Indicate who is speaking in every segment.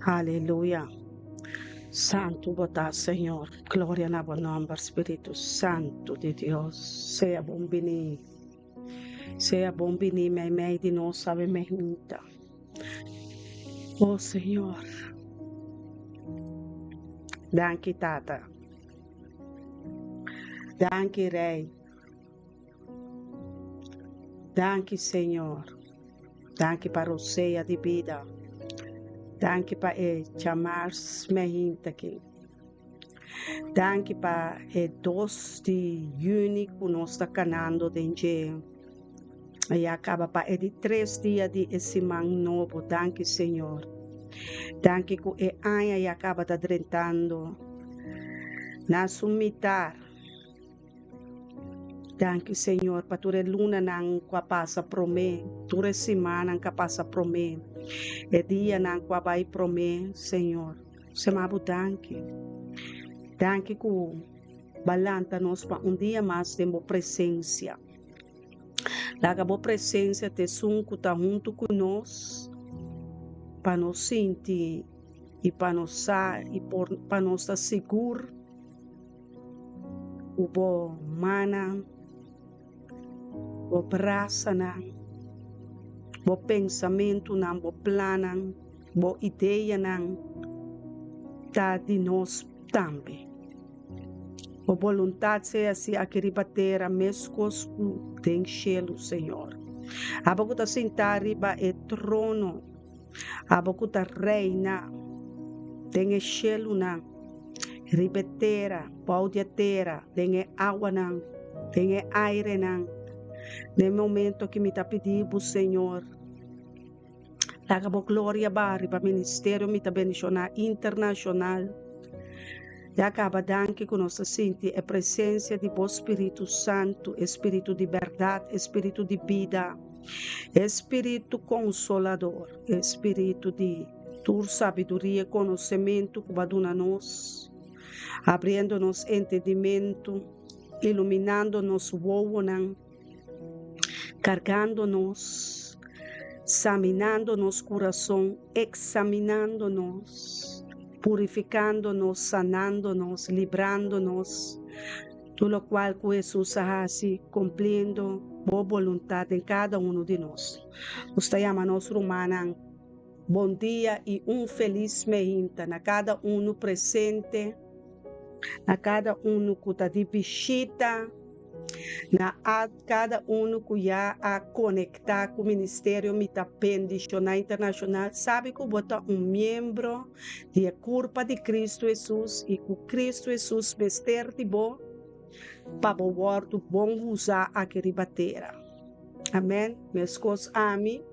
Speaker 1: Aleluya. Santu bo ta, Señor. Gloria na bo nomber, Spiritu Santu di Dios. Sea bon bini. Sea bon bini meimei di nos awe meinta. Oh Señor. Danki Tata. Danki Rey. Danki Señor. Danki pa rosea di bida. Danki pa e djamars meinta aki. Danki pa e dos di yüni ku nos ta kanando den dje. Ya kaba pa e di tres dia di e siman nobo. Danki Señor. Danki ku e aña ya kaba ta drentando na su mitar. Danki Señor pa tur e lunanan ku a pasa promé, tur e simannan ku a pasa promé, e dianan ku a bai promé, Señor. Sema bo danki. Danki ku bo a lanta nos pa un dia mas den bo presensia. Laga bo presensia ta esun ku ta huntu ku nos pa nos sinti i pa nos sa i pa nos ta sigur Ku bo mannan, bo brasanan, bo pensamentunan, bo plannan, bo ideanan ta di nos tambe. Bo boluntat sea si aki riba tera meskos ku den shelu, Señor. Abo ku ta sintá riba e trono, abo ku ta reina den e shelunan. Riba e tera, bou di e tera, den e awanan, den e airenan. Den e momento ki mi ta pidi bo, Señor, laga bo gloria baha riba ministerio mi ta bendiciona internacional. Ya caba danki cu nos ta sinti e presencia di bo Spiritu Santu, e Spiritu di berdad, e Spiritu di bida, e Spiritu Consolador, e Spiritu di. Tur sabiduria i konosementu ku bo a duna nos, abriendo nos entendimentu, iluminando nos wowonan, kargando nos, saminando nos kurason, eksaminando nos, purifikando nos, sanando nos, librando nos, tur lokual ku Hesus a hasi, kumpliendo bo boluntat den kada unu di nos. Nos ta yama nos rumannan. Bon dia y un feliz meinta na cada uno presente, na cada uno cu ta di bishita, na cada uno cu ya a conecta cu Ministerio Mi Ta Bendiciona Internacional. Sabi cu bo ta un miembro di e curpa di Cristo Jesus y cu Cristo Jesus mester di bo pa bo wordo bon usa aki riba tera. Amen. Mescos ami.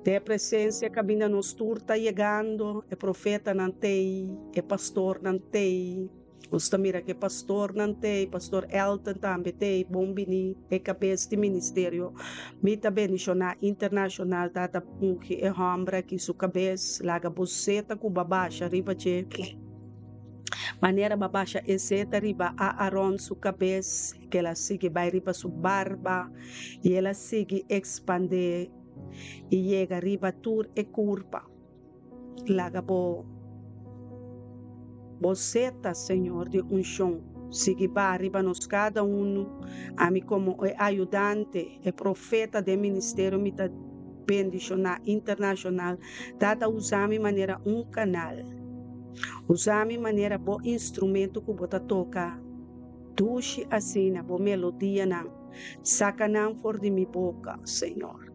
Speaker 1: Den e presensia kaminda nos tur ta yegando, e profetanan t'ei, e pastornan t'ei. Nos ta mira ku e pastornan t'ei, Pastor Elton tambe t'ei, bon bini e kabes di ministerio. Mi ta bendishoná internashonal Tata ungi e hòmber aki su kabes, laga bo seta ku bo a basha riba dje, manera bo a basha e seta riba Aaron su kabes, ku el a sigui bai riba su barba i el a sigui ekspandé. I yega riba tur e kurpa. Laga bo bo seta, Señor, di unshon sigui ba riba nos kada unu. Ami komo e ayudante, e profeta den ministerio mi ta bendishoná internashonal. Tata usa mi manera un kanal. Usa mi manera bo instrumento ku bo ta toka dushi asina, bo melodianan. Saka nan for di mi boka, Señor.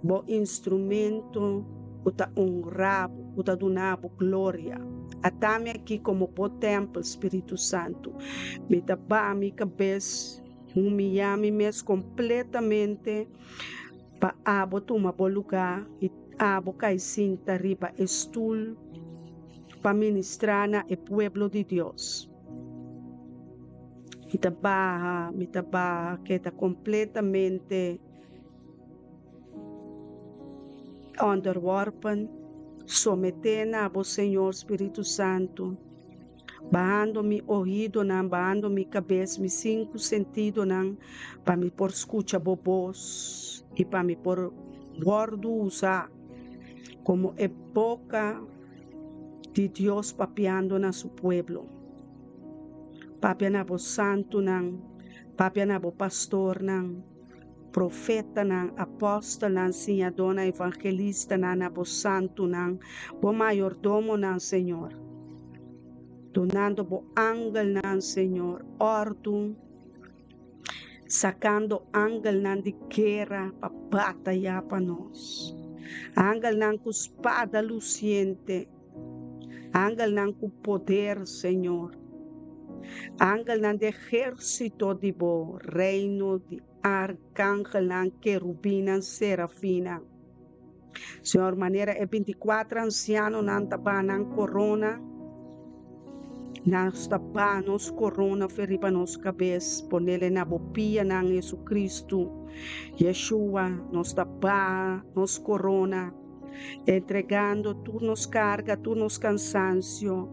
Speaker 1: Bo instrumento ku ta honra bo, ku ta duna bo gloria. Ata mi aki komo bo tèmpel, Spiritu Santu. Mi ta baha mi kabes, humiyá mi mes kompletamente pa abo tuma bo lugá i abo kai sinta riba e stul pa ministrá na e pueblo di Dios. Mi ta baha, mi ta baha keda completamente onderworpen, somete na bo Señor Spiritu Santu, bahando mi oidonan, bahando mi cabes, mi sinku sentidonan pa mi por scucha bo bos y pa mi por wordo usa como e boca. Di Dios papiando na su pueblo. Papia na bo santunan, papia na bo pastornan, profetanan, apòstelnan, siñadónan, evangelistanan, na bo santunan, bo mayordomonan, Señor. Dunando bo angelnan, Señor, òrdu, sakando angelnan di guera pa batayá pa nos. Angelnan ku spada lusiente, angelnan ku poder, Señor. Angelnan di ehérsito di bo reino di arkangelnan, kerubinnan, serafinnan. Señor, manera e bintikuater ansianonan ta baha nan korona, nos ta baha nos korona fe riba nos kabes, ponele na bo pianan, Jesucristo, Yeshua, nos ta baha nos korona, entregando tur nos karga, tur nos kansansio,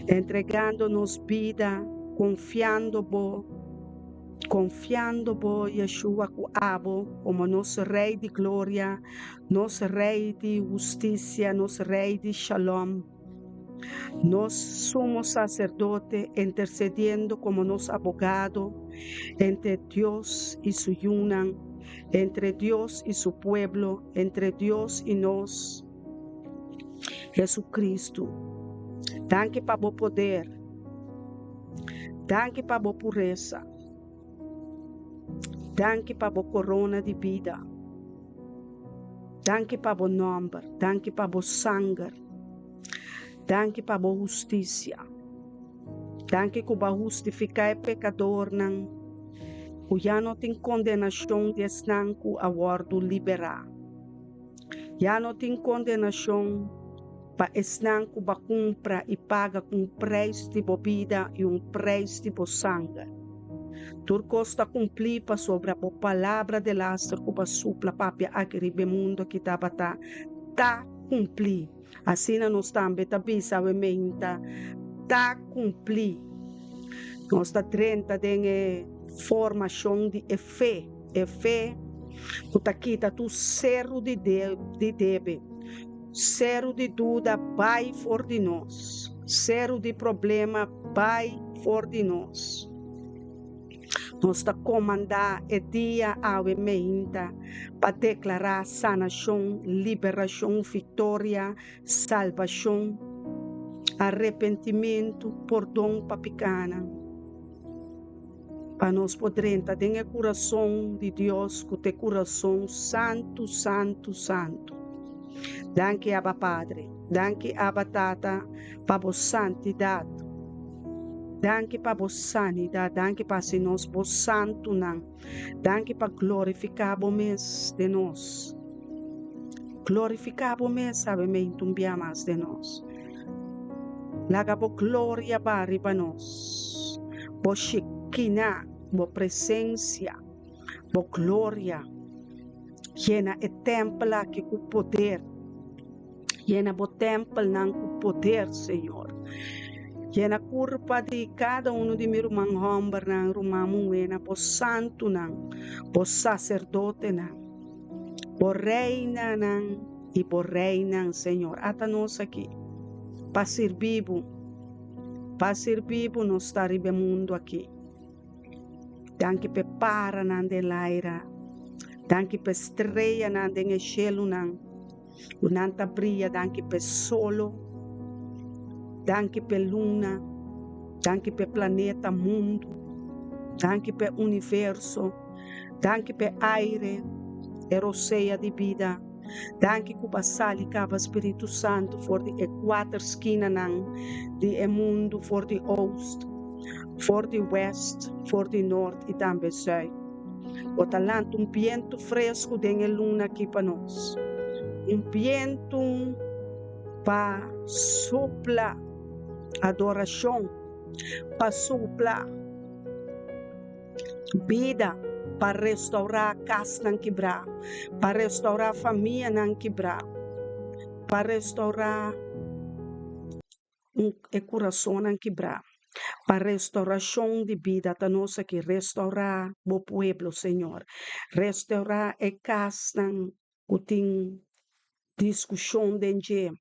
Speaker 1: entregando nos bida, konfiando bo. Konfiando bo, Yeshua, ku abo komo nos Rei di gloria, nos Rei di hustisia, nos Rei di shalom, nos Sumo Saserdote intersediendo komo nos abogado entre Dios i su yunan, entre Dios i su pueblo, entre Dios i nos, Jesucristo. Danki pa bo poder. Danki pa bo puresa. Danki pa bo korona di bida. Danki pa bo nòmber. Danki pa bo sanger. Danki pa bo hustisia. Danki ku bo a hustifiká e pekadornan, ku ya no tin kondenashon di esnan ku a wòrdu liberá. Ya no tin kondenashon pa esnan ku bo a kumpra i paga ku un preis di bo bida i un preis di bo sanger. Tur kos ta kumplí pasobra bo palabra delaster ku bo a supla papia aki riba e mundu aki tabata ta kumplí. Asina nos tambe ta bisa awe meinta, Ta kumplí. Nos ta drenta den e formashon di e fe, e fe ku ta kita tur seru di debe. Seru di duda bai for di nos. Seru di problema bai for di nos. Nos ta komandá e dia awe meinta pa deklará sanashon, liberashon, viktoria, salbashon, arepentimentu, pordon pa pikánan. Pa nos por drenta den e kurason di Dios ku ta e kurason santu, santu, santu. Danki Abba Padre, danki Abba Tata pa bo santidat. Danki pa bo sanidat, danki pa hasi nos bo santunan. Danki pa glorifiká bo mes den nos. Glorifiká bo mes awe meintu un bia mas den nos. Laga bo gloria ba riba nos, bo Shekinah, bo presencia, bo gloria yena e tempel aki cu poder. Yena bo tempelnan cu poder, Señor. Yena curpa di cada uno di mi ruman hombernan, ruman muhernan, bo santunan, bo sacerdotenan, bo reinanan i bo reinan, Señor. Ata nos aki pa sirbi bo, pa sirbi bo nos ta riba e mundu aki. Danki p'e paranan den laira, danki p'e streanan den e shelunan ku nan ta bria, danki p'e solo, danki p'e luna, danki p'e planeta mundu, danki p'e universo, danki p'e aire, e rosea di bida. Danki ku bo a sali kaba Spiritu Santu for di e kuater skinanan di e mundu, for di oost, for di west, for di nort i tambe zuid. Bo ta lanta un bientu fresku den e luna aki pa nos, un bientu pa supla adorashon, pa supla Bida pa restaurá kasnan kibrá, pa restaurá famianan kibrá, pa restaurá e kurasonnan kibrá, pa restaurashon di bida ta nos aki. Restaurá bo pueblo, Señor. Restaurá e kasnan ku tin diskushon den dje.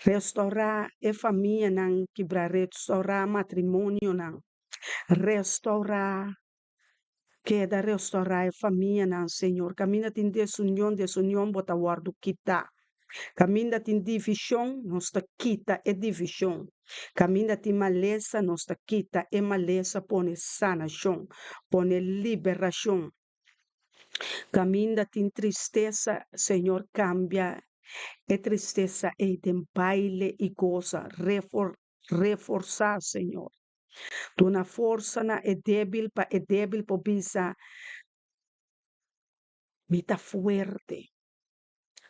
Speaker 1: Restourá e famianan kibrá, restourá matrimonionan, restourá, keda restourá e famianan, Señor. Kaminda tin desunion, desunion bo ta wòrdu kitá. Kaminda tin divishon, nos ta kita e divishon. Kaminda tin malesa, nos ta kita e malesa, pone sanashon, pone liberashon. Kaminda tin tristesa, Señor kambia e tristesa ei den baile i gosa. Refor, reforsá, Señor. Duna forsa na e débil pa e débil por bisa, Mi ta fuerte.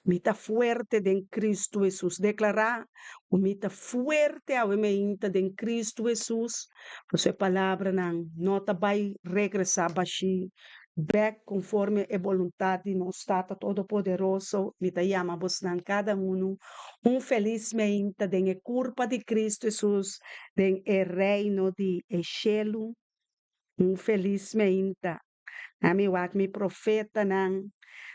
Speaker 1: Mi ta fuerte den Cristo Hesus. Declara cu mi ta fuerte awe meinta den Cristo Hesus. Pasobra e palabranan no ta bay regresa bashi bek conforme e boluntad di nos Tata Todopoderoso. Mi ta yama bosnan cada uno un feliz meinta den e curpa di Cristo Hesus den e reino di e shelu. Un feliz meinta. Na mi wak mi profetanan,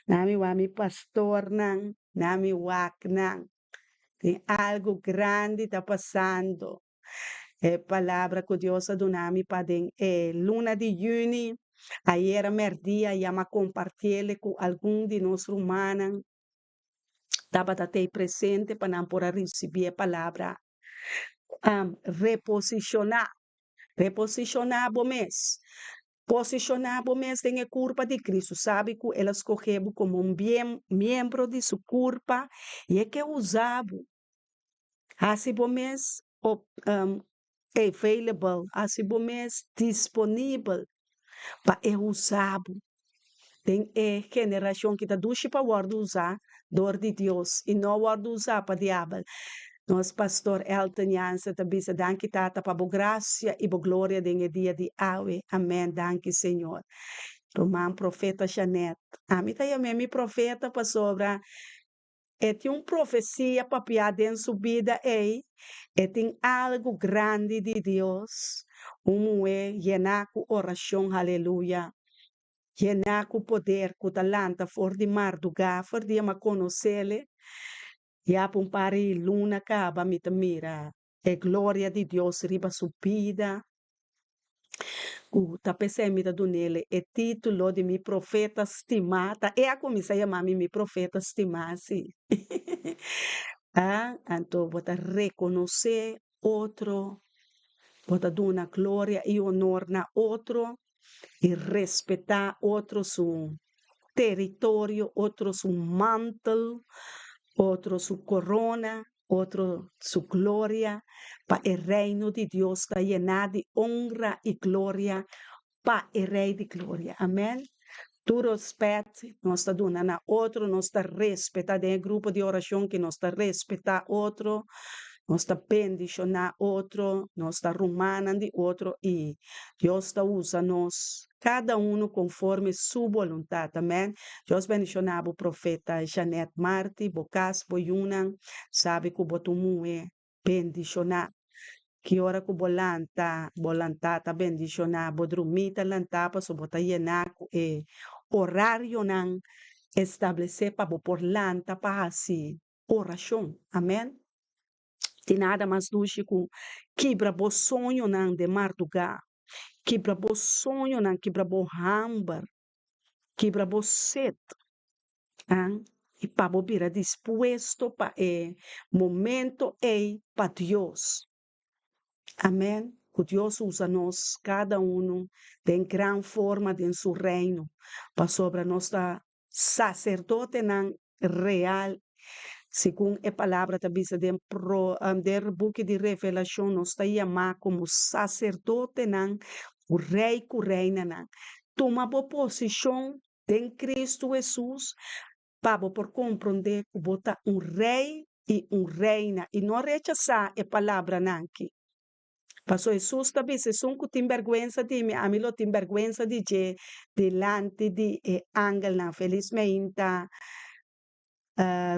Speaker 1: na mi wak mi pastornan, na mi wak nan. Tin algu grandi ta pasando. E palabra ku Dios a duna mi pa den e luna di yüni, ayera mèrdia ya m'a kompartiele ku algun di nos rumannan tabata tei presente pa nan por a risibí e palabra. Reposishoná. Reposishoná bo mes. Posishoná bo mes den e kurpa di Kristu. Sabi ku El a skohe bo komo un miembro di Su kurpa i E ke usa bo. Hasi bo mes available, hasi bo mes disponibel pa E usa bo den e generashon ki ta dushi pa wòrdu usá dor di Dios i no wòrdu usá pa diabel. Nos Pastor Elton Jansen ta bisa, Danki Tata pa bo gracia i bo gloria den e dia di awe. Amen. Danki Señor. Ruman Profeta Jeanette. Ami ta yam'é mi profeta pasobra e tin un profecia papiá den su bida ei. E tin algu grandi di Dios. Un muhé yená ku orashon. Haleluya. Yená ku poder ku ta lanta for di mardugá, for di a konos'é. Ya pa un par di luna kaba mi ta mira e gloria di Dios riba su bida, ku ta p'esei mi ta dun'el e título di mi profeta stimá. Ta e a kuminsá yama mi mi profeta stimá, sí. Ah, anto bo ta rekonosé otro, bo ta duna gloria i honor na otro i respetá otro su teritorio, otro su mantel, otro su korona, otro su gloria, pa e reino di Dios ta yená di onra i gloria pa e Rei di gloria. Amèn. Tur rèspèt nos ta duna na otro, nos ta respetá den e grupo di orashon ki nos ta respetá otro, nos ta bendishoná otro, nos ta rumannan di otro i Dios ta usa nos kada unu konforme su boluntat. Amèn. Dios bendishoná bo Profeta Jeanette Marti, bo kas, bo yunan, sabi ku bo ta un muhé bendishoná. Ki ora ku bo lanta, bo lantá ta bendishoná, bo drumí ta lantá pasobra bo ta yená ku e orarionan establesé pa bo por lanta pa hasi orashon. Amèn. Tin nada mas dushi ku kibra bo soñonan den mardugá, kibra bo soñonan, kibra bo hamber, kibra bo set, an, i pa bo bira dispuesto pa e momento ei pa Dios. Amèn. Ku Dios usa nos kada unu den gran forma den su Reino, pasobra nos ta saserdotenan real, segun e palabra ta bisa den pro den buki di Revelashon, nos ta yamá komo saserdotenan ku rei ku reinanan. Tuma bo posishon den Kristu Hesus pa bo por komprondé ku bo ta un rei i un reina i no rechasá e palabranan aki. Pasobra Hesus ta bisa, Esun ku tin bèrgwensa di mi, ami lo tin bèrgwensa di dje dilanti di e angelnan. Felis meinta,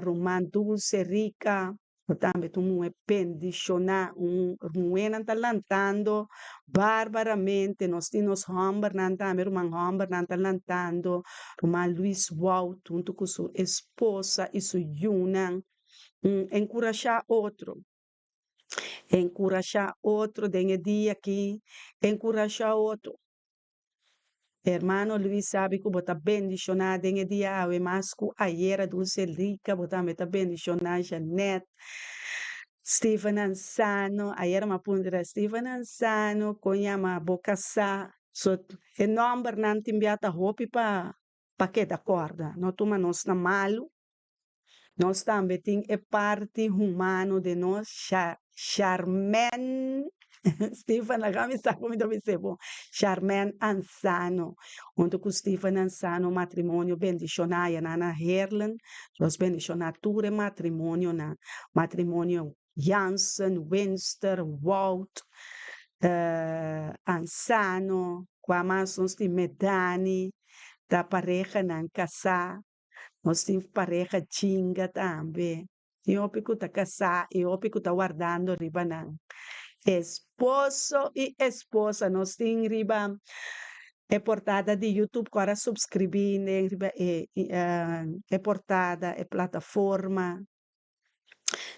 Speaker 1: ruman Dulce Rica, bo tambe ta un muhé bendishoná. Un muhénan ta lantando barbaramente. Nos tin nos hòmbernan tambe, ruman hòmbernan ta lantando. Ruman Luis Wout huntu ku su esposa i su yunan. Enkurashá otro. Enkurashá otro den e dia aki. Enkurashá otro. Hermano Luis sabi ku bo ta bendishoná den e dia awe mas ku ayera Dulce Rica bo tambe ta bendishoná Jeanette Steven Ansano ayera mi a puntra Steven Ansano kon yama bo kasá so e nòmbernan tin bia ta hopi pa pa keda kòrda no tuma nos na malu. Nos tambe tin e parti humano den nos, Charmaine, Stephen laga mi sa ku mi ta bis'é bon, Charmaine Ansano, huntu ku Stephen Ansano matrimonio bendishoná ya nan na Heerlen, Dios bendishoná tur e matrimonionan, matrimonio Jansen, Winster, Wout, Ansano, kua mas nos tin Medani, ta parehanan kasá. Nos tin pareha chinga tambe. Tin hopi ku ta kasá i hopi ku ta wardando riba nan esposo i esposa. Nos tin riba e portada di YouTube ku ora subskribí den riba e e portada, e plataforma.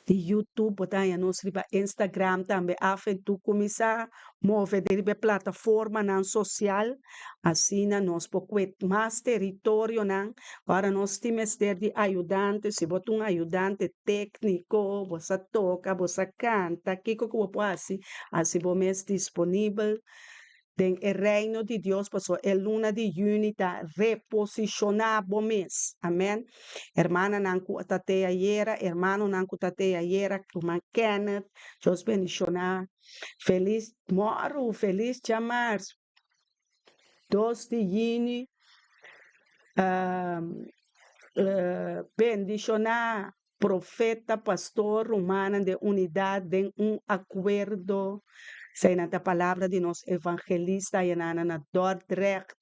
Speaker 1: Di YouTube, bo ta haña nos riba Instagram tambe. Af en toe kuminsá move den riba e plataformanan sosial, asina nos por kue mas teritorionan. Ora nos tin mester di ayudante, si bo ta un ayudante tékniko, bo sa toka, bo sa kanta, kiko ku bo por hasi, hasi bo mes disponibel. Den e Reino di Dios, pasobra e luna di yüni ta reposishoná bo mes. Amèn. Hermananan ku ta te ayera, hermanonan ku ta te ayera, ruman Kenneth, Dios bendishoná. Felis mòru, felis djamars, dos di yüni, bendishoná. Profeta, pastor, rumannan den unidat den un akuerdo. Eseinan ta palabra di nos evangelista ayanana na Dordrecht.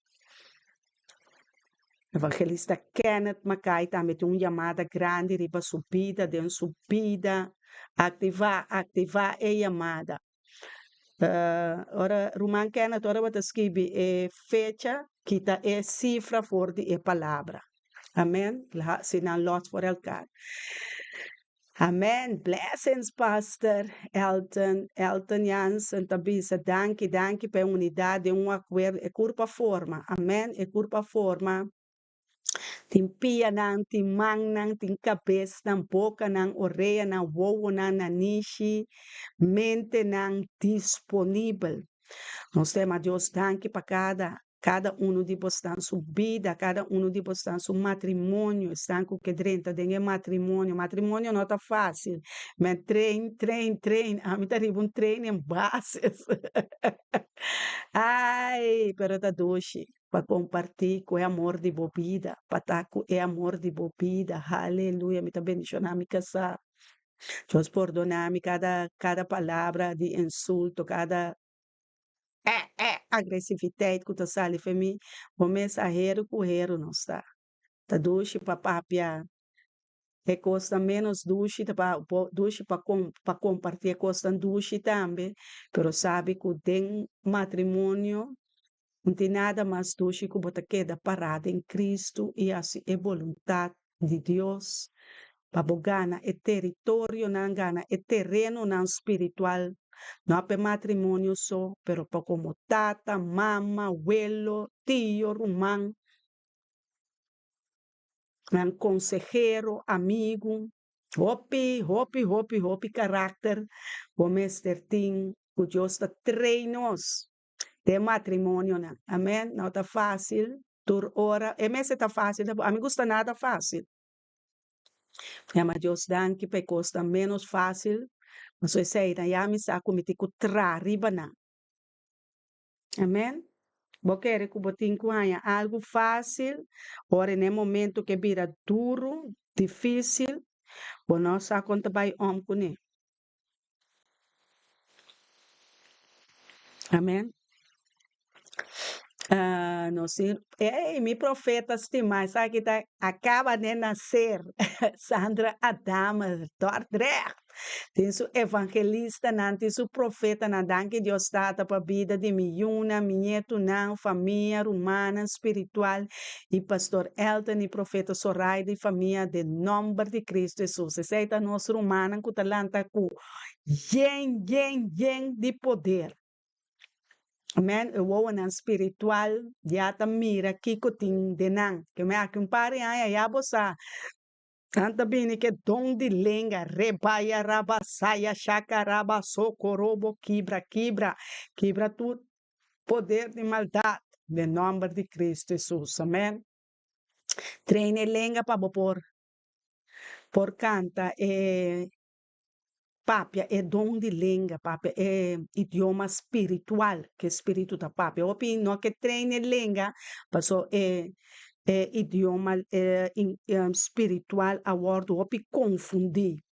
Speaker 1: Evangelista Kenneth Mackay tambe tin un yamada grandi riba su bida, den su bida. Aktivá, aktivá e yamada. Ora, ruman Kenneth, ora bo ta skibi e fecha, kita e sifra for di e palabra. Amen. Hasi nan los for elkaar. Amen. Blessings, Pastor Elton. Elton Jansen ta bisa, danki, danki pa e unidat den un akuerdo. E kurpa forma. Amen. E kurpa forma. Tin pianan, tin mannan, tin kabesnan, bokanan, oreanan, wowonan, nanishi, mentenan disponibel. Nos ta yama Dios danki pa kada kada unu di bosnan su bida, kada unu di bosnan su matrimonio, esnan ku ke drenta den e matrimonio. Matrimonio no ta fásil. Men train, train, train. Ami ta riba un training basis. Ai, pero ta dushi. Pa comparti cu e amor di bo bida, pa ta cu e amor di bo bida. Haleluya, mi ta bendiciona mi casá. Dios pordona mi cada cada palabra di insulto, cada eh eh agresiviteit cu ta sali fe mi. Bo mes a heru cu heru nos ta. Ta dushi pa papia e cosnan menos dushi, ta pa dushi pa pa comparti e cosnan dushi tambe, pero sabi cu den matrimonio No tin nada mas dushi ku bo ta keda pará den Kristu i hasi e boluntat di Dios pa bo gana e teritorionan, gana e terenonan spiritual, no pa e matrimonio so, pero pa komo tata, mama, welo, tio, ruman, nan konsehero, amigu. Hopi, hopi, hopi, hopi karakter bo mester tin ku Dios ta train nos. Den matrimonionan. Amen. No ta fácil tur ora. E mester ta fácil tampoco. Ami gusta nada fácil. Yama Dios danki pa e cosnan menos fácil. Pasobra eseinan ya mi sa cu mi tin cu traha riba nan. Amen. Bo kere cu bo tin cu haña algo fácil, ora en e momento cu e bira duro, difícil, bo no sa con ta bay om cune. Amen. Ah, nos tin, ey, mi profeta stimá, esaki ta acaba de nacer, Sandra Adame, Dordrecht. Tin su evangelistanan, tin su profetanan. Danki Dios Tata pa bida di mi yunan, mi nietunan, famia, rumannan spiritual y Pastor Elton y Profeta Zoraida y famia den nomber di Cristo Jesus. Esey ta nos rumannan cu ta lanta cu yen, yen, yen di poder. Amen, e wowonan spiritual ya ta mira kiko tin den nan. Ke me aki un par di aña ya bo sa, nan ta bini ke don di lenga, rebaya rabasaya shakaraba sokorobo kibra kibra, kibra tur poder di maldat den nomber di Cristo Jesus. Amen. Train e lenga pa bo por por canta e Papia e don di lenga, papia e idioma spiritual ke spiritu ta papia. Hopi no ke train e lenga paso e e idioma spiritual a wordo hopi konfundi.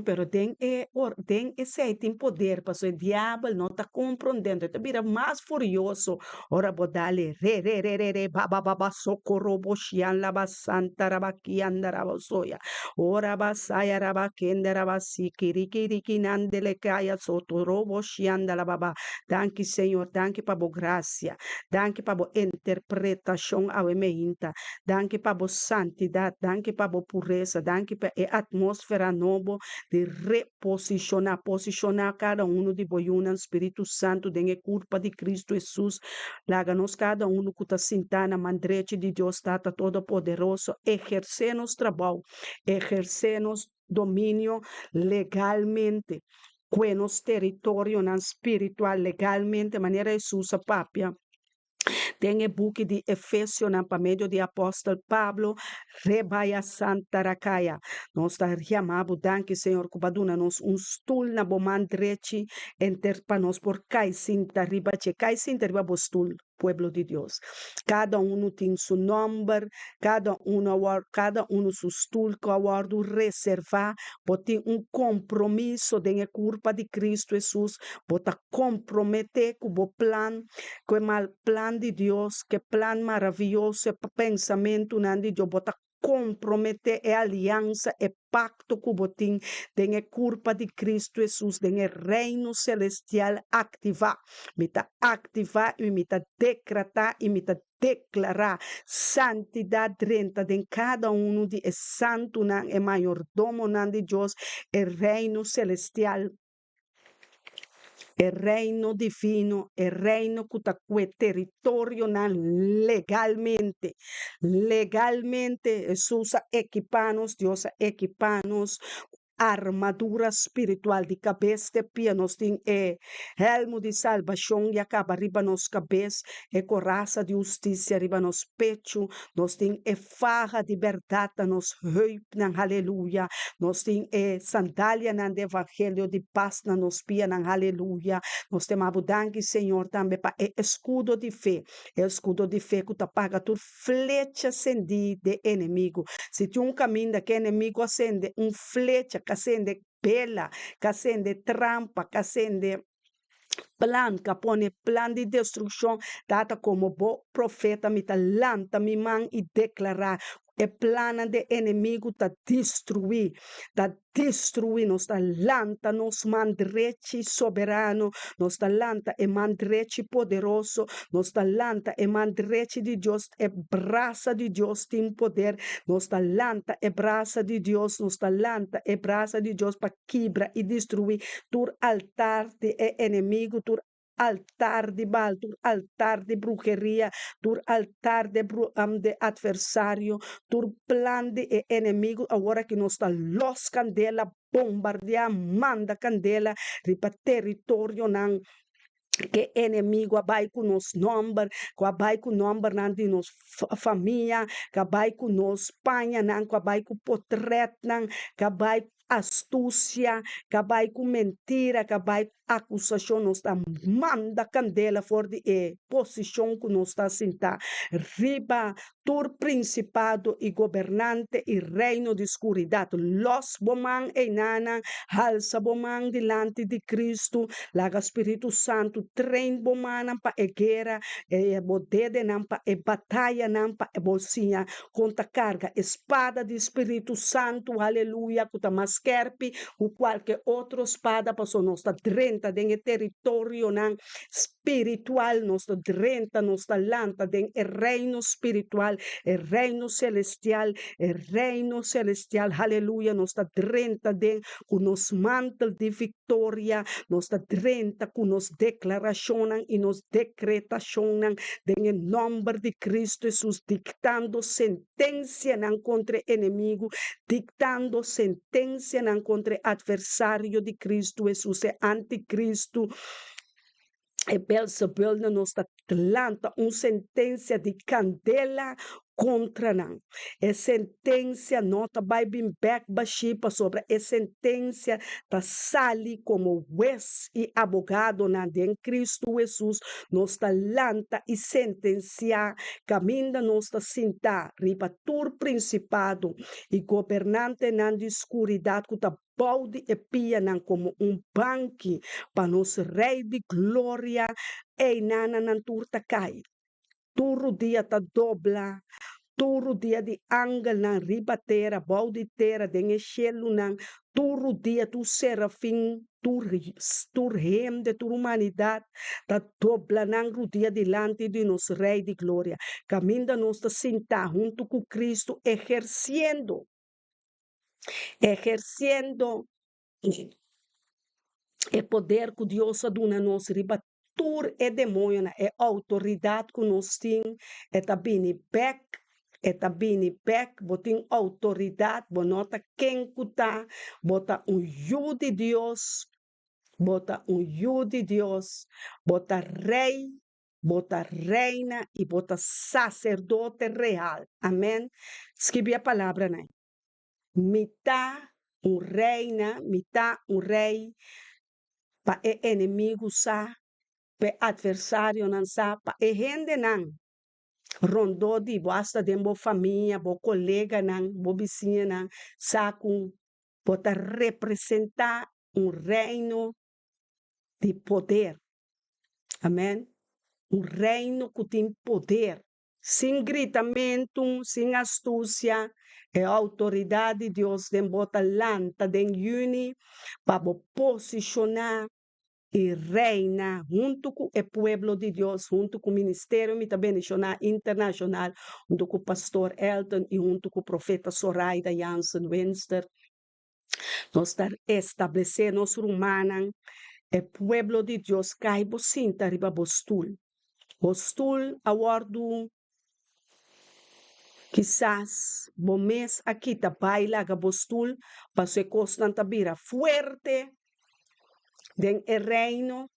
Speaker 1: Pero den e or den esei tin poder pasobra e diabel no ta komprondé, e ta bira mas furioso ora bo dal e re re re re re ba ba ba ba sokorobo shian laba santa raba kianda raba soya ora ba saya raba kende raba siki riki riki nandele kaya soto robo shianda laba ba. Danki Señor, danki pa bo gracia, danki pa bo interpretacion awe meinta. Danki pa bo santidat, danki pa bo puresa, danki pa e atmósfera nobo di reposishoná. Posishoná kada unu di bo yunan, Spiritu Santu, den e kurpa di Kristu Hesus. Laga nos kada unu ku ta sintá na man drechi di Dios Tata Todopoderoso ehersé nos trabou, ehersé nos dominio legalmente, kue nos teritorionan spiritual legalmente, manera Hesus a papia. Den e buki di Efesionan pa medio di apòstel Pablo, Rebaya Santa Rakaya. Nos ta yama bo danki, Señor, ku bo a duna nos un stul na bo man drechi enter pa nos por kai sinta riba dje. Kai sinta riba bo stul, pueblo di Dios. Kada unu tin su nòmber, kada unu a wòrdu, kada unu su stul ku a wòrdu reservá. Bo tin un kompromiso den e kurpa di Kristu Hesus. Bo ta komprometé ku bo plan Ku e mal plan di Dios, ku e plan maravioso, e pensamentunan di Dios, bo ta komprometé e aliansa, e pakto ku bo tin den e kurpa di Kristu Hesus, den e Reino selestial aktivá. Mi ta aktivá i mi ta dekratá i mi ta deklará santidat drenta den kada unu di e santunan, e mayordomonan di Dios, e Reino selestial. E Reino divino, e Reino ku ta kue teritorionan legalmente. Legalmente Hesus a ekipá nos, Dios a ekipá nos ku armadura spiritual di kabes te pia. Nos tin e hèlmu di salbashon ya kaba riba nos kabes, e korasa di hustisia riba nos pechu, nos tin e faha di bèrdat na nos heupnan, haleluya. Nos tin e sandalianan di evangelio di pas na nos pianan, haleluya. Nos ta yama bo danki, Señor, tambe pa e eskudo di fe, e eskudo di fe ku ta paga tur flecha sendí di e enemigu. Si tin un kaminda ku e enemigu a sende un flecha, ka sende bela, ka sende trampa, ka sende plan, ka pone plan di destrukshon, Tata, komo bo profeta mi ta lanta mi man i deklará ku e plannan di e enemigu ta destruí, ta destruí. Nos ta lanta nos man drechi soberano, nos ta lanta e man drechi poderoso, nos ta lanta e man drechi di Dios, e brasa di Dios tin poder, nos ta lanta e brasa di Dios, nos ta lanta e brasa di Dios pa kibra i destruí tur altar di e enemigu, tur altar di Baal, tur altar di bruheria, tur altar di di atversario, tur plan di e enemigu. Awor aki nos ta los kandela, bombardiá, manda kandela riba teritorionan ke enemigu a bai ku nos nòmber, ku a bai ku nòmbernan di nos famia, ku a bai ku nos pañanan, ku a bai ku potrètnan, ku a bai. astusia, ka bai ku mentira, ka bai ku akusashon, nos ta manda kandela for di e posishon ku nos ta sintá riba tur prinsipado i gobernante i reino di skuridat. Lòs bo man einanan, halsa bo man dilanti di Kristu, laga Spiritu Santu train bo mannan pa e guera, e bo dedenan pa e batayanan, pa bo siña kon ta karga e spada di Spiritu Santu, aleluya, ku ta mas skèrpi ku kualke otro spada, pasobra nos ta drenta den e teritorionan spiritual, nos ta drenta, nos ta lanta den e reino spiritual, e reino selestial, e reino selestial, aleluya, nos ta drenta den ku nos mantel di viktoria, nos ta drenta ku nos deklarashonnan i nos dekretashonnan den e nòmber di Kristu Hesus, diktando sentensianan kontra e enemigu, diktando sentensianan kontra e atversario di Kristu Hesus, e antikristu, e Beelzebulnan. Nos ta lanta un sentensia di kandela kontra nan. E sentensia no ta bai bin bèk bashí, pasobra e sentensia ta sali komo hues i abogadonan den Kristu Hesus. Nos ta lanta i sentensiá kaminda nos ta sintá riba tur prinsipado i gobernantenan di skuridat ku ta bou di e pianan komo un banki pa nos Rei di Gloria. Einanan nan tur ta kai, tur rudia ta dobla, tur rudia di angelnan riba tera, bou di tera, den e shelunan, tur rudia, tur serafin, tur tur hende, tur humanidat ta dobla nan rudia dilanti di nos Rei di Gloria, kaminda nos ta sintá huntu ku Kristu ehersiendo ehersiendo e poder ku Dios a duna nos riba tur e demoñonan, e outoridat ku nos tin, e ta bini bèk, e ta bini bèk, bo tin outoridat, bo no ta ken ku ta, bo ta un yu di Dios, bo ta un yu di Dios, bo ta rei, bo ta reina i bo ta saserdote real. Amèn. Skibi e palabranan. Mi ta un reina, mi ta un rei, pa e enemigu sa, pa e atversarionan sa, pa e hendenan rondó di bo, asta den bo famia, bo koleganan, bo bisiñanan, sa ku bo ta representá un reino di poder. Amèn. Un reino ku tin poder. Sin gritamentu, sin astusia, e outoridat di Dios den bo ta lanta den yüni pa bo posishoná i reina huntu ku e pueblo di Dios, huntu ku Ministerio Mi Ta Bendishoná Internashonal, huntu ku Pastor Elton i huntu ku Profeta Soraida Jansen Winster. Nos ta establesé nos rumannan, e pueblo di Dios. Kai bo sinta riba bo stul. Bo stul a wòrdu kisas bo mes a kita bai laga bo stul pasobra e kosnan ta bira fuerte den e reino.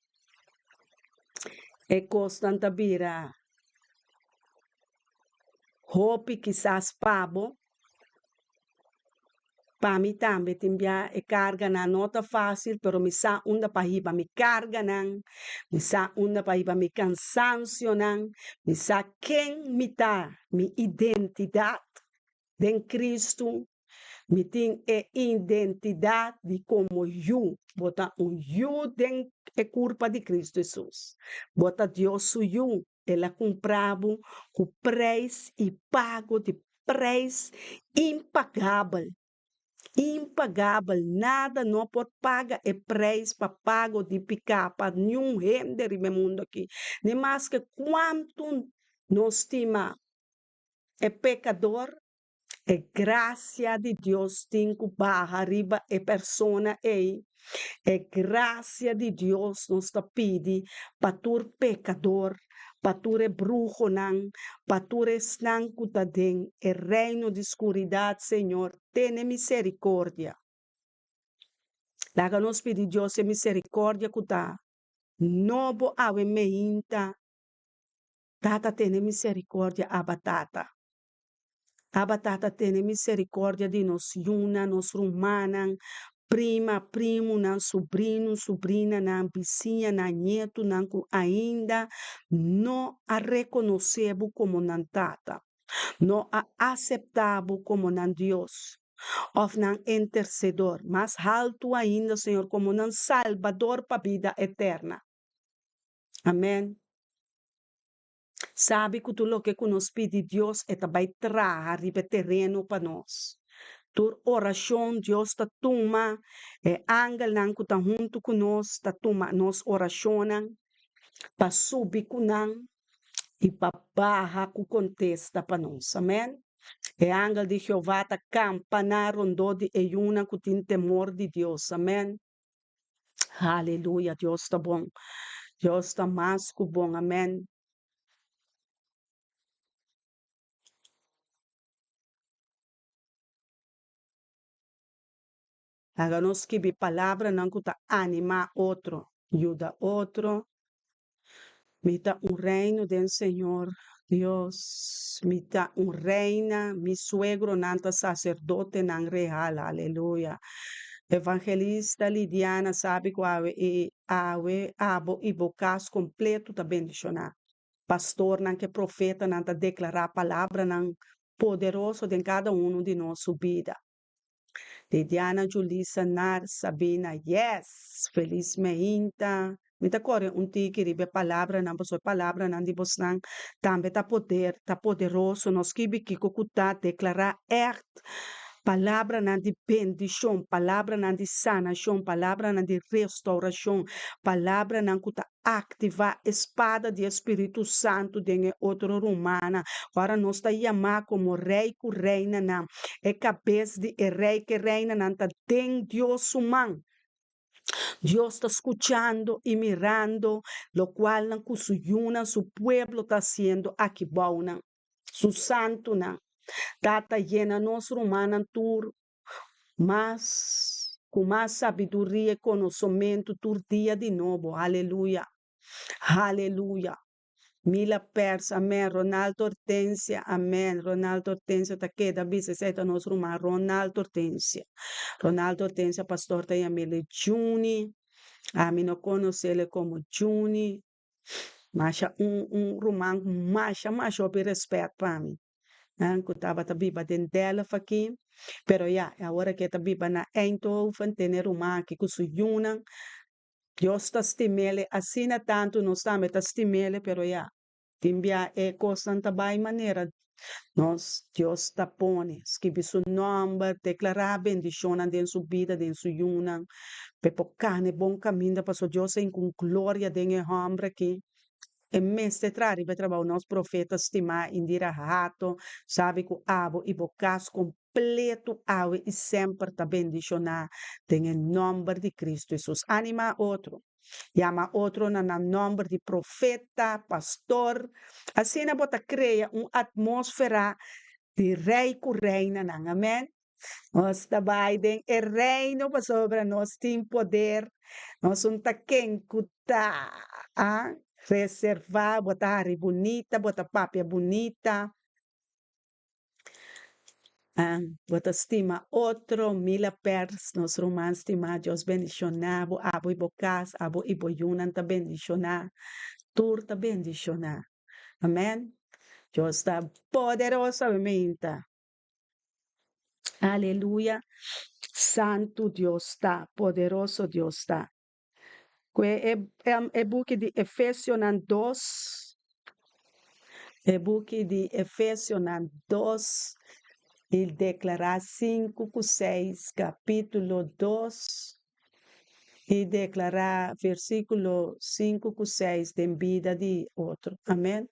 Speaker 1: E kosnan ta bira hopi kisas pa bo. Pa mi tambe tin bia e karganan no ta fásil, pero mi sa unda pa hiba mi karganan, mi sa unda pa hiba mi kansansionan, mi sa ken mi ta, mi identidat den Kristu. Mi tin e identidat di komo yu. Bo ta un yu den e kurpa di Kristu Hesus. Bo ta Dios su yu. El a kumpra bo ku preis i pago di preis impagabel. Impagabel, nada no por paga e preis pa pago di piká pa niun hende riba e mundu aki. Ni maske kuantu nos stima e pekador, E gracia di Dios tin cu baha riba e persona ei. E gracia di Dios nos ta pidi pa tur pecador, pa tur e bruhonan, pa tur esnan cu ta den e reino di scuridad, Señor, tene misericordia. Laga nos pidi Dios e misericordia cu ta nobo awe meinta. Tata tene misericordia, Abba Tata. Abba Tata tene misericordia di nos yunan, nos rumannan, prima, primunan, subrinu, subrinanan, bisiñanan, ñetunan ku ainda no a rekonosé bo komo nan Tata, no a aseptá bo komo nan Dios òf nan Intersedor, mas haltu ainda, Señor, komo nan Salbador pa bida eterna. Amèn. Sabi ku tur loke ku nos pidi Dios e ta bai traha riba e tereno pa nos. Tur orashon Dios ta tuma, e angelnan ku ta huntu ku nos ta tuma nos orashonnan pa subi ku nan i pa baha ku kontesta pa nos. Amen. E angel di Jehová ta kampa na rondó di e yunan ku tin temor di Dios. Amen. Aleluya, Dios ta bon. Dios ta mas ku bon. Amen. Laga nos skibi palabranan ku ta animá otro, yuda otro. Mi ta un reino den Señor Dios. Mi ta un reina. Mi suegronan ta sacerdotenan real. Aleluya. Evangelista Lidiana sabi cu awe y awe abo y bo cas completo ta bendiciona. Pastornan ke profetanan ta declara palabranan poderoso den cada uno di nos su bida. Lidiana Julissa Nar Sabina Yes! Felis meinta. Mi ta kore un tiki riba e palabranan pasobra e palabranan di bosnan tambe ta poder, ta poderoso. No skibi kiko ku ta deklará ègt palabranan di bendishon, palabranan di sanashon, palabranan di restourashon, palabranan ku ta aktivá e spada di e Spiritu Santu den e otro rumannan. Ora nos ta yamá komo rei ku reinanan, e kabes di e rei ku e reinanan ta den Dios su man. Dios ta skuchando i mirando lokualnan ku su yunan, su pueblo ta hasiendo aki bounan, su santunan. Tata, yena nos rumannan tur mas ku mas sabiduria i konosomentu tur dia di nobo. Aleluya! Aleluya! Mila Pers, amen. Ronald Hortensia, amen. Ronald Hortensia ta keda bisa esei ta nos ruman Ronald Hortensia. Ronald Hortensia pastor ta yam'ele Juni. Ami no konos'ele komo Juni. Masha un un ruman ku masha masha hopi rèspèt pa mi. Ku tabata biba den Delft aki, pero ya, awor aki e ta biba na Eindhoven, tene ruman aki ku su yunan. Dios ta stim'ele asina tantu, nos tambe ta stim'ele, pero ya, tin bia e kosnan ta bai manera nos Dios ta pone. Skibi su nòmber, deklará bendishonnan den su bida, den su yunan, pa e por kana e bon kaminda, pasobra Dios a hinka un gloria den e hòmber aki. E mester traha riba e trabou. Nos profeta stimá Indira Hato sabi ku abo i bo kas kompletu awe i semper ta bendishoná den e nòmber di Kristu Hesus. Animá otro. Yama otro na nan nòmber di profeta, pastor. Asina bo ta krea un atmósfera di rei ku reinanan. Amèn. Nos ta bai den e reino pasobra nos tin poder. Nos un ta ken ku ta a reservá. Bo ta hari bunita, bo ta papia bunita, bo ta stima otro. Mila Pers, nos ruman stimá, Dios bendishoná bo, abo i bo kas, abo i bo yunan ta bendishoná. Tur ta bendishoná. Amèn. Dios ta poderoso, awe Aleluya. Santu Dios ta, poderoso Dios ta. Ku e, e buki di Efesionan 2, e buki di Efesionan 2, i deklará 5 ku 6, kapítulo 2, i deklará versíkulo 5 ku 6 den bida di otro. Amèn.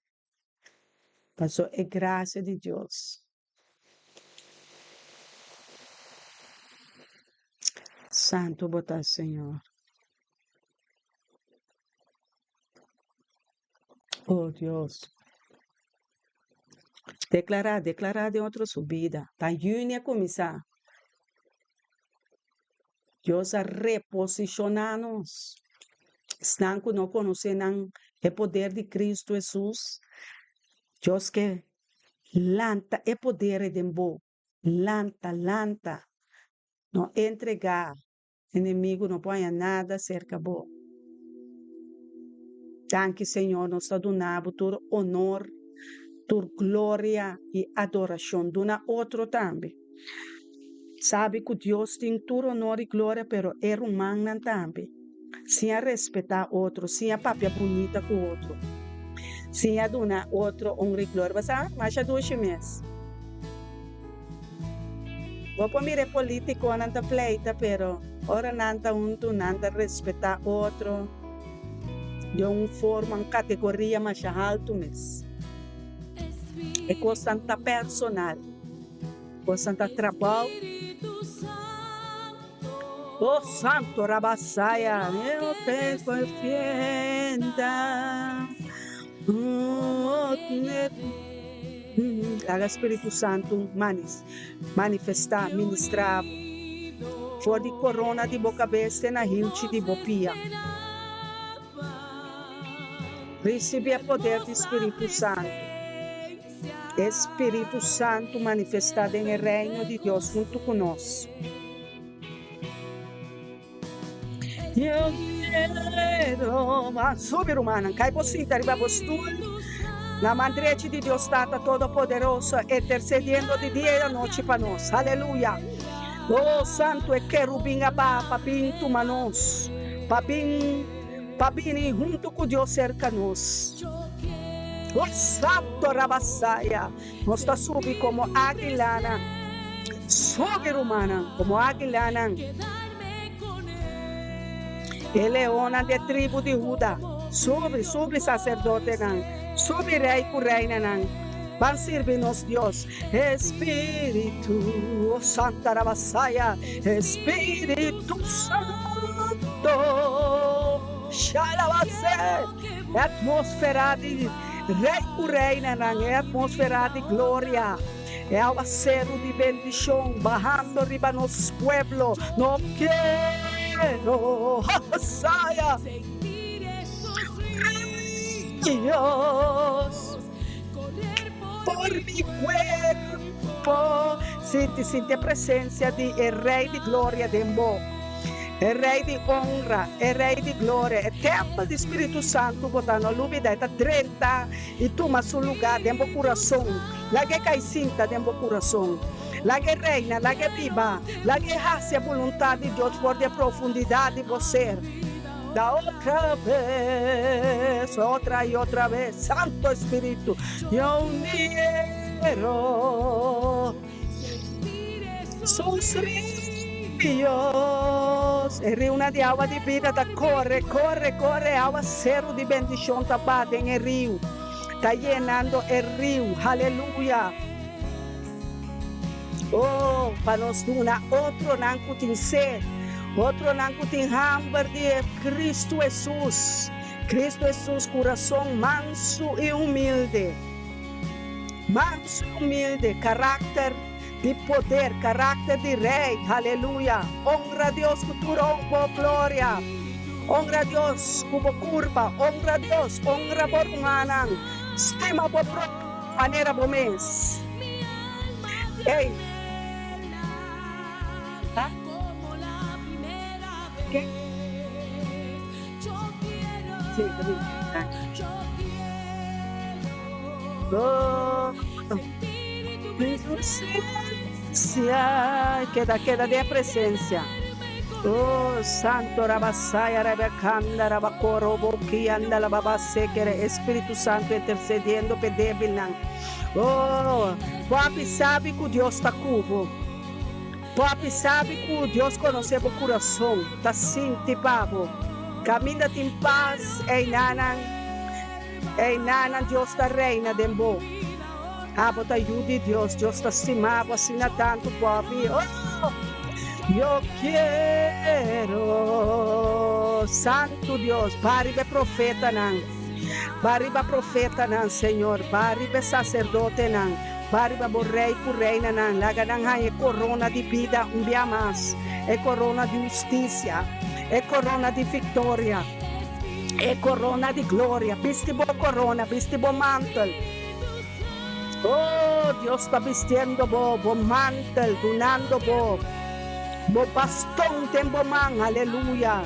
Speaker 1: Paso e gracia di Dios. Santo bo ta Señor. Oh Dios. Declara, declara den otro su bida. Pa juni a cuminsa. Dios a reposiciona nos. Esnan cu no conoce nan e poder di Cristo Jesus, Dios ke Lanta e poder ei den bo. Lanta, lanta. No entregá. Enemigu no por haña nada serka bo. Danki Señor, nos ta duna bo tur honor, tur gloria i adorashon. Duna otro tambe. Sabi ku Dios tin tur honor i gloria, pero e rumannan tambe. Siña respetá otro, siña papia bunita ku otro, siña duna otro honra i gloria. Bo sa, masha dushi mes. Bo por mira e politiconan ta pleita pero ora nan ta hunto nan ta respeta otro den un forma, un categoria masha halto mes. E cosnan ta personal, cosnan ta trabao. Oh Santo Rabasaya, eu te defienda. Oh, Laga Spiritu Santu manis, manifestá, ministrá bo. For di korona di bo kabes te na hilchi di bo pia. Risibí e poder di Spiritu Santu. E Spiritu Santu manifestá den e Reino di Dios huntu ku nos. Yo quiero mas. Subi rumannan, kai bo sinta riba bo stul na man drechi di Dios Tata Todopoderoso, intercediendo di dia i anochi pa nos. Aleluya! Oh, santu e kerubin a baha pa bin tuma nos, pa bin, pa bini huntu ku Dios serka nos. Oh, santu Rabasaya! Nos ta subi komo águilanan. Subi, rumannan, komo águilanan. E leonnan di e tribu di Huda. Subi, subi, saserdotenan. Subi, rei ku reinanan. Ban sirbi nos Dios. Espíritu, oh Santa Rabasaya, Espíritu Santo. Shalabase! E atmósfera di. Rei ku reinanan, e atmósfera di gloria, e awaseru di bendishon bahando riba nos pueblo. No kero Hosaya Dios por mi kuerpo. Sinti, sinti e presensia di e Rei di gloria den bo. E Rei di onra, e Rei di gloria, e tèmpel di Spiritu Santu bo ta. No lubida, e ta drenta i tuma su lugá den bo kurason. Laga e kai sinta den bo kurason. Laga e reina, laga e biba, laga e hasi e boluntat di Dios for di e profundidat di bo ser. Da otra bes, otra i otra bes, Santo Spiritu, yo quiero. Sus rios, e riunan di awa di bida ta kore, kore, kore, e awaseru di bendishon ta baha den e riu, ta yenando e riu, haleluya! Oh, pa nos duna otronan ku tin sed, otronan ku tin hamber di e Kristu Hesus, Kristu Hesus kurason mansu i humilde. Manso i humilde, karakter di poder, karakter di rei, haleluya. Honra Dios ku tur bo gloria, honra Dios ku bo kurpa, honra Dios, honra bo rumannan, stima bo propio manera bo mes. Ey. Ha? Ke? Sí, ta bin. Oh, presencia, keda, keda den e presencia. Oh, Santo Rabasaya, Rabakanda, Rabakoro, Bokianda, la Baba Sekere, Espíritu Santo intercediendo pe débilnan. Oh, papi sabi ku Dios ta ku bo. Papi sabi ku Dios konosé bo kurason, ta sinti pa bo. Kaminda tin pas, einanan. Einanan Dios ta reina den bo. Abo ta yu di Dios. Dios ta stima bo asina tantu, Poppy. Oh! Yo kiero. Santu Dios, ba riba e profetanan. Ba riba profetanan, Señor. Ba riba e saserdotenan. Ba riba bo rei ku reinanan. Laga nan haña e korona di bida un bia mas, e korona di hustisia, e korona di viktoria. E korona di gloria. Bisti bo korona, bisti bo mantel. Oh, Dios ta bistiendo bo, bo mantel, dunando bo, bo baston den bo man, aleluya.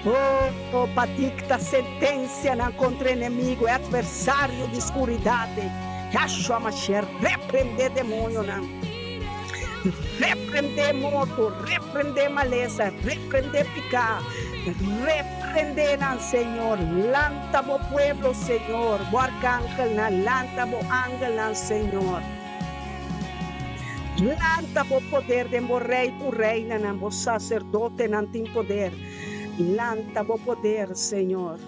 Speaker 1: Oh, pa dicta sentencianan contra enemigo, e adversario di scuridad. Yahshua Mashiach, reprende demonionan, reprende morto, reprende malesa, reprende pica, reprende nan, Señor. Lanta bo pueblo, Señor, bo arcangelnan, lanta bo angelnan, Señor. Lanta bo poder den bo rey cu reinanan, bo sacerdotenan tin poder. Lanta bo poder, Señor.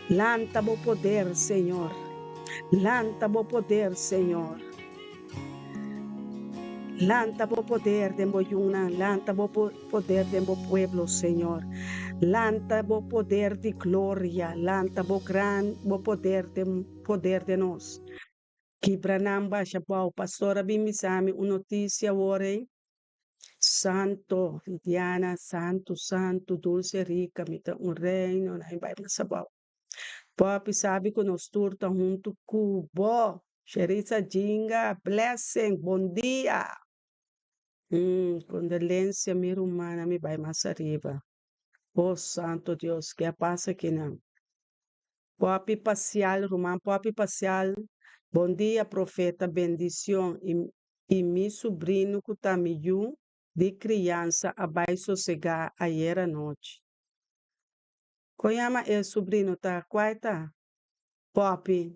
Speaker 1: Lanta bo poder, Señor. Lanta bo poder, Señor. Lanta bo poder den bo yunan, lanta bo poder den bo pueblo, Señor. Lanta bo poder di gloria, lanta bo gran, bo poder den poder den nos. Kibra nan basha bou. Pastor a bin bisa mi un noticia awor ei. Santo, Diana, santo, santo, dulce rica, mi ta un reino, nan bai mas abou. Papi sabi cu nos tur ta hunto cu bo. Sherisa Jinga, blessing, bon dia. Condolencia mi ruman, mi bai mas ariba. Oh santo Dios, ke a pasa akinan? Papi Pasial, ruman Papi Pasial, bon dia profeta, bendicion y y mi subrino cu ta mi yu di criansa a bai sosega ayer anochi. Con yama e subrino ta? Cua e ta? Poppy,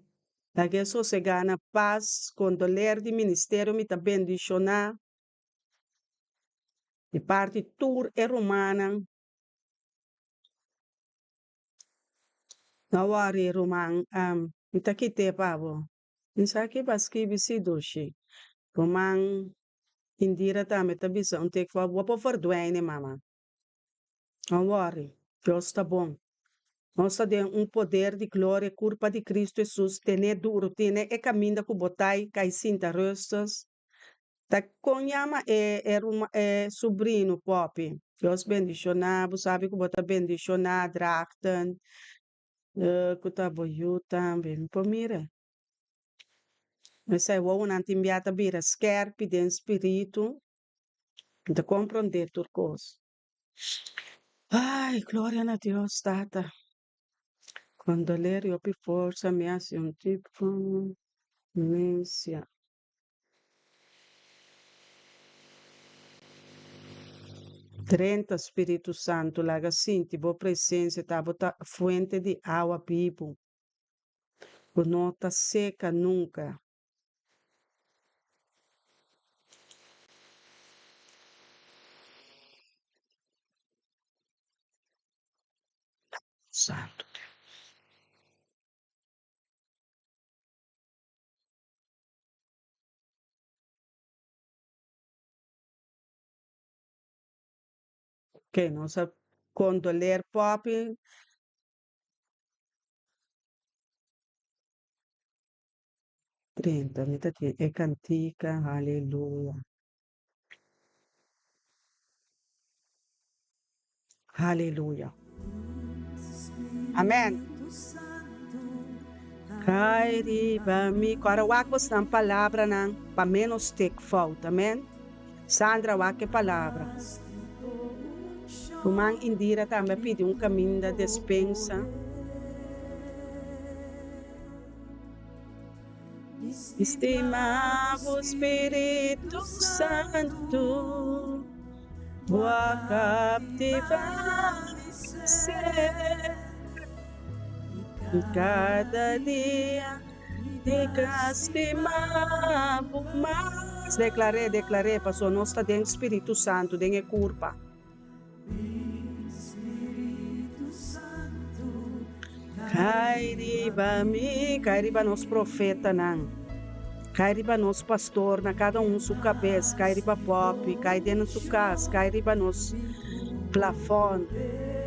Speaker 1: Laga e sosega na pas, condoleer di ministerio mi ta bendiciona di parti tur e rumannan. No worry ruman, mi ta kite pa bo. Mi sa ki ba skibi si dushi. Ruman Indira tambe ta bisa un tek for bo por verdwijne mama. No worry, Dios ta bon. Nos ta den un poder di gloria kurpa di Cristo Jesus tene duro tene e kaminda ku bo ta i kai sinta rustig. Ta kon yama e e ruma e subrino Poppy. Dios bendiciona bo sabi ku bo ta bendiciona Drachten ku ta bo yu tambe. Mi por mira. Esei wowonan tin bia ta bira skerpi den spiritu. Mi ta comprende tur cos. Ay, gloria na Dios, Tata. Condoleer y hopi forsa mi haci un tipo mencia. Drenta, Spiritu Santu, laga sinti bo presencia ta bo ta fuente di awa bibu cu no ta seca nunca. Santo Dios. Ok, nos a condoleer Poppy. 30, mi ta tin e kantika, haleluya. Haleluya. Amen. Kai riba mi. Ku ora wak bosnan palabranan pa menos tek fout. Amen. Sandra wak e palabra. Ruman Indira tambe a pidi un kaminda despensa. Mi stima bo Spiritu Santu, bo a kaptivá mi ser. I kada dia mi ta stima bo mas. Deklar'é, deklar'é, pasobra nos ta den Spiritu Santu, den e kurpa. Kai riba mi, kai riba nos profetanan, kai riba nos pastornan, kada un su kabes, kai riba Poppy, kai den su kas, kai riba nos plafòn,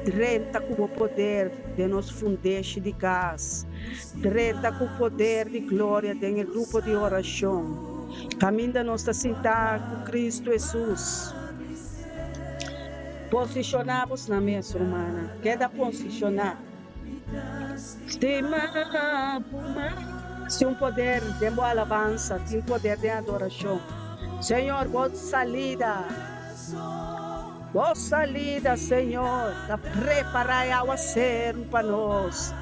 Speaker 1: drenta ku bo poder den nos fundeshi di kas, drenta ku poder di gloria den e grupo di orashon, kaminda nos ta sintá ku Kristu Hesus. Posishoná bosnan mes, rumannan. Keda posishoná. Stima bo mas. Tin poder den bo alabansa, tin poder den adorashon. Señor, bo salida, bo salida, Señor, ta prepará e awaseru pa nos.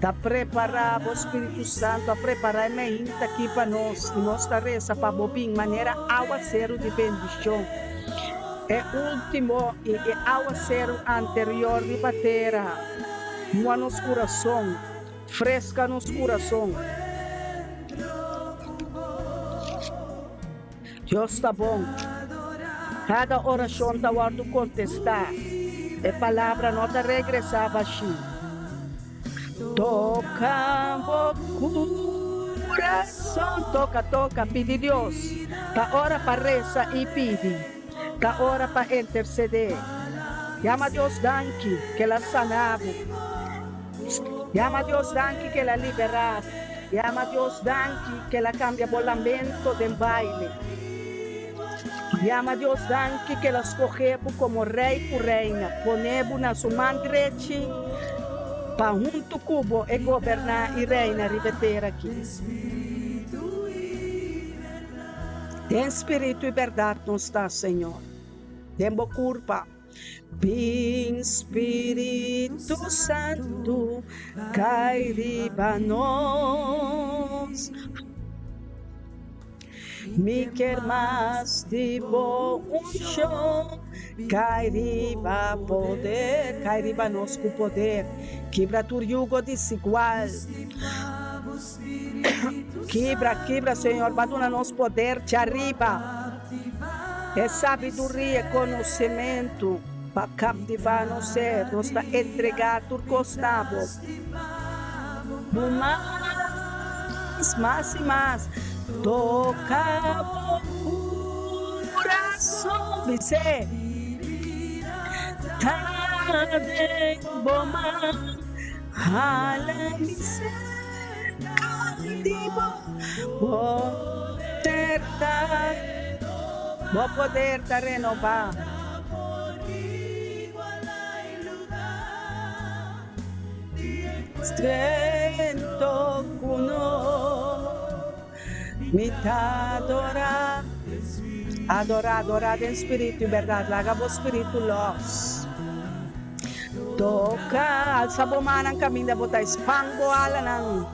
Speaker 1: Ta prepará, bo Spiritu Santu a prepará e meinta aki pa nos, i nos ta resa pa bo bin manera awaseru di bendishon. E último i e awaseru anterior riba tera mua nos kurason, freska nos kurason. Dios ta bon. Kada orashon ta wòrdu kontestá. E palabra no ta regresá bashí. Toka bo kurason. Toka, toka, pidi Dios. Ta ora pa resa i pidi. Ta ora pa intersedé. Yama Dios danki ku el a sana bo. Yama Dios danki ku el a liberá bo. Yama Dios danki ku el a kambia bo lamento den baile. Yama Dios danki ku el a skohe bo komo rei ku reina, pone bo na su man drechi pa huntu ku bo e goberná i reina riba e tera aki. Den spiritu i bèrdat nos ta, Señor, den bo kurpa. Bin Spiritu Santu kai riba nos. Mi kier mas di bo unshon kai riba poder, kai riba nos ku poder, kibra tur yugo desigual. Kibra, kibra Señor, ba duna nos poder djariba. E sabiduria e konosementu pa kaptivá nos ser. Nos ta entregá tur kos na bo. Bo mas, mas i mas toka bo kurason. Bis'é, Ta den bo man, hala mi serka di bo. Bo poder ta, bo poder ta renobá. Strento ku no mi ta adorá. Adorá, adorá den spiritu i bèrdat. Laga bo spiritu lòs. Toka, alsa bo mannan kaminda bo ta, span bo alanan.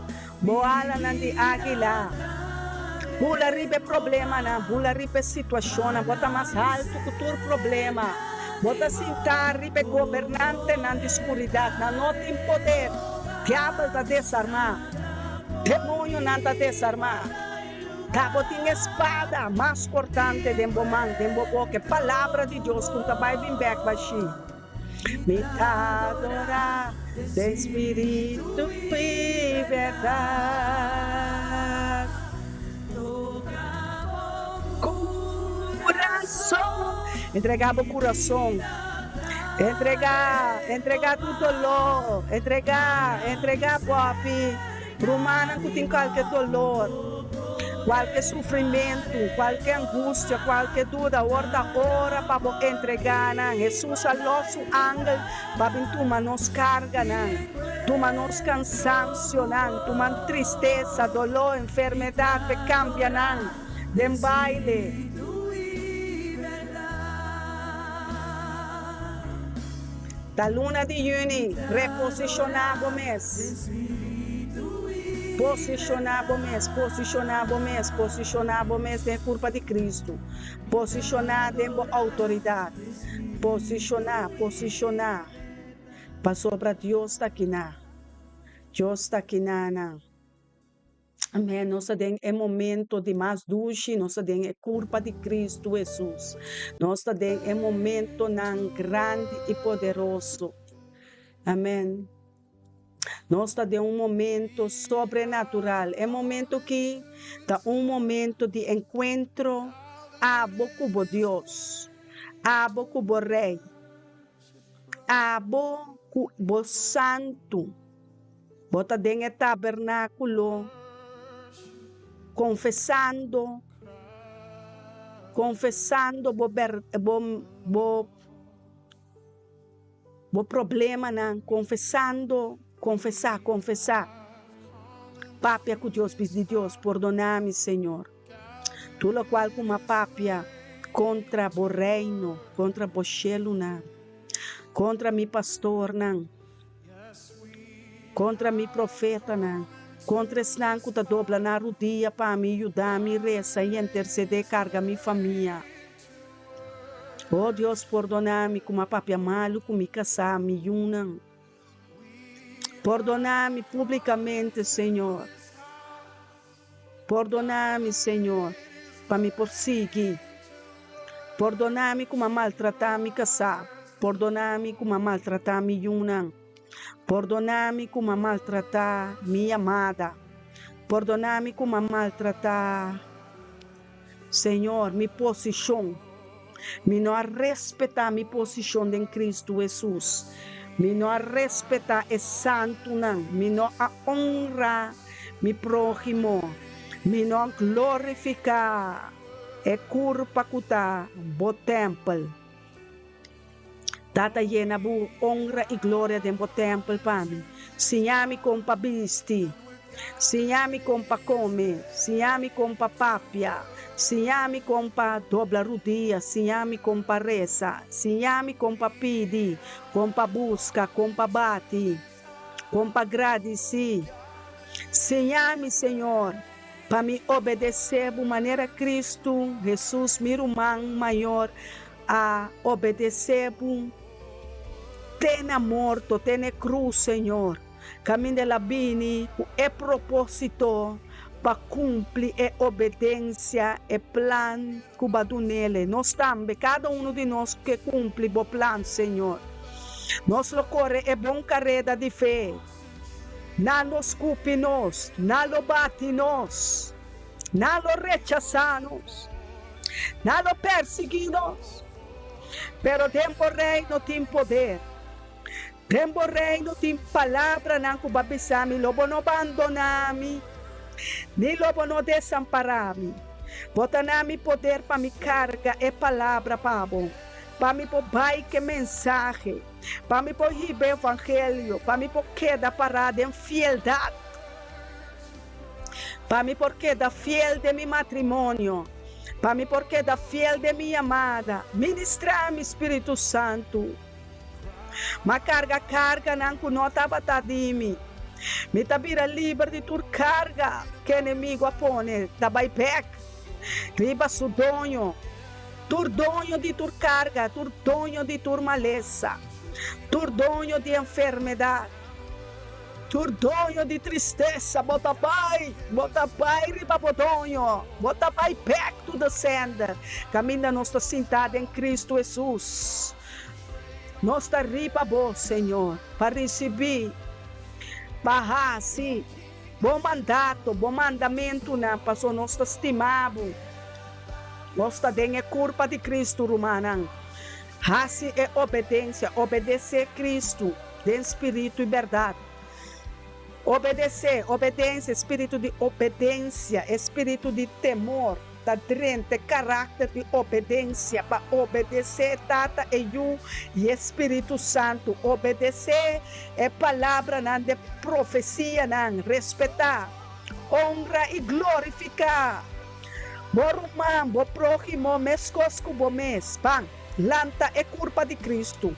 Speaker 1: Bo alanan di águila bula riba e problemanan, bula riba e situashonnan. Bo ta mas haltu ku tur problema. Bo ta sintá riba e gobernantenan di skuridat. Nan no tin poder. Diabel ta desarmá. Demonionan ta desarmá. Ta bo tin e spada mas kortante den bo man, den bo boka, e Palabra di Dios ku ta bai bin bèk bashí. Mi ta adorá den spiritu i bèrdat. Kurason, entregá bo kurason, entregá, entregá tur doló, entregá, entregá pòpi. Rumannan ku tin kualke dolor, kualke sufrimentu, kualke angustia, kualke duda, awor ta ora pa bo entregá nan. Hesus a lòs su angel pa bin tuma nos karganan, tuma nos kansansionan, tuma tristesa, doló, enfermedat, p'e kambia nan den baile. Ta luna di yüni, reposishoná bo mes. Posishoná bo mes, posishoná bo mes, posishoná bo mes den e kurpa di Kristu. Posishoná den bo outoridat. Posishoná, posishoná, pasobra Dios ta kiná. Dios ta kiná nan. Amén. Nos ta den e momento di mas dushi, nos ta den e kurpa di Kristu Hesus. Nos ta den e momentonan grandi i poderoso. Amén. Nos ta den un momento sobrenatural. E momento aki ta un momento di enkuentro abo ku bo Dios, abo ku bo Rei, abo ku bo Santu. Bo ta den e tabernákulo konfesando, konfesando bo ber, bo, bo, bo problemanan, konfesando, konfesá, konfesá. Papia ku Dios, pidi Dios, Pordona mi, Señor, tur lokual ku mi a papia kontra bo reino, kontra bo shelunan, kontra mi pastornan, kontra mi profetanan, kontra esnan ku ta dobla nan rudia pa mi, yuda mi resa i intersedé karga mi famia. O Dios, pordona mi ku mi a papia malu ku mi kasá, mi yunan. Pordona mi públikamente, Señor. Pordona mi, Señor, pa mi por sigui. Pordona mi ku mi a maltratá mi kasá. Pordona mi ku mi a maltratá mi yunan. Pordona mi ku mi a maltratá mi yamada. Pordona mi ku mi a maltratá, Señor, mi posishon. Mi no a respetá mi posishon den Kristu Hesus. Mi no a respetá e santunan. Mi no a onra mi próhimo. Mi no a glorifiká e kurpa ku ta bo tèmpel. Tata yena bo onra i gloria den bo tèmpel pa mi. Siña mi kon pa bisti. Siña mi kon pa kome. Siña mi kon pa papia. Siña mi kon pa dobla rudia. Siña mi kon pa resa. Siña mi kon pa pidi, kon pa buska, kon pa bati, kon pa gradisí. Siña mi, Señor, pa mi obedesé bo manera Kristu Hesus, mi ruman mayor, A obedecé bo te na morto, te n'e cruz, Señor. Caminda el a bini cu e propósito pa cumpli e obedencia, e plan cu bo a dunele. Nos tambe, cada uno di nos ke cumpli bo plan, Señor. Nos lo core e bon careda di fe. Nan lo scupi nos, nan lo bati nos, nan lo rechasá nos. Nan lo persiguí nos, pero den bo reino tin poder. Den bo reino tin palabranan ku bo a bisa mi, Lo bo no bandoná mi, ni lo bo no desampará mi. Bo ta na mi poder pa mi karga e palabra pa bo, pa mi por bai ku e mensahe, pa mi por hiba e evangelio, pa mi por keda pará den fieldat. Pa mi por keda fiel den mi matrimonio, pa mi por keda fiel den mi yamada, ministrá mi, Spiritu Santu. M'a karga karganan ku no tabata di mi. Mi ta bira liber di tur karga ku enemigu a pone ta bai bèk riba su doño, tur doño di tur karga, tur doño di tur malesa, tur doño di enfermedat. Tur doño di tristesa, bo ta bai, bo ta bai riba bo doño, bo ta bai back to the sender, kaminda nos ta sintá den Kristu Hesus. Nos ta riba bo, Señor, pa risibí, pa hasi bo mandato, bo mandamentunan, pasobra nos ta stima bo. Nos ta den e kurpa di Kristu, rumannan. Hasi e obedensia, obedesé Kristu. Den spiritu i bèrdat. Obedesé, obedensia, e spiritu di obedensia, e spiritu di temor ta drenta e karakter di obedensia pa obedesé e Tata, e Yu i e Spiritu Santu. Obedesé e palabranan den profesianan, respetá, honra i glorifiká bo ruman, bo próhimo meskos ku bo mes. Ban lanta e kurpa di Kristu.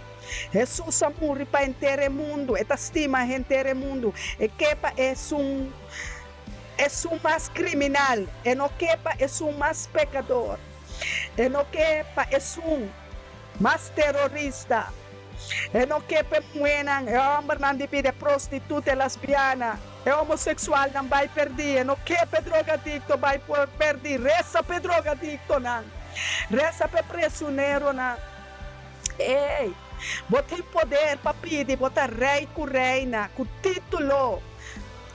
Speaker 1: Hesus a muri pa henter e mundu. E ta stima henter e mundu. E ke pa esun esun mas kriminal. E no ke pa esun mas pekador. E no ke pa esun mas terorista. E no ke pa e muhénan, e hòmbernan di bida, e prostituta, e lasbiana, e homoseksualnan bai pèrdí. E no ke pa e drogadikto bai pèrdí. Resa pa e drogadiktonan. Resa pa e prisioneronan. Ey, bo tin poder pa pidi bo ta rey cu reina cu titulo.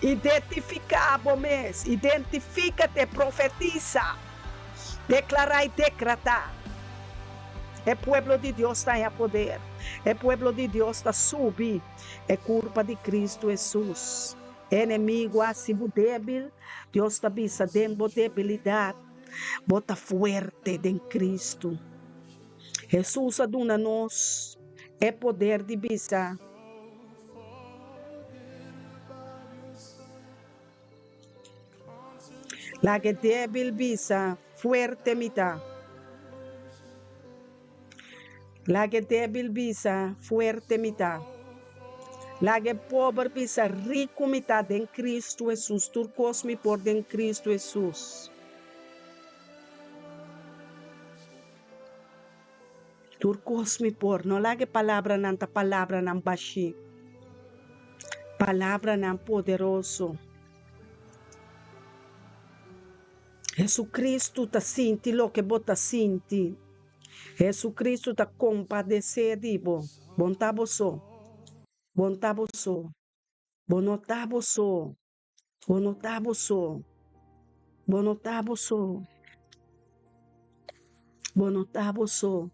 Speaker 1: Identifica bo mes, identificate, profetisa, declara y decrata. E pueblo di Dios ta haña poder. E pueblo di Dios ta subi e curpa di Cristo Jesus. E enemigo a haci bo debil, Dios ta bisa den bo debilidad bo ta fuerte den Cristo. Hesus a duna nos e poder di bisa. Laga e débil bisa, Fuerte mi ta. Laga e débil bisa, Fuerte mi ta. Laga e pober bisa, Riku mi ta den Kristu Hesus. Tur kos mi por den Kristu Hesus. Tur kos mi por. No laga e palabranan ta palabranan bashí. Palabranan poderoso. Jesucristo ta sinti loke bo ta sinti. Jesucristo ta kompadesé di bo. Bo no ta bo so. Bo no ta bo so. Bo no ta bo so. Bo no ta bo so. Bo no ta bo so. Bo no ta bo so.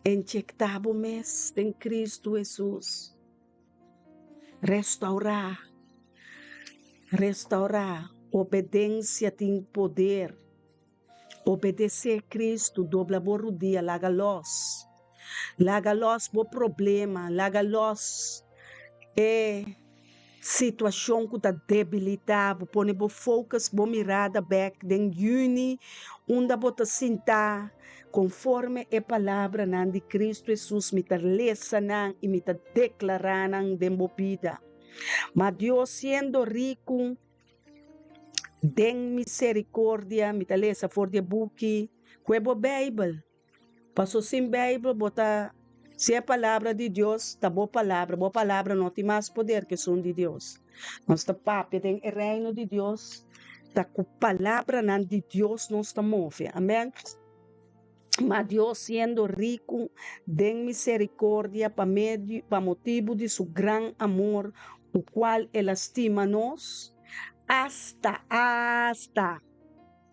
Speaker 1: Enchektá bo mes den Cristo Hesus. Restaurá. Restaurá. Obedensia tin poder. Obedesé Cristo, dobla bo rudia, laga los. Laga los bo problema, laga los e situacion cu ta debilita bo. Pone bo focus, bo mirada bek den juni unda bo ta sinta conforme e palabranan di Cristo Jesus. Mi ta lesa nan y mi ta declara nan den bo bida. Ma Dios siendo ricu Den misericordia mi ta lesa for di e buki cu e bo Bijbel. Paso sin Bijbel bo ta si e palabra di Dios ta bo palabra, bo palabra no tin mas poder cu esun di Dios. Nos ta papia den e reino di Dios, ta cu palabranan di Dios nos ta move. Amen. Ma Dios siendo ricu den misericordia pa medio pa motibu di su gran amor cu cual el a stima nos, asta, asta,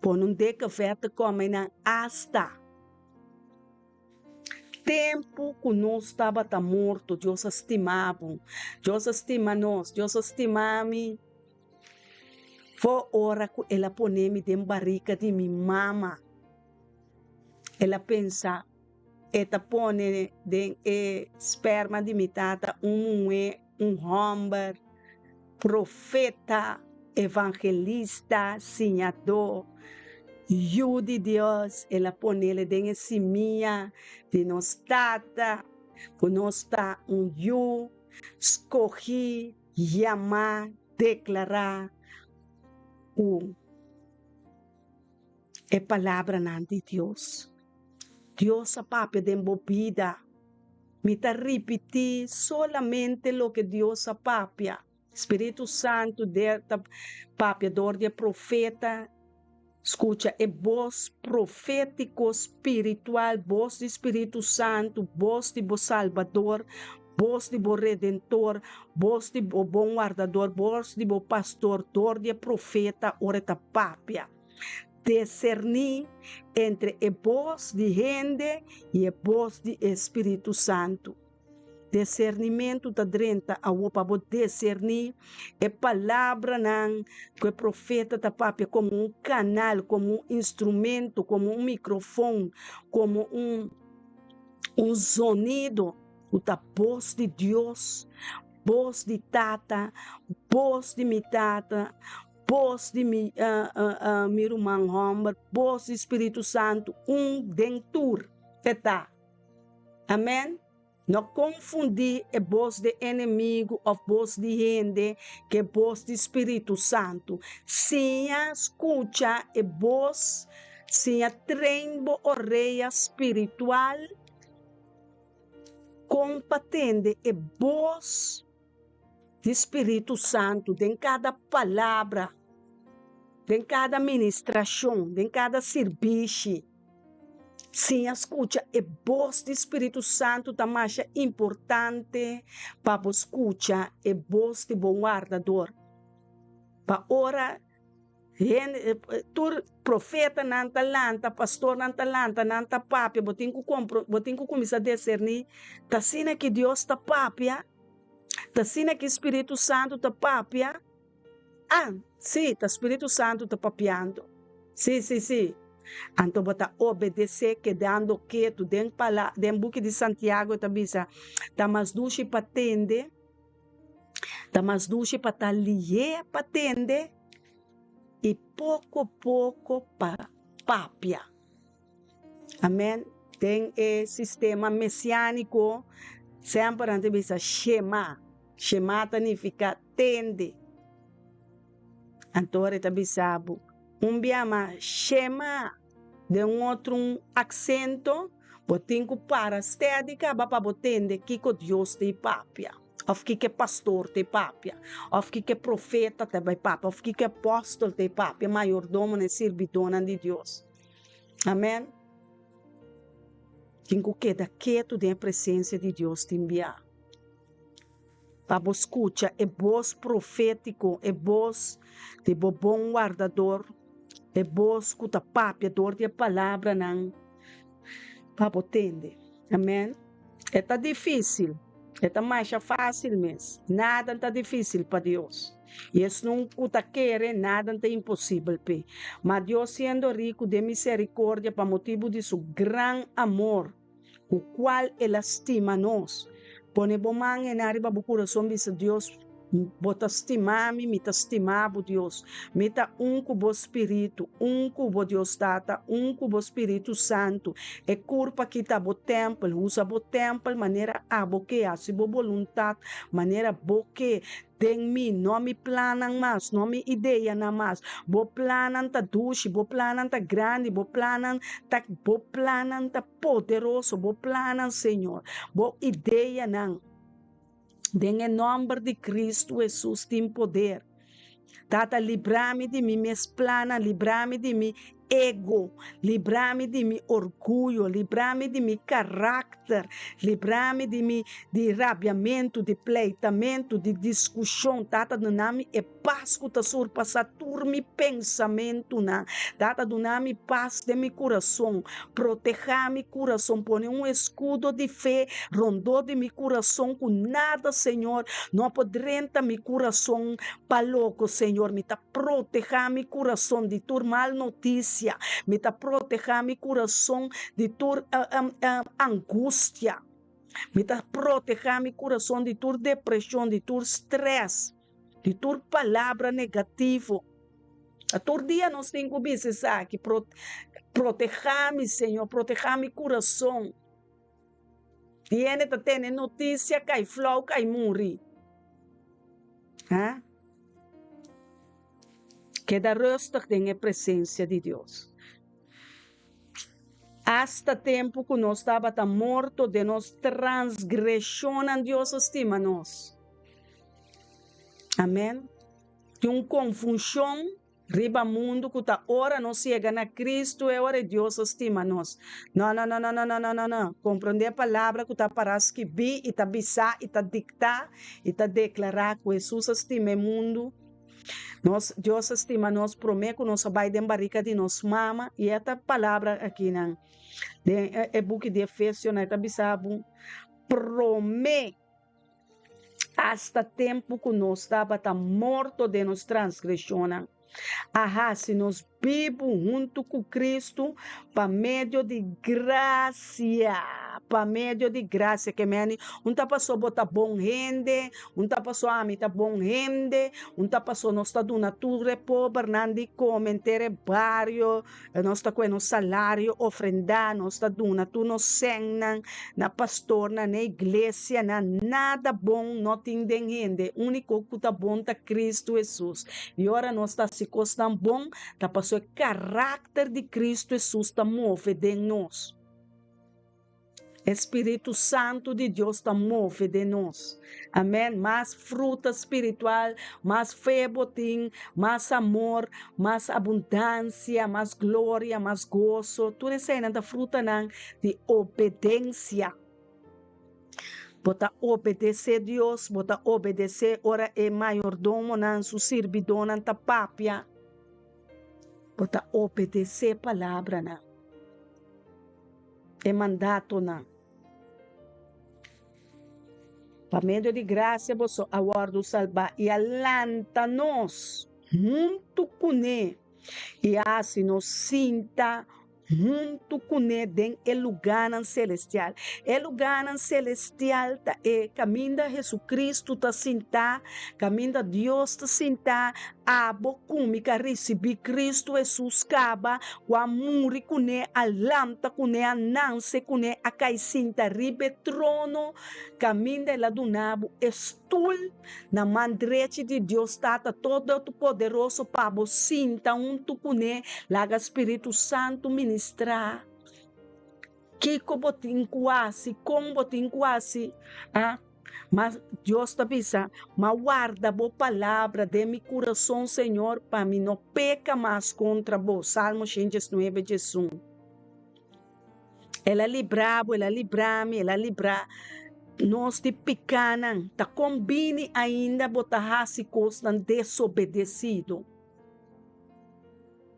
Speaker 1: pone un dikke vette koma einan, asta tempu cu nos tabata morto, Dios a stima bo, Dios a stima nos, Dios a stima mi for ora cu el a pone mi den barica di mi mama. El a pensa, E ta pone den e sperma di mi tata un muhé, un hòmber, profeta, evangelista, siñadó, yu di Dios. El a ponele den e simia di nos tata, ku nos ta un yu skogí, yamá, deklará ku. E palabranan di Dios. Dios a papia den bo bida. Mi ta ripití solamente loke Dios a papia. Spiritu Santu ta papia dor di e profeta. Skucha e bos profétiko spiritual, bos di Spiritu Santu, bos di bo Salbador, bos di bo Redentor, bos di bo Bon Wardador, bos di bo Pastor dor di e profeta ora e ta papia. Deserní entre e bos di hende i e bos di e Spiritu Santu. Desernimentu ta drenta awor pa bo deserní e palabranan ku e profeta ta papia komo un kanal, komo un instrumento, komo un mikrofon, komo un un zonido ku ta bos di Dios, bos di Tata, bos di mi Tata, Bos di mi mi ruman hòmber, bos di Spiritu Santu, un den tur e ta. Amen. No konfundí e bos di enemigu òf bos di hende ku e bos di Spiritu Santu. Siña skucha e bos, siña train bo orea spiritual kon pa tende e bos. Di Spiritu Santu den kada palabra, den kada ministrashon, den kada sirbishi. Siña skucha e bos di Spiritu Santu ta masha importante pa bo skucha e bos di bo wardador. Pa ora Hende, tur profetanan ta lanta, pastornan ta lanta, nan ta papia, bo tin ku kompro, bo tin ku kuminsá deserní, ta asina ki Dios ta papia? Ta asina ki Spiritu Santu ta papia? Ah, sí, ta Spiritu Santu ta papiando. Sí, sí, sí. Anto bo ta obedesé kedando ketu. Den pala, den buki di Santiago e ta bisa, Ta mas dushi pa tende. Ta mas dushi pa ta lihé pa tende. i poko poko pa papia. Amen. Den e sistema mesiániko semper nan ta bisa shema. Shema ta nifiká tende. Anto e ta bisa bo un bia mas shema den un otro un aksento, bo tin ku para stèdi kaba pa bo tende kiko Dios ta papia. Òf kiko e pastor ta papia, òf kiko e profeta ta bai papia, òf kiko e apòstel ta papia, mayordomonan, e sirbidónan di Dios. Amèn. Tin ku keda ketu den e presensia di Dios tin bia. Pa bo skucha e bos profétiko, e bos di bo bon wardador, e bos ku ta papia dor di e palabranan pa bo tende. Amèn. E ta difísil, e ta masha fásil mes. Nada ta difísil pa Dios. I esnan ku ta kere, nada ta imposibel p'e. Ma Dios siendo riku den miserikordia pa motibu di su gran amor ku kual el a stima nos. Pone bo man ena riba bo kurason bisa Dios, Bo ta stima mi, mi ta stima bo, Dios. Mi ta un ku bo Spiritu, un ku bo, Dios Tata, un ku bo Spiritu Santu. E kurpa aki ta bo tèmpel. Usa bo tèmpel manera abo ke, hasi bo boluntat manera bo ke den mi, no mi plannan mas, no mi ideanan mas. Bo plannan ta dushi, bo plannan ta grandi, bo plannan ta, bo plannan ta poderoso, bo plannan, Señor, bo ideanan. Den e nòmber di Kristu Hesus tin poder. Tata, libra mi di mi mes plannan, libra mi di mi ego, libra mi di mi orguyo, libra mi di mi karakter, libra mi di mi di rabiamentu, di pleitamentu, di diskushon. Tata, duna mi e pas ku ta surpasá tur mi pensamentunan. Tata, duna mi pas den mi kurason. Protehá mi kurason. Pone un eskudo di fe rondó di mi kurason ku nada, Señor, no por drenta mi kurason pa loko, Señor. Mi ta protehá mi kurason di tur mal notisia. Mi ta protehá mi kurason di tur angustia. Mi ta protehá mi kurason di tur depreshon, di tur strès. Di tur palabra negativo. A tur dia nos tin ku bisa esaki, Protehá mi, Señor, protehá mi kurason. Di hende ta tene notisia kai flou, kai muri. Ha? Keda rustig den e presensia di Dios. Asta tempu ku nos tabata morto den nos transgreshonnan, Dios a stima nos. Amen. Tin un konfunshon riba mundu ku ta ora nos yega na Kristu e ora e Dios a stima nos. No, no, no, no, no, no, no, no, no. Komprondé e palabra ku ta pará skibí i ta bisá i ta diktá i ta deklará ku Hesus a stima e mundu. Nos, Dios a stima nos promé ku nos a bai den barika di nos mama i e ta palabra akinan den e buki di Efesionan e ta bisa bo promé. Asta tempu ku nos tabata morto den nos transgreshonnan, a hasi nos bibu huntu ku Kristu pa medio di grasia. Pa medio di grasia. Ke meni, un ta pasó bo ta bon hende, un ta pasó ami ta bon hende, un ta pasó nos ta duna tur e pobernan di kome henter e bario, Nos ta kohe nos salario ofrendá, nos ta duna tur nos sènnan na pastornan, na iglesianan. Nada bon no tin den hende, úniko ku ta bon ta Kristu Hesus. I ora nos ta hasi kosnan bon, ta pasobra e karakter di Kristu Hesus ta move den nos. E spiritu santu di Dios ta move den nos. Amen. Mas fruta spiritual, mas fe bo tin, mas amor, mas abundansia, mas gloria, mas goso. Tur eseinan ta frutanan di obedensia. Bo ta obedesé Dios, bo ta obedesé ora e mayordomonan, su sirbidónan ta papia. Bo ta obedesé palabranan. E mandatonan. Pa medio di grasia boso a wòrdu salbá i a lanta nos huntu kuné i a hasi nos sinta huntu kuné den e lugánan selestial. E lugánan selestial ta e kaminda Hesukristu ta sintá, kaminda Dios ta sintá. Abo ku mi ka risibí Kristu Hesus kaba, ku a muri kuné, a lanta kuné, a nanse kuné, a kai sinta riba e trono kaminda el a duna bo e stul na man drechi di Dios Tata Todopoderoso pa bo sinta huntu kuné, laga Spiritu Santu ministrá. Kiko bo tin ku hasi? Kon bo tin ku hasi? A Ma Dios ta bisa, Ma warda bo palabra den mi kurason, Señor, pa mi no peka mas kontra bo. Salmo 119, 11. El a libra bo, el a libra mi, el a libra nos di pikánan. Ta kon bini ainda bo ta hasi kosnan desobedesido?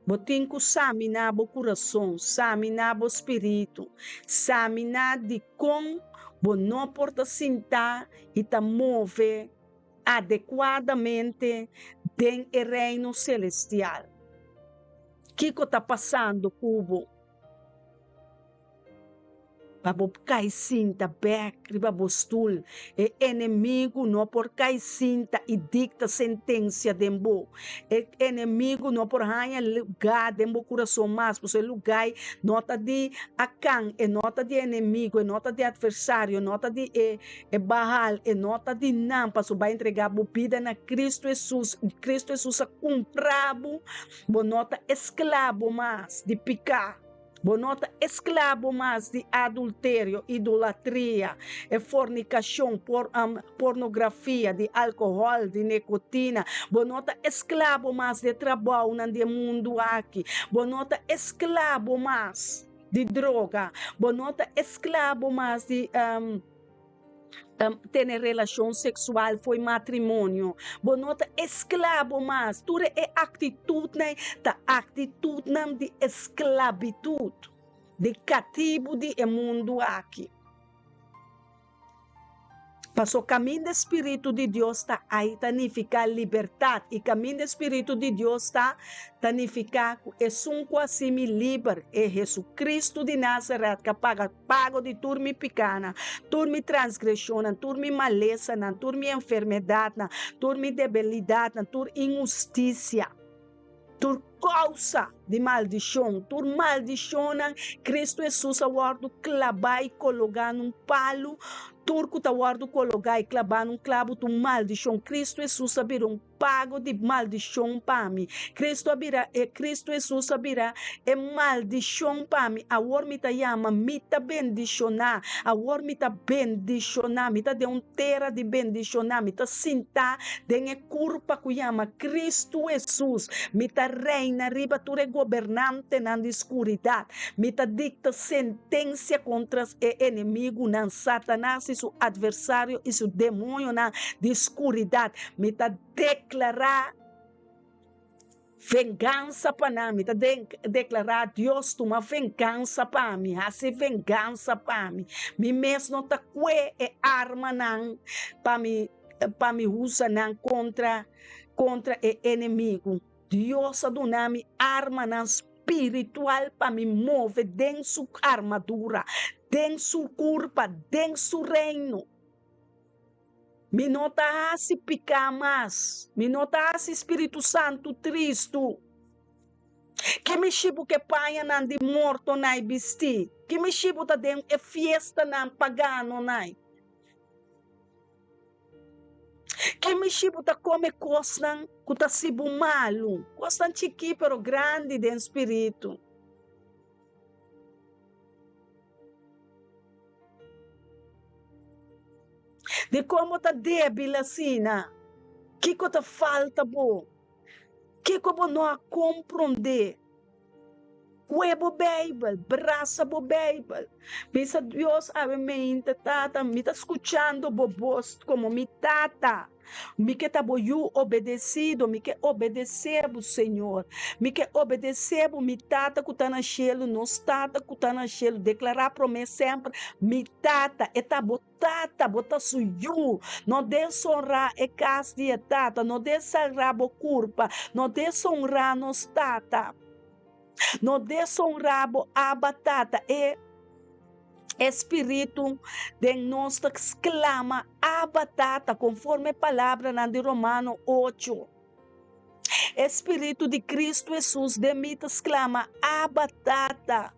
Speaker 1: Bo tin ku saminá bo kurason, saminá bo spiritu, saminá dikon bo no por ta sintá i ta move adekuadamente den e Reino selestial. Kiko ta pasando ku bo? Pa bo kai sinta bek riba bo stul. E enemigu no por kai sinta i dikta sentensia den bo. E enemigu no por haña lugá den bo kurason mas, pasobra e lugá ei no ta di Akan, e no ta di enemigu, e no ta di atversario, e no ta di e e Baal, e no ta di nan, pasobra bo a entregá bo bida na Kristu Hesus, i Kristu Hesus a kumpra bo, bo no ta esklabo mas di piká. Bo no ta esklabo mas di adulterio, idolatria, e fornikashon, por, pornografia, di alkohòl, di nikotina. Bo no ta esklabo mas di e trabounan di e mundu aki. Bo no ta esklabo mas di droga. Bo no ta esklabo mas di tene relashon seksual fo'i matrimonio. Bo no ta esklabo mas. Tur e aktitutnan ta aktitutnan di esklabitut, di katibu di e mundu aki. Paso kaminda e spiritu di Dios ta ai ta nifiká libertat, i kaminda e spiritu di Dios ta, ta nifiká ku esun ku hasi mi liber, e Hesukristu di Nazaret ku a paga Pago di tur mi pikánan, tur mi transgreshonnan, tur mi malesanan, tur mi enfermedatnan, tur mi debilidatnan, tur inhustisia, tur kousa di maldishon, tur maldishonnan, Kristu Hesus a wòrdu klabá i kologá na un palu, tur ku ta wòrdu kologá i klabá na un klabu ta un maldishon, Kristu Hesus a bira un pago di maldishon pa mi. Kristu a bira e Kristu Hesus a bira e maldishon pa mi. Awor mi ta yama, mi ta bendishoná. Awor mi ta bendishoná. Mi ta den un tera di bendishoná. Mi ta sintá den e kurpa ku yama Kristu Hesus. Mi ta reina riba tur e gobernantenan di skuridat. Mi ta dikta sentensia kontra e enemigunan, Satanas i su atversario i su demoñonan di skuridat. Mi ta deklará vengansa pa nan, mi ta deklará, Dios, tuma vengansa pa mi, hasi vengansa pa mi. Mi mes no ta kue e armanan pa mi pa mi usa nan kontra kontra e enemigu. Dios a duna mi armanan spiritual pa mi move den su armadura, den su kurpa, den su reino. Mi no ta hasi piká mas. Mi no ta hasi Spiritu Santu tristu. Ki mishi bo ke pañanan di mortonai bistí? Ki mishi bo ta den e fiestanan paganonai? Ki mishi bo ta kome kosnan ku ta hasi bo malu? Kosnan chikí pero grandi den spiritu. Dikon bo ta débil asina? Kiko ta falta bo? Kiko bo no a komprondé? Kue bo Beibel, brasa bo Beibel. Bisa Dios awe meinta, Tata, mi ta skuchando bo bos komo mi Tata. Mi ke ta bo yu obedesido, mi ke obedesé bo, Señor. Mi ke obedesé bo, mi Tata ku ta na shelu, nos Tata ku ta na shelu. Deklará promé semper, Mi Tata, e ta bo Tata, bo ta su yu. No desonrá e kas di e Tata, no desagrá bo kurpa, no desonrá nos Tata. No desonrá bo Abba Tata, e. E spiritu den nos ta sklama, Abba, Tata, konforme e palabranan di Romano ocho. E Spiritu di Kristu Hesus den mi ta sklama, Abba, Tata!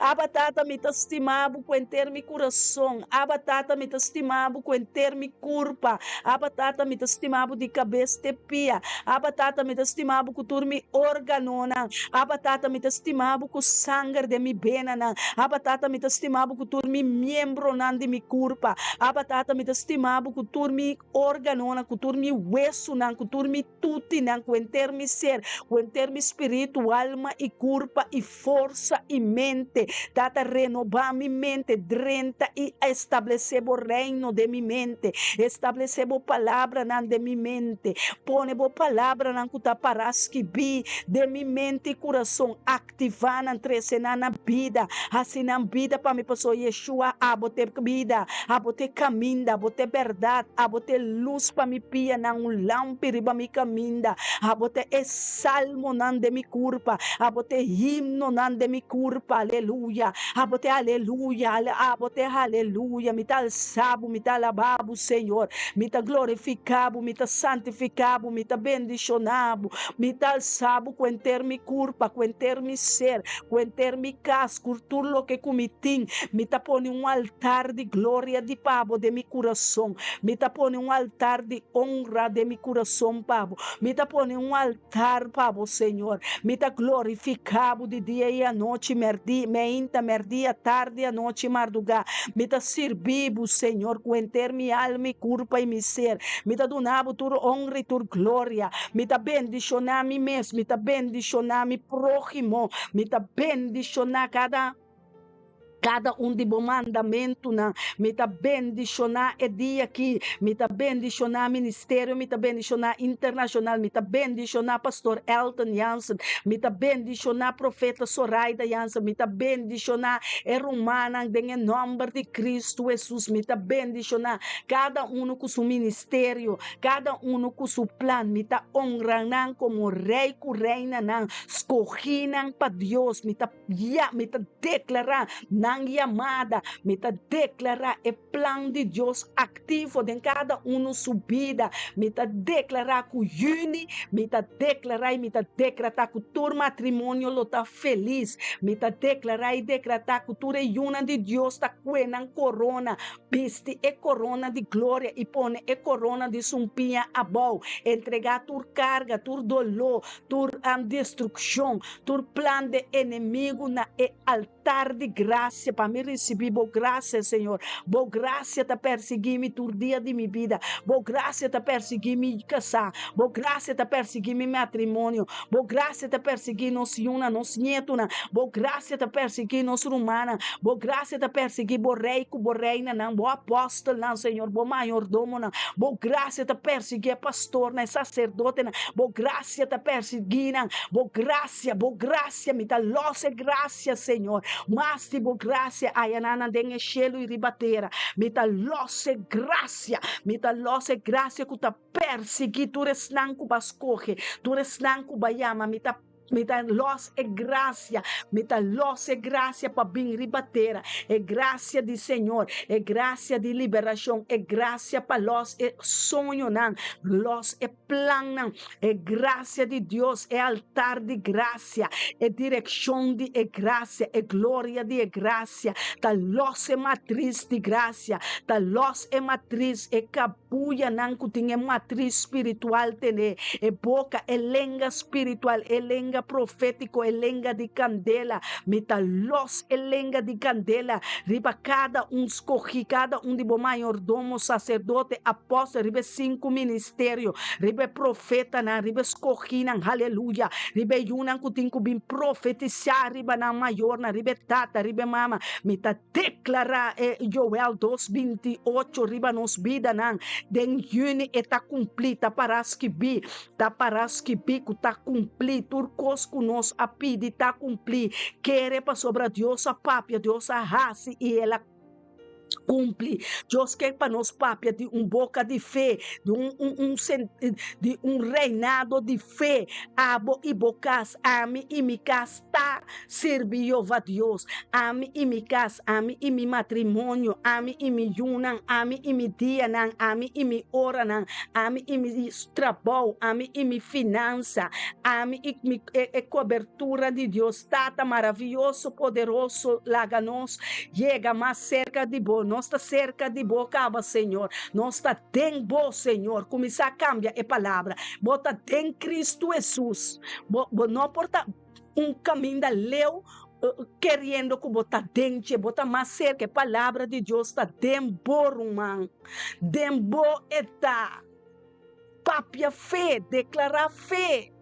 Speaker 1: Abba Tata mi ta stima bo ku henter mi kurason Abba Tata mi ta stima bo ku henter mi kurpa Abba Tata mi ta stima bo di kabes te pia Abba Tata mi ta stima bo ku tur mi organonan Abba Tata mi ta stima bo ku sanger den mi benanan Abba Tata mi ta stima bo ku tur mi miembronan di mi kurpa Abba Tata mi ta stima bo ku tur mi organonan ku tur mi wesunan ku tur mi Tutinan ku henter mi ser, ku henter mi spiritu, alma i kurpa i forsa i mente. Tata, renobá mi mente, drenta i establesé bo Reino den mi mente. Establesé bo palabranan den mi mente. Pone bo palabranan ku ta pará skibí den mi mente i kurason. Aktivá nan, trese nan na bida, hasi nan bida pa mi, pasobra Yeshua, abo ta e bida, abo ta e kaminda, abo ta e bèrdat, abo ta e lus pa mi pianan, un lampi riba mi kaminda, abo ta e salmonan den mi kurpa, abo ta e himnonan den mi kurpa, aleluya, abo ta e aleluya, abo ta e aleluya, mi ta alsa bo, mi ta alabá bo, Señor, mi ta glorifiká bo, mi ta santifiká bo, mi ta bendishoná bo. Mi ta alsa bo ku henter mi kurpa, ku henter mi ser, ku henter mi kas, ku tur loke ku mi tin. Mi ta pone un altar di gloria di pa bo den mi kurason. Mi ta pone un altar di onra den mi kurason pa bo. Mi ta pone un altar pa bo, Señor. Mi ta glorifiká bo di dia i anochi, mèrdi, meinta, mèrdia, tardi, anochi, mardugá. Mi ta sirbi bo, Señor, ku henter mi alma i kurpa i mi ser. Mi ta duna bo tur onra i tur gloria. Mi ta bendishoná mi mes, mi ta bendishoná mi próhimo, mi ta bendishoná kada kada un di bo mandamentunan. Mi ta bendishoná e dia akí, mi ta bendishoná ministerio, mi ta bendishoná internashonal, mi ta bendishoná Pastor Elton Jansen, mi ta bendishoná Profeta Soraida Jansen, mi ta bendishoná e rumannan den e nòmber di Kristu Hesus, mi ta bendishoná kada unu ku su ministerio. Kada unu ku su plan. Mi ta onra nan komo rei ku reinanan, skohí nan pa Dios. Mi ta ya, mi ta deklará nan yamada. Mi ta deklará e plan di Dios aktivo den kada unu su bida. Mi ta deklará ku yüni, mi ta deklará i mi ta dekratá ku tur matrimonio lo ta felis. Mi ta deklará i dekratá ku tur e yunan di Dios ta kue nan korona. Bisti e korona di gloria i pone e korona di sumpiña abou. Entregá tur karga, tur doló, tur destrukshon, tur plan de enemigu na e altar di grasia pa mi risibí bo grasia, Señor. Bo grasia ta persiguí mi tur dia di mi bida. Bo grasia ta persiguí mi kasá. Bo grasia ta persiguí mi matrimonio. Bo grasia ta persiguí nos yunan, nos nietunan. Bo grasia ta persiguí nos rumannan. Bo grasia ta persiguí bo rei ku bo reinanan, bo apòstelnan, Señor, bo mayordomonan. Bo grasia ta persiguí e pastornan, e saserdotenan. Bo grasia ta persiguí nan. Bo grasia, bo grasia, mi ta lòs e grasia, Señor. Mas di bo grasia ayanan den e shelu i riba tera. Mi ta lòs e grasia. Mi ta lòs e grasia ku ta Persiguí tur esnan ku bo a skohe, tur esnan ku bo a yama. Mi ta mi ta lòs e grasia, mi ta lòs e grasia pa bin riba tera, e grasia di Señor, e grasia di liberashon, e grasia pa lòs e soñonan, lòs e plannan, e grasia di Dios, e altar di grasia, e direkshon di e grasia, e gloria di e grasia, ta lòs e matris di grasia, ta lòs e matris, e Puyanan ku tin e matris spiritual tene e boka, e lenga spiritual, e lenga profétiko, e lenga di kandela. Mi ta lòs e lenga di kandela riba kada un skohí, kada un di bo mayordomo, saserdote, apòstel, riba e sinku ministerio, riba e profetanan, riba e skohínan, haleluya, riba e yunan ku tin ku bin profetisá riba nan mayornan, riba e tata, riba e mama. Mi ta Deklará e Joel dos binti ocho riba nos bidanan. Den yüni e ta kumplí, ta pará skibí, ta pará skibí ku ta kumplí. Tur kos ku nos a pidi ta kumplí. Kere pasobra Dios a papia, Dios a hasi i el a Kumpli. Dios ke pa nos papia di un boka di fe, di un, un, un, di un reinado di fe. Abo i bo kas, ami i mi kas ta sirbi Jehová Dios. Ami i mi kas, ami i mi matrimonio, ami i mi yunan, ami i mi dianan, ami i mi oranan, ami i mi trabou, ami i mi finansa, ami i mi e, e kobertura di Dios. Tata maravioso, poderoso, laga nos yega mas serka di Bo. Nos ta serka di Bo kaba, Señor. Nos ta den Bo, Señor. Kuminsá kambia e palabra. Bo ta den Kristu Hesus. Bo, bo no por ta un kaminda leu keriendo ku bo ta den dje. Bo ta mas serka. E palabra di Dios ta den bo, ruman. Den bo e ta. Papia fe, deklará fe.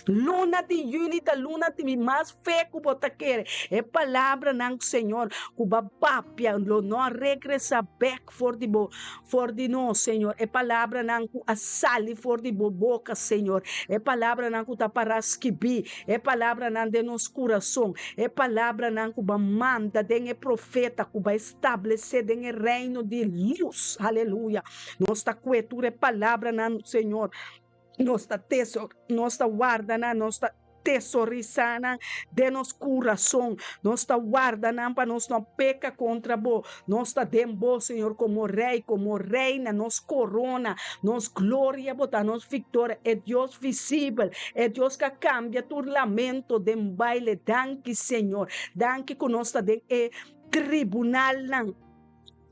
Speaker 1: Luna di juli ta luna di mas fe ku bo ta kere. E palabranan, Señor, ku bo a papia lo no a regresá bèk for di bo, for di nos, Señor. E palabranan ku a sali for di bo boka, Señor. E palabranan ku ta pará skibí. E palabranan den nos kurason. E palabranan ku bo a manda den e profeta ku bo a establesé den e reino di lus. Aleluya. Nos ta kue tur e palabranan, Señor. Nos ta teso, nos ta warda nan, nos ta tesorisá nan den nos kurason. Nos ta warda nan pa nos no peka kontra bo. Nos ta den bo, Señor, komo Rei, komo Reina, nos korona, nos gloria bo ta, nos viktoria, e Dios visibel, e Dios ku a kambia tur lamento den baile. Danki, Señor. Danki ku nos ta den e tribunalnan.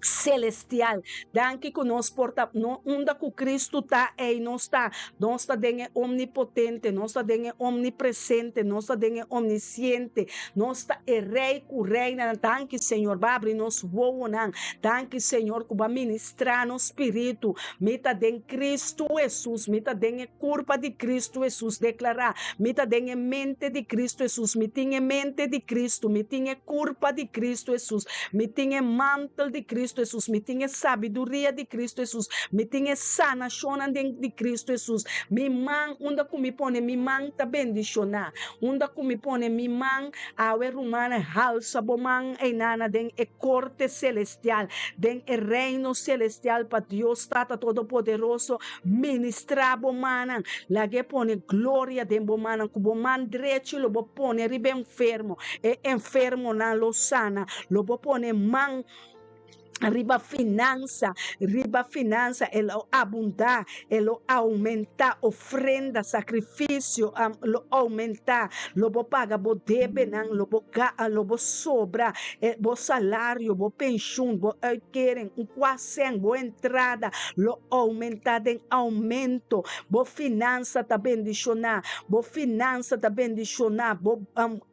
Speaker 1: Celestial. Danki ku nos por ta no unda ku Cristo ta ei nos ta. Nos ta den e Omnipotente, nos ta den e Omnipresente, nos ta den e Omnisciente, nos ta e Rey ku Reina. Danki Señor, bo a abri nos wowonan. Danki Señor ku bo a ministra nos spiritu. Mi ta den Cristo Jesus, mi ta den e kurpa di Cristo Jesus. Deklará, mi ta den e mente di Cristo Jesus, mi tin e mente di Cristo, mi tin e kurpa di Cristo Jesus. Mi tin e mantel di Cristo Jesus, mi tin e sabiduria di Cristo Jesus, mi tin e sanashonnan den di Cristo Jesus. Mi man, unda ku mi pone mi man ta bendishoná. Unda ku mi pone mi man, awe rumannan halsa bo man einana den e korte selestial, den e reino selestial pa Dios Tata Todopoderoso ministrá bo mannan. Lag'é pone gloria den bo mannan. Ku bo man drechi lo bo pone riba e enfermo, e enfermonan lo sana. Lo bo pone man riba finansa, riba finansa e lo abundá, e lo oumentá, ofrenda, sakrifisio lo oumentá, lo bo paga bo debenan, lo bo ga, lo bo sobra, e bo salario, bo penshun, bo uitkering, un kua sèn, bo entrada lo oumentá den oumento, bo finansa ta bendishoná, bo finansa ta bendishoná, bo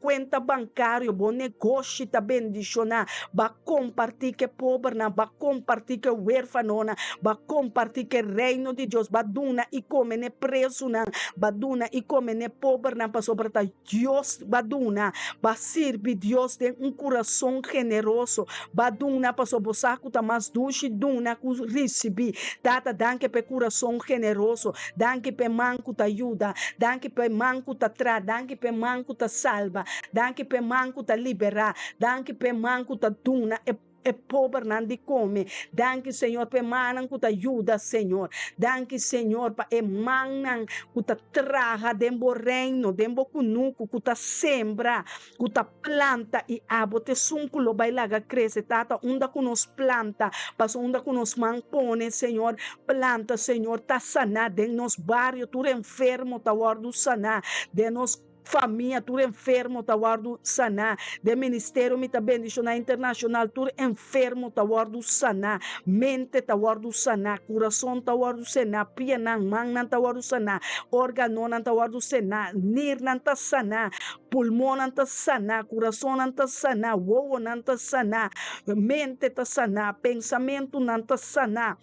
Speaker 1: Kuenta bankario, bo negoshi ta bendishoná. Ba kompartí ku e pobernan, ba kompartí ku e wérfanonan, ba kompartí ku e Reino di Dios, ba duna i kome n'e prezunan, ba duna i kome n'e pobernan, pasobra ta Dios ba duna. Ba sirbi Dios den un kurason generoso. Ba duna pasobra bo sa ku ta mas dushi duna ku risibí. Tata, danki pa e kurason generoso. Danki pa e man ku ta yuda. Danki pa e man ku ta tra. Danki pa e man ku ta salba. Danki pa e man ku ta liberá. Danki pa e man ku ta duna e e pobernan di kome. Danki Señor pa e mannan ku ta yuda Señor. Danki Señor pa e mannan ku ta traha den bo reino, den bo kunuku, ku ta sembra, ku ta planta i abo ta esun ku lo bai laga krese, Tata, unda ku nos planta, pasobra unda ku nos man pone, Señor, planta, Señor, ta saná den nos bario, tur enfermo ta wòrdu saná, den nos famia tur enfermo ta wòrdu saná, den ministerio Mi Ta Bendishoná Internashonal tur enfermo ta wòrdu saná, mente ta wòrdu saná, kurason ta wòrdu sená, pianan, mannan ta wòrdu saná, órganonan ta wòrdu sená, nirnan ta saná, Pulmonnan ta saná, kurasonnan ta saná, wowonan ta saná, mente ta saná, pensamentunan ta saná.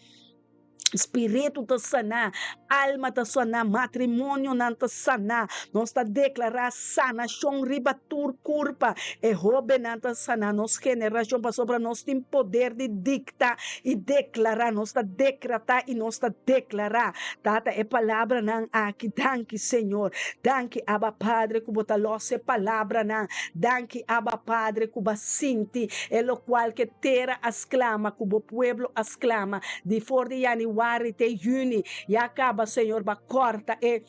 Speaker 1: Spiritu ta saná, alma ta saná, matrimonionan ta saná. Nos ta deklará sanashon riba tur kurpa. E hóbennan ta saná, nos generashon, pasobra nos tin poder di dikta i deklará. Nos ta dekratá i nos ta deklará. Tata, e palabranan aki, danki, Señor. Danki, Abba Padre, ku bo ta lòs e palabranan. Danki, Abba Padre, ku bo a sinti e lokual ku e tera a sklama, ku bo pueblo a sklama. Di for di yanüari te yüni ya kaba Señor ba kòrta e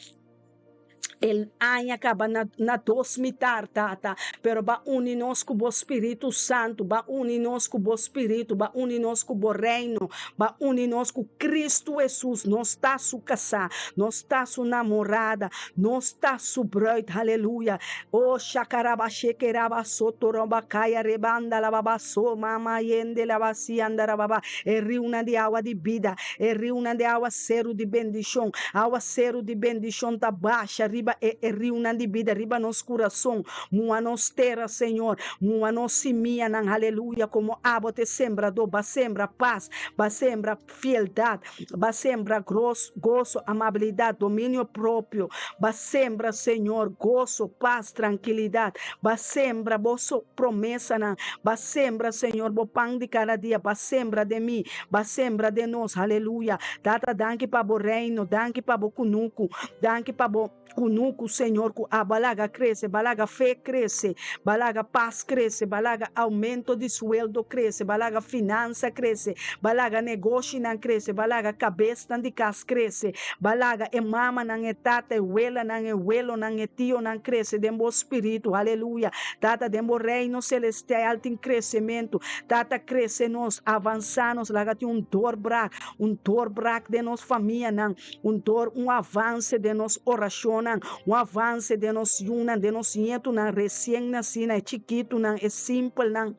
Speaker 1: e aña kaba na na dos mitar Tata pero ba uni nos ku bo Spiritu Santu ba uni nos ku bo Spiritu ba uni nos ku bo Reino ba uni nos ku Kristu Hesus nos ta su kasá nos ta su namorada nos ta su bruid haleluya o shakaraba shekeraba sotoroba kaya rebanda lababa so mama yende labasi andarababa E riunan di awa di bida, e riunan di awaseru di bendishon. Awaseru di bendishon ta basha riba e e riunan di bida, riba nos kurason. Mua nos tera, Señor. Mua nos simianan, haleluya, komo abo ta e sembradó. Ba sembra pas, ba sembra fieldat, ba sembra gros, goso, amabilidat, dominio propio. Ba sembra, Señor, goso, pas, trankilidat. Ba sembra bo promesanan. Ba sembra, Señor, bo pan di kada dia. Ba sembra den mi. Ba sembra den nos. Haleluya. Tata, danki pa bo reino. Danki pa bo kunuku. Danki pa bo kunuku, Señor, ku a ba laga krese. Ba laga fe krese. Ba laga pas krese. Ba laga aumento di sueldo krese. Ba laga finansa krese. Ba laga negoshinan krese. Ba laga kabesnan di kas krese. Ba laga e mamanan, e tata, e welanan, e welonan, e tionan krese den bo spiritu. Aleluya. Tata, den bo Reino Celestial tin kresementu. Tata, krese nos, avansa nos, laga tin un doorbrak, un doorbrak den nos famianan, un door, un avanse den nos orashonnan, un avanse den nos yunan, den nos nietunan resien nasínan, e chikitunan, e simpelnan.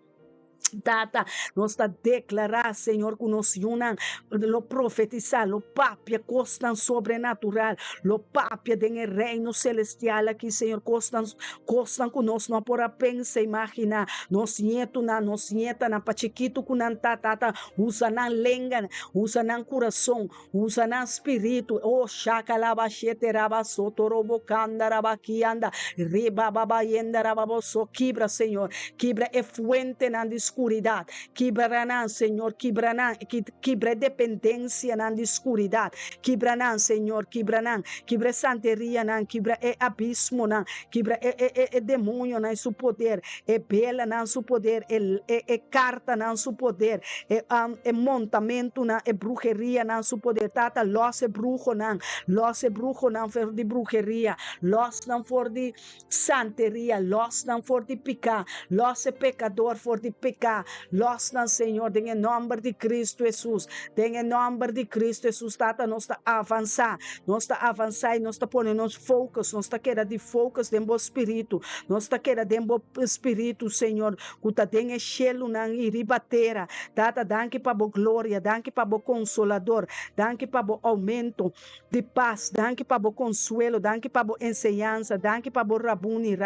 Speaker 1: Tata, nos ta deklará, Señor, ku nos yunan lo profetisá, lo papia kosnan sobrenatural, lo papia den e reino selestial aki, Señor, kosnan, kosnan ku nos no por a pensa, imaginá. Nos ñetunan, nos ñetanan, pa chikitu ku nan ta, Tata, usa nan lenga, usa nan kurason, Usa nan spiritu, oh shakalaba shete raba soto robo kanda raba kianda riba baba yenda raba boso kibra Señor, kibra e fuentenan di skuridat, kibra nan Señor, kibra nan, kibra e dependensianan di skuridat, kibra nan Señor, kibra nan, kibra e santerianan, kibra e abismonan, kibra e e e e demonionan su poder, e belanan su poder, e e e kartanan su poder, E e montamentunan, e brujerianan su poder. Tata, lòs e bruhonan, lòs e bruhonan for di bruheria, lòs nan for di santeria, lòs nan for di piká, lòs e pekador for di piká, lòs nan, Señor, den e nòmber di Kristu Hesus, den e nòmber di Kristu Hesus. Tata, nos ta avansá, nos ta avansá i nos ta pone nos focus, nos ta keda di focus den bo Spiritu, nos ta keda den bo Spiritu, Señor. Ku ta den e shelunan i riba tera. Tata, danki pa bo gloria, danki pa bo konsolador, danki pa bo oumento di pas, danki pa bo konsuelo, danki pa bo enseñansa, danki pa bo rabuni,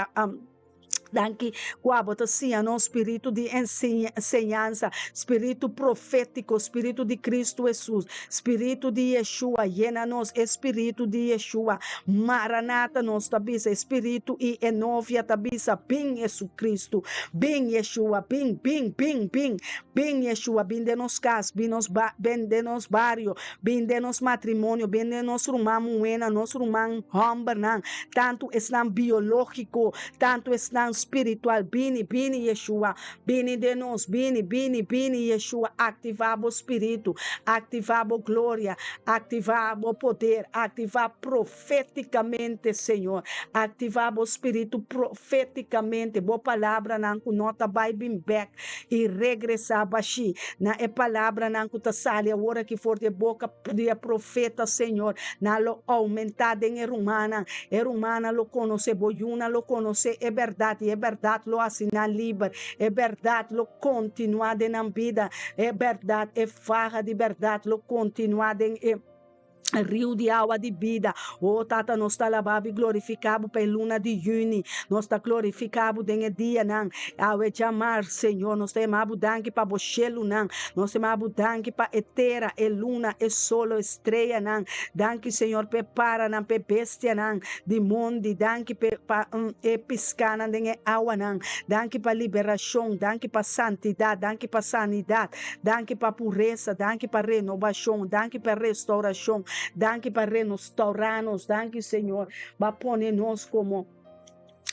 Speaker 1: danki ku abo ta siña nos spiritu di enseñansa, spiritu profétiko, spiritu di Kristu Hesus, spiritu di Yeshua, yena nos e spiritu di Yeshua. Maranata, nos ta bisa, e spiritu i e novia ta bisa, Bin, Jesucristo, bin, Yeshua, bin, bin, bin, bin, bin, Yeshua, bin den nos cas, bin nos ba, bin den nos bario, bin den nos matrimonio, bin den nos ruman muhénan, nos ruman hòmbernan, tantu esnan biológiko, tantu esnan spiritual, bini, bini, Yeshua, bini den nos, bini, bini, bini, Yeshua, aktivá bo spiritu, aktivá bo gloria, aktivá bo poder, aktivá profesia. Proféticamente, Señor. Activa bo spiritu proféticamente, bo palabranan cu no ta bay bin bek y regresa bashi na e palabranan cu ta sali awor aki for di e boca di e profeta, Señor. Nan lo aumenta den e rumannan. E rumannan lo conoce, bo yunan lo conoce e berdad y e berdad lo haci nan liber. E berdad lo continua den nan bida. E berdad, e faha di berdad lo continua den e. Riu di awa di bida. O Tata, nos ta alabá bo i glorifiká bo pa e luna di yüni. Nos ta glorifiká bo den e dianan. Awe djamar, Señor, nos ta yama bo danki pa bo shelunan. Nos ta yama bo danki pa e tera, e luna, e solo, e streanan. Danki, Señor, pa e paranan, pa e bestianan di mondi. Danki pa pa e piskánan den e awanan. Danki pa liberashon. Danki pa santidat. Danki pa sanidat. Danki pa puresa, danki pa renobashon, danki pa restaurashon, danki pa renostaurá nos, danki Señor, Bo a pone nos komo,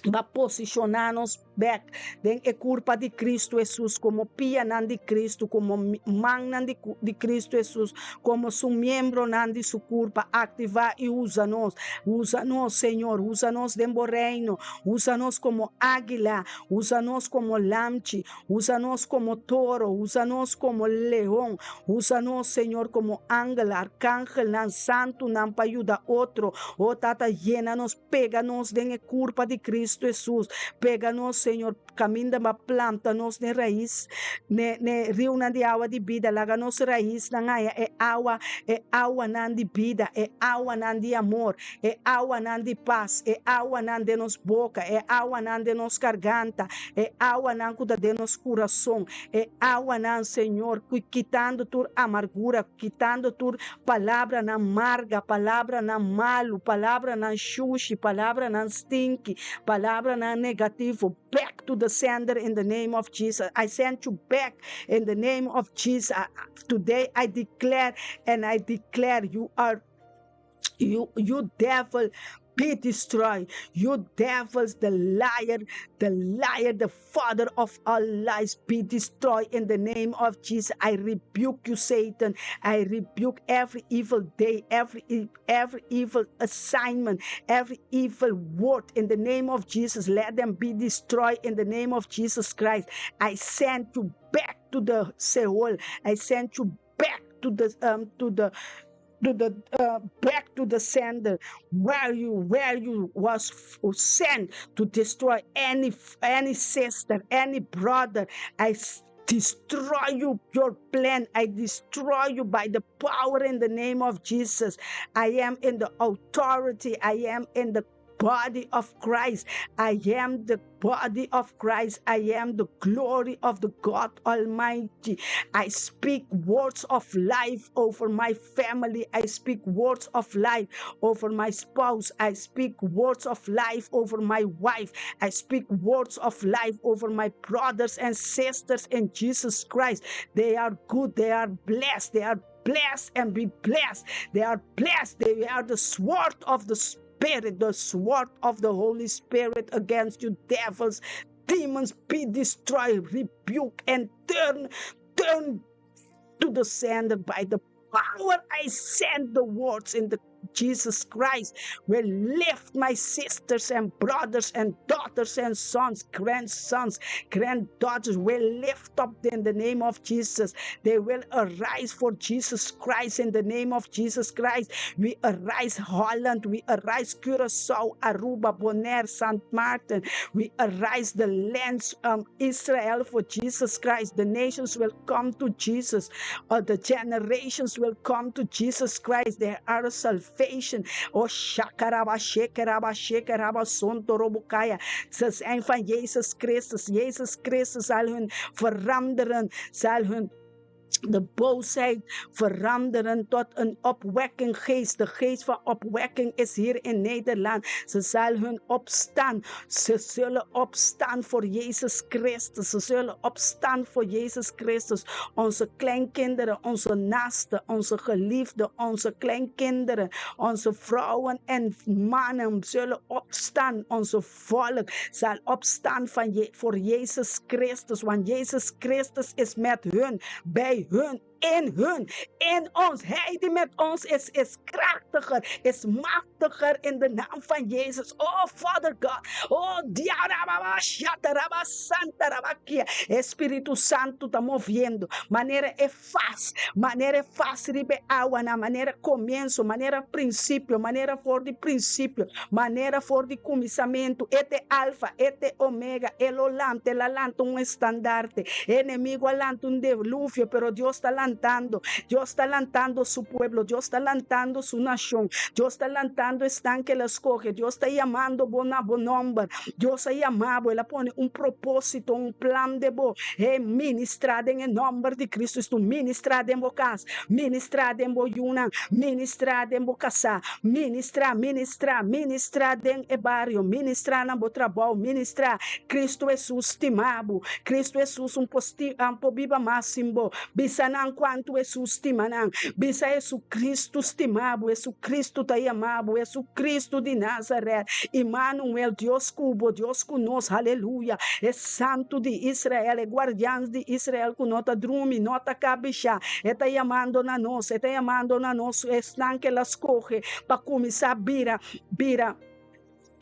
Speaker 1: Bo a posishoná nos bèk den e kurpa di Kristu Hesus, komo pianan di Kristu, komo mannan di di Kristu Hesus, komo su miembronan di su kurpa, aktivá i usa nos, usa nos Señor, usa nos den Bo reino, usa nos komo águila, usa nos komo lamchi, Usa nos como toro, usa nos como leon, usa nos, Señor, como angel, arkangelnan, santunan pa yuda otro. O Tata, yena nos, pega nos den e curpa di Cristo Jesus. Pega nos, Señor, caminda ba planta nos n'e rais, n'e, n'e riunan di awa di bida. Laga nos raisnan haya e awa, e awanan di bida, e awanan di amor, e awanan di pas, e awanan den nos boca, e awanan den nos garganta, E awanan ku ta den nos kurason, e awanan, Señor, ku kitando tur amargura, kitando tur palabranan marga, palabranan malu, palabranan shushi, palabranan stinky, palabranan negativo, back to the sender in the name of Jesus. I send you back in the name of Jesus. Today I declare and I declare you are You, you devil, be destroyed. You devils, the liar, the liar, the father of all lies, be destroyed in the name of Jesus. I rebuke you, Satan. I rebuke every evil day, every every evil assignment, every evil word in the name of Jesus. Let them be destroyed in the name of Jesus Christ. I send you back to the Seol. I send you back to the um to the to the uh, back to the sender where you where you was sent to destroy any any sister any brother i destroy you your plan i destroy you by the power in the name of jesus i am in the authority i am in the body of Christ. I am the body of Christ. I am the glory of the God Almighty. I speak words of life over my family. I speak words of life over my spouse. I speak words of life over my wife. I speak words of life over my brothers and sisters in Jesus Christ. They are good. They are blessed. They are blessed and be blessed. They are blessed. They are the sword of the Spirit, the sword of the Holy Spirit against you, devils, demons, be destroyed, rebuke, and turn, turn to the sender by the power I send the words in the Jesus Christ will lift my sisters and brothers and daughters and sons, grandsons, granddaughters will lift up in the name of Jesus. They will arise for Jesus Christ in the name of Jesus Christ. We arise Holland, we arise Curacao, Aruba, Bonaire, St. Martin. We arise the lands um, Israel for Jesus Christ. The nations will come to Jesus. Or the generations will come to Jesus Christ. There are salvation. Oh, shakaraba, shekaraba, shekaraba, sontorobukaya. Ze zijn van Jezus Christus. Jezus Christus zal hun veranderen, zal hun de boosheid veranderen tot een opwekkinggeest. De geest van opwekking is hier in Nederland. Ze zal hun opstaan. Ze zullen opstaan voor Jezus Christus. Ze zullen opstaan voor Jezus Christus. Onze kleinkinderen, onze naasten, onze geliefden, onze kleinkinderen, onze vrouwen en mannen zullen opstaan. Onze volk zal opstaan van je, voor Jezus Christus. Want Jezus Christus is met hun, bij hun, in hun, in ons. Hij die met ons is, is krachtiger, is machtiger in de naam van Jezus. Oh, Father God. Oh, diarababa, shataraba, santa rabakia. Espiritu Santo ta moviendo. Manera e fas, manera e fas riba e awanan, manera komienso, manera prinsipio, manera for di prinsipio, manera for di kuminsamentu. E ta e Alfa, e ta e Omega, e lo lanta, el a lanta un estandarte. E enemigu a lanta un deluvio, pero Dios ta lantando. lantando, Dios ta lantando su pueblo, Dios ta lantando su nashon, Dios ta lantando esnan ku el a skohe, Dios ta yamando bo na bo nòmber, Dios a yama bo, el a pone un propósito, un plan den bo. Hey, ministrá den e nòmber di Kristu, estu ministrá den bo kas, ministrá den bo yunan, ministrá den bo kasá, ministrá, ministrá, ministrá den e bario, ministrá na bo trabou, ministrá. Kristu Hesus stima bo, Kristu Hesus un por sti, un por biba mas sin bo. Bisa nan kuantu Hesus stima nan. Bisa Hesukristu stima bo, Hesukristu ta yama bo, Hesukristu di Nazarèt, Imanuel, Dios ku bo, Dios ku nos, haleluya, e Santu di Israel, e Guardian di Israel ku no ta drumi, no ta kabishá, e ta yamando na nos, e ta yamando na nos, esnan ku el a skohe pa kuminsá bira, bira.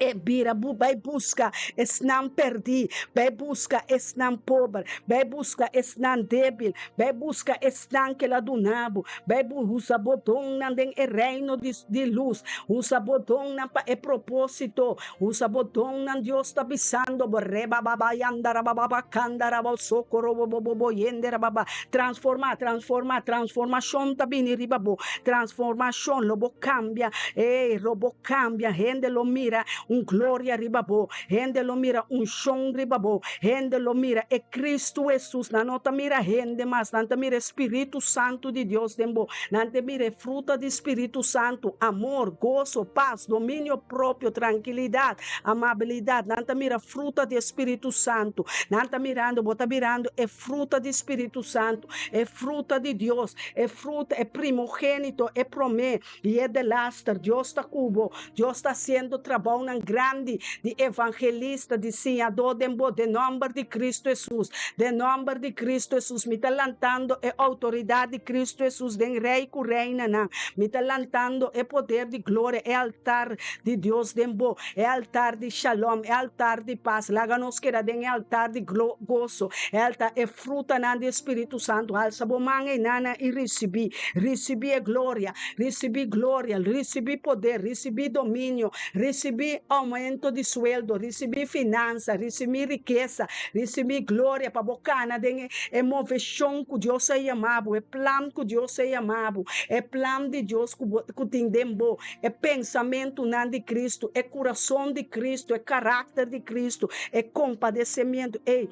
Speaker 1: E bira bu bai buska esnan perdí, bai buska esnan pober, bai buska esnan débil, bai buska esnan ku el a duna bo, bai bu usa bo donnan den e reino di di lus, usa bo donnan pa e propósito, usa bo donnan Dios ta bisando bo, rebababayandarabababakandarabasokorobobobboyenderababa, transformá, transformá, transformashon ta bini riba bo, transformashon lo bo kambia, ey, lo bo Cambia, hende lo mira un gloria riba bo, hende lo mira unshon riba bo, hende lo mira e Cristo Jesus, nan no ta mira hende mas, nan ta mira e Spiritu Santu di Dios den bo, nan ta mira e fruta di Spiritu Santu, amor, goso, pas, dominio propio, trankilidad, amabilidad, nan ta mira fruta di e Spiritu Santu, nan ta mirando, bo ta mirando e fruta di Spiritu Santu, e fruta di Dios, e fruta, e primogenito, e prome. I e delaster, Dios ta ku bo. Dios ta hasiendo trabounan grandi di evangelista, di siñadó den bo, den nòmber di Kristu Hesus. Den nòmber di Kristu Hesus, mi ta lantando e outoridat di Kristu Hesus den rei ku reinanan. Mi ta lantando e poder di gloria, e altar di Dios den bo, e altar di shalom, e altar di pas. Laga nos keda den e altar di goso, e altar, e frutanan di e Spiritu Santu. Alsa bo man einana i risibí. Risibí e gloria, risibí gloria, risibí poder, risibí dominio, risibí oumento di sueldo, risibí finansa, risibí rikesa, risibí gloria pa bo kana den e moveshon ku Dios a yama bo, e plan ku Dios a yama bo, e plan di Dios ku bo ku tin den bo, e pensamentunan di Kristu, e kurason di Kristu, e karakter di Kristu, e kompadesemientu. Ey!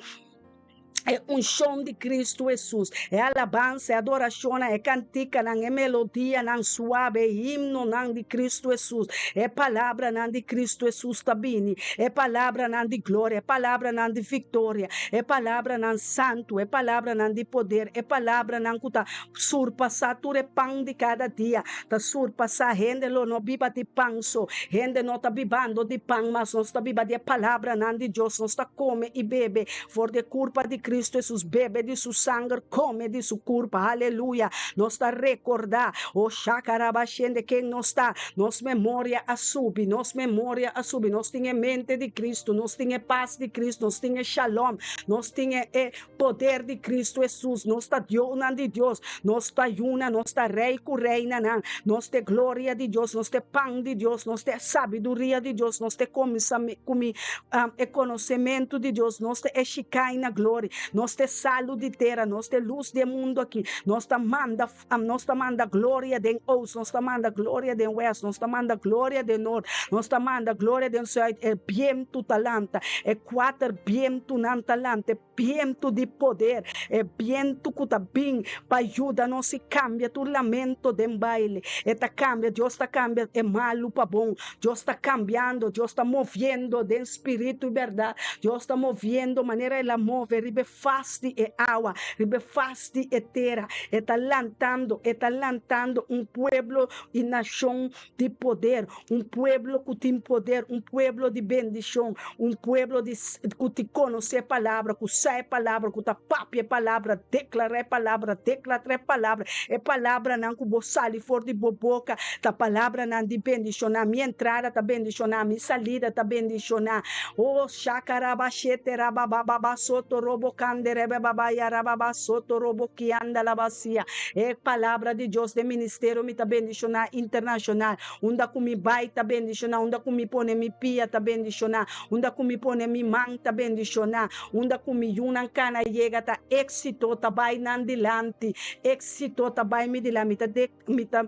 Speaker 1: E unshon di Kristu Hesus, e alabansa, e adorashonnan, e kantikanan, e melodianan suabe, e himnonan di Kristu Hesus, e palabranan di Kristu Hesus ta bini, e palabranan di gloria, e palabranan di viktoria, e palabranan santu, e palabranan di poder, e palabranan ku ta surpasá tur e pan di kada dia, ta surpasá. Hende lo no biba di pan so, hende no ta bibando di pan, mas nos ta biba di e palabranan di Dios, nos ta kome i bebe For di e kurpa di Kristu Hesus, bebe di su sanger, kome di su kurpa. Aleluya! Nos ta rekordá, o shakarabashende, ken nos ta. Nos memoria a subi, nos memoria a subi. Nos tin e mente di Kristu, nos tin e pas di Kristu, nos tin e shalom, nos tin e e poder di Kristu Hesus. Nos ta dionan di Dios, nos ta yuna, nos ta rei ku reinanan. Nos ta e gloria di Dios, nos ta e pan di Dios, nos ta e sabiduria di Dios, nos ta e kuminsami, E konosementu di Dios, nos ta e Shekinah glory, nos ta e salu di tera, nos ta e lus di e mundu aki, nos ta manda, nos ta manda gloria den oost, nos ta manda gloria den west, nos ta manda gloria den noord, nos ta manda gloria den zuid, e bientu ta lanta, e kuater bientunan ta lanta, e bientu di poder, e bientu ku ta bin pa yuda nos i kambia tur lamento den baile. E ta kambia, Dios ta kambia e malu pa bon. Dios ta kambiando, Dios ta moviendo den spiritu i bèrdat. Dios ta moviendo manera El a move riba e fas di e awa, riba e fas di e tera. E ta lantando, E ta lantando un pueblo i nashon di poder, un pueblo ku tin poder, un pueblo di bendishon, un pueblo di ku tin konosé e palabra, ku sa e palabra, ku ta papia e palabra, deklará e palabra, deklatra e palabra. E palabranan ku bo sali for di bo boka ta palabranan di bendishoná. Mi entrada ta bendishoná, mi salida ta bendishoná. Oh, shakarabasheterabababa sotorobo. kanderebe baba yarababa soto robo kianda labasia. E palabra di Dios den ministerio mi ta bendishoná internashonal. Unda ku mi bai ta bendishoná, unda ku mi pone mi pia ta bendishoná, unda ku mi pone mi man ta bendishoná, unda ku mi yunan kana yega ta éksito ta bai nan dilanti, éksito ta bai mi dilanti. Mi ta de mi ta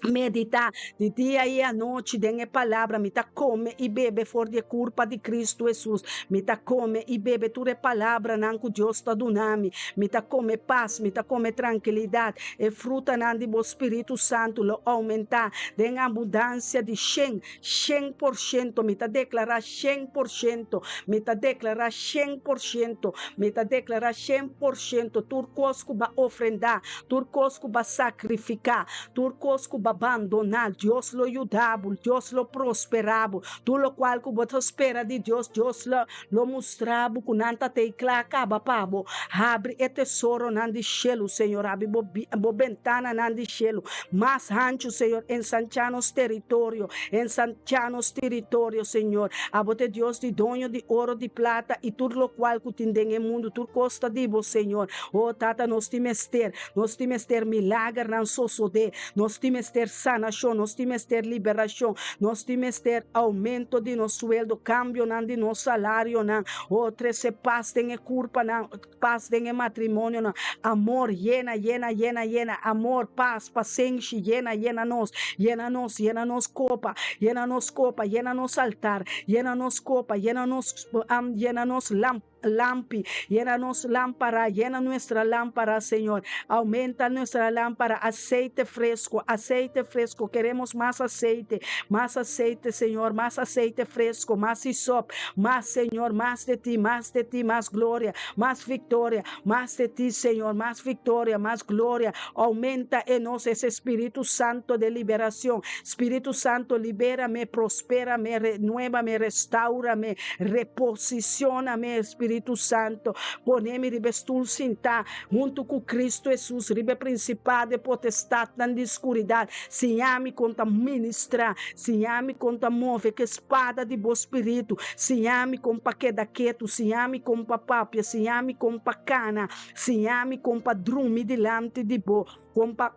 Speaker 1: meditá di dia i anochi den e palabra, mi ta kome i bebe for di e kurpa di Kristu Hesus, mi ta kome i bebe tur e palabranan ku Dios ta duna mi, mi ta kome pas, mi ta kome trankilidat, E frutanan di bo Spiritu Santu lo oumentá den abundansia di shen, 100%. Mi ta deklará 100%. Mi ta deklará 100%. Mi ta deklará 100%. Tur kos ku bo a ofrendá, tur kos ku bo a sakrifiká, tur kos ku bo a bandoná, Dios lo yuda bo, Dios lo prosperá bo. Tur lokual ku bo ta spera di Dios, Dios lo. Lo mustra bo ku nan ta tei kla kaba pa bo. Habri e tesoronan di shelu, Señor, habri bo bo bentananan di shelu mas hanchu, Señor, ensanchá nos teritorio, ensanchá nos tiritorio, Señor. Abo ta e Dios di doño di oro, di plata i tur lokual ku tin den e mundu, tur kos ta di bo, Señor. O Tata, nos tin mester, nos tin mester milagernan sosodé, nos tin mester sanashon, nos tin mester liberashon, nos tin mester oumento di nos sueldo, kambionan di nos salarionan. O trese pas den e kurpanan, pas den e matrimonionan, amor yena, yena, yena, yena, amor, pas, pasenshi, yena, yena nos, yena nos, yena nos kopa, yena nos kopa, yena nos altar, yena nos kopa, yena nos, yena nos lamp. Lampi, yena nos lámpara, yena nuestra lámpara, Señor. Aumenta nuestra lámpara, aceite fresco, aceite fresco. Queremos mas aceite, mas aceite, Señor, mas aceite fresco, mas hisop, mas, Señor, mas de ti, mas de ti, mas gloria, mas victoria, mas de ti, Señor, mas victoria, mas gloria. Aumenta en nos ese Espíritu Santo de liberación. Spiritu Santo, liberame, prosperame, renuevame, restaurame, reposicioname, Spiritu Santo. Pone mi riba e stul sintá huntu ku Cristo Hesus riba e prinsipado e potestatnan di skuridat. Siña mi kon ta ministrá, siña mi kon ta move ku e spada di bo Spiritu. Siña mi kon pa keda ketu, siña mi kon pa papia, siña mi kon pa kana, siña mi kon pa drumi dilanti di bo, kon pa.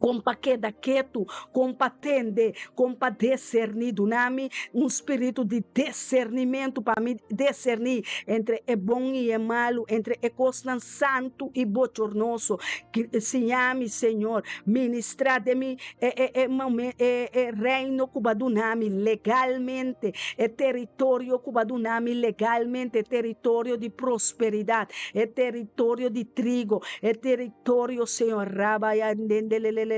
Speaker 1: Kon pa keda ketu, kon pa tende, kon pa deserní. Duna mi un spiritu di desernimentu pa mi deserní entre e bon i e malu, entre e kosnan santu i bochornoso. Siña mi, Señor, ministrá den mi e reino ku bo a duna mi legalmente, e teritorio ku bo a duna mi legalmente, e teritorio di prosperidat, e teritorio di trigo, e teritorio, Señor, rabayandendelelelelele,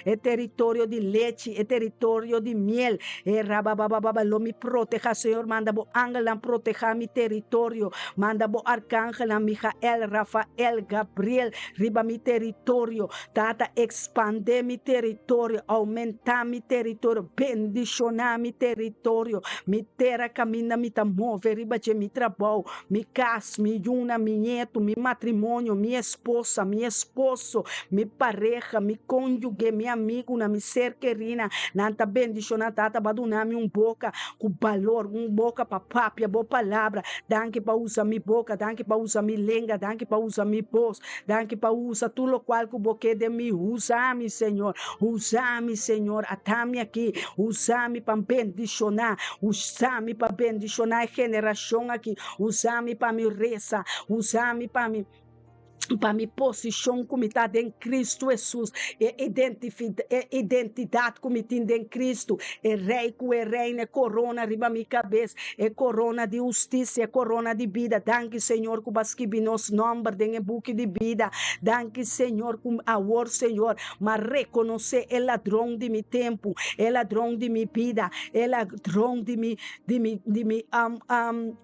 Speaker 1: e teritorio di lechi, e teritorio di miel, e rababababa, lo mi proteha, Señor, manda bo angelnan proteha mi teritorio, manda bo arkangelnan, Michael, Rafael, Gabriel, riba mi teritorio, Tata, expande mi teritorio, aumenta mi teritorio, bendiciona mi teritorio, mi tera caminda mi ta move riba dje, mi trabou, Mi kas, mi yuna, mi ñetu, mi matrimonio, mi esposa, mi esposo, mi pareha, mi kónyuge, mi amigunan, mi ser kerina, nan ta bendishoná. Tata bo a duna mi un boka ku balor, un boka pa papia bo palabra. Danki pa usa mi boka, danki pa usa mi lenga, danki pa usa mi bos, danki pa usa tur lokual ku bo ke den mi. Usa mi, Señor, usa mi, Señor, ata mi aki, usa mi pa bendishoná. Usa mi pa bendishoná e generashon aki. Usa mi pa mi resa. Usa mi pa mi pa mi posishon ku mi ta den Kristu Hesus, e e identidat ku mi tin den Kristu, e rei ku e reina, e korona riba mi kabes, e korona di hustisia, e korona di bida. Danki Señor ku bo a skibi nos nòmber den e buki di bida. Danki Señor ku awor Señor m'a rekonosé e ladron di mi tempu, e ladron di mi bida, E ladron di mi di mi di mi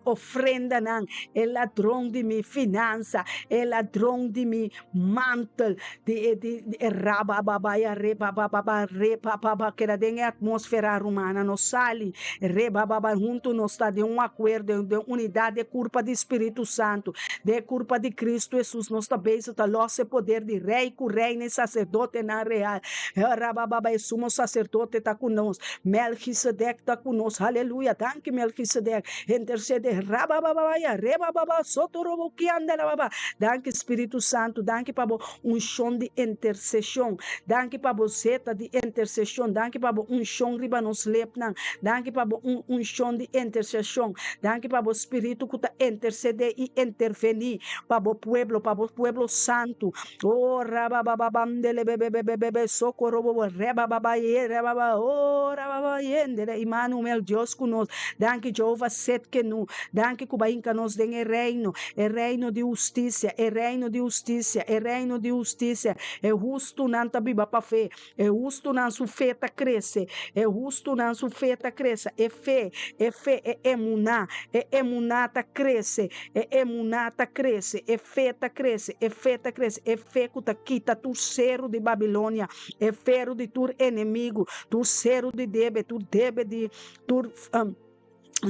Speaker 1: ofrendanan, e ladron di mi finansa, e ladron. Rond di mi mantel di e di e rabababaya rebababa rebababa keda den e atmósfera rumana no sali rebababa huntu nos ta den un akuerdo den unidat den kurpa di Spiritu Santu den e kurpa di Kristu Hesus nos ta bezig ta lòs e poder di rei ku reina i saserdotenan real rabababa e sumo saserdote ta ku nos Melchisedek ta ku nos haleluya danki Melchisedek Intercede rabababaya rebababa sotorobo kiandalababa Danki Spiritu Santu danki pa bo unshon di interseshon danki pa bo zeta di interseshon danki pa bo unshon riba nos lepnan danki pa bo un unshon di interseshon danki pa bo Spiritu ku ta intersede i interveni pa bo pueblo pa bo pueblo santu oh rababababamdelebebebebebe sokorobobo rebababaye rebaba oh rababayendele Imanuel Dios ku nos Danki Jehovah Setkenu, danki ku bo a hinka nos den e reino, e reino di hustisia, e reino di hustisia, e reino di hustisia. E hustunan ta biba pa fe, e hustunan su fe ta krese, e hustunan su fe ta krese, e fe, e fe, e emuná, e emuná ta krese, e emuná ta krese, e fe ta krese, e fe ta krese, e fe ku ta kita tur seru di Babilonia, e feru di tur enemigu, tur seru di debe, tur debe di Tur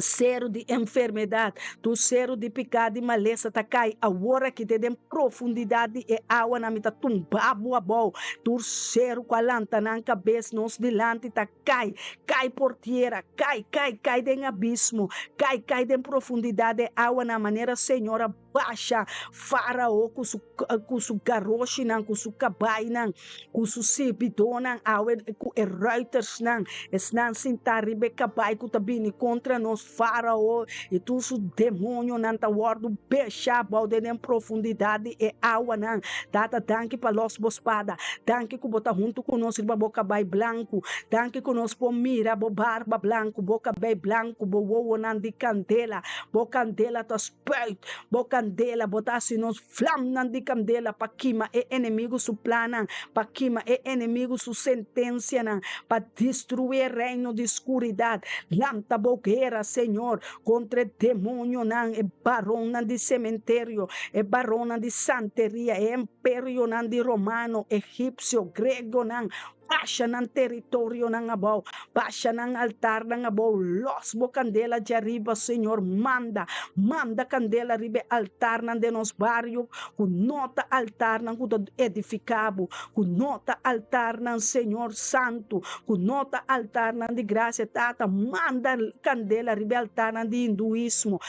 Speaker 1: seru di enfermedat, tur seru di piká, di malesa ta kai awor aki te den profundidat di e awanan. Mi ta tumba bo abou. Tur seru ku a lanta nan kabes nos dilanti ta kai, kai por tiera, kai, kai, kai den abismo, kai, kai den profundidat di e awanan, manera Señor a Basha Fárao ku su ku su garoshinan, ku su kabainan, ku su sirbidónan, awe ku e ruitersnan, esnan sintá riba e kabai ku ta bini kontra nos. Fárao i tur su demonionan ta wòrdu beshá bou den den profundidat di e awanan. Tata, danki pa lòs bo spada. Danki ku bo ta huntu ku nos riba bo kabai blanku. Danki ku nos por mira bo barba blanku, bo kabei blanku, bo wowonan di kandela. Bo kandela ta Spuit bo kandela, bo ta hasi nos flamnan di kandela pa kima e enemigu su plannan, pa kima e enemigu su sentensianan, pa destruí e reino di skuridat. Lanta bo guera, Señor, kontra e demonionan, e baronnan di sementerio, e baronnan di santeria, e imperionan di romano, egipsio, gregonan, Basha nan teritorionan abou, basha nan altarnan abou, los bo kandela djariba, Señor, manda, manda kandela riba e altarnan den nos bario, ku no ta altarnan ku ta edifiká bo, ku no ta altarnan, Señor Santu, ku no ta altarnan di grasia, Tata, manda kandela riba e altarnan di hinduismo,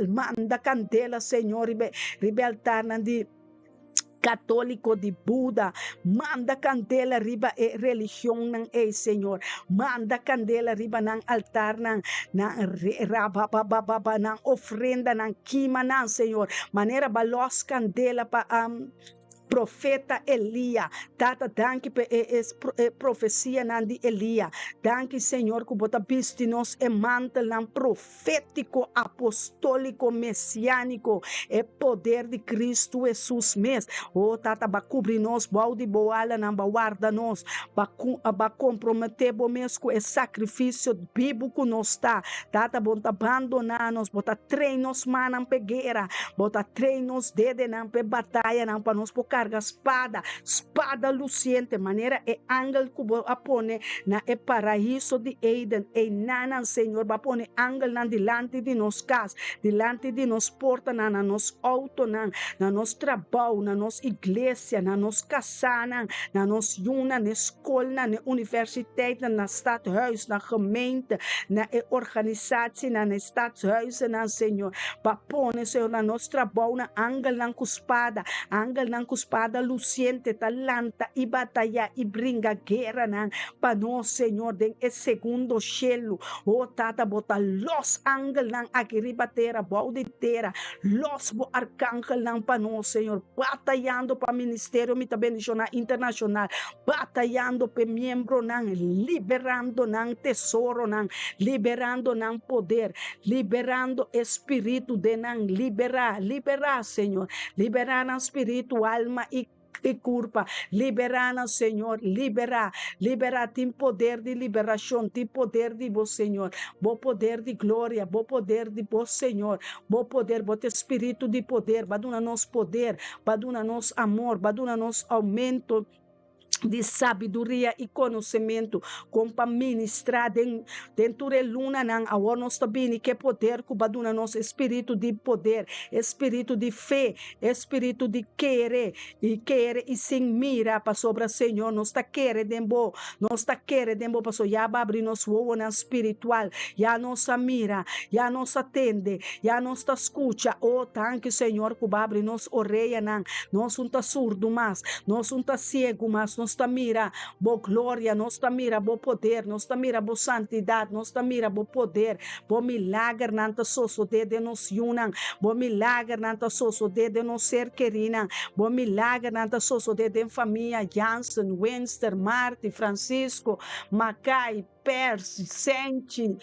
Speaker 1: manda kandela, Señor, riba e altarnan di. Católico di Buda. Manda candela riba e religionnan ey, Señor. Manda candela riba nan altarnan, nan rababababa, nan ofrendanan. Kima nan, Señor. Manera ba los candela pa profeta Elia. Tata, danki pa e e profecianan di Elia. Danki, Señor, cu bo ta bisti nos e mantelnan profético. Profétiko, apostóliko, mesiániko, e poder di Kristu Hesus mes. O Tata, ba kubri nos bou di bo alanan, ba warda nos, ba ba komprometé bo mes ku e sakrifisio bibu ku nos ta. Tata, bo no ta bandoná nos, bo ta train nos mannan p'e guera, bo ta train nos dedenan p'e batayanan, pa nos por karga spada, spada lusiente, manera e angel ku bo a pone na e paraiso di Eden, einanan, Señor, bo a pone angelnan dilanti di nos kas, dilanti di nos portanan, na nos outonan, na nos trabou, na nos iglesia, na nos kasanan, na nos yunan, na e skolnan, na e universiteitnan, na stadhuis, na gemeente, na e organisatienan, na e stadshuizennan, Señor. Bo a pone, Señor, na nos trabounan angelnan ku spada, angelnan ku spada lusiente ta lanta i batayá i bringa gueranan pa nos, Señor, den e segundo shelu. O Tata, bo ta los angelnan aki riba tera, bou di tera. Los bo arkangelnan pa nos, Señor, batayando pa Ministerio Mi Ta Bendishoná Internashonal, batayando p'e miembronan, liberando nan tesoronan, liberando nan poder, liberando e spiritu den nan. Liberá, liberá, Señor. Liberá nan spiritu, alma i. i kurpa. Liberá nan, Señor, liberá, liberá. Tin poder di liberashon, tin poder di bo, Señor. Bo poder di gloria, bo poder di bo, Señor. Bo poder, bo ta e spiritu di poder. Bo a duna nos poder, bo a duna nos amor, bo a duna nos oumento di sabiduria i konosementu kon pa ministrá den den tur e lunanan. Awor nos ta bini ku e poder ku bo a duna nos, e spiritu di poder, e spiritu di fe, e spiritu di kere i kere i sin mira, pasobra Señor nos ta kere den bo, nos ta kere den bo, pasobra ya bo a abri nos wowonan spiritual, ya nos a mira, ya nos a tende, ya nos ta skucha. O, tanki Señor ku bo a abri nos oreanan, nos un ta surdu mas, nos un ta siegu mas, nos ta mira bo gloria, nos ta mira bo poder, nos ta mira bo santidat, nos ta mira bo poder, bo milagernan ta sosodé den nos yunan, bo milagernan ta sosodé den nos ser kerinan, bo milagernan ta sosodé den famia Jansen, Winster, Marti, Francisco, Makai, Pers, Senchi,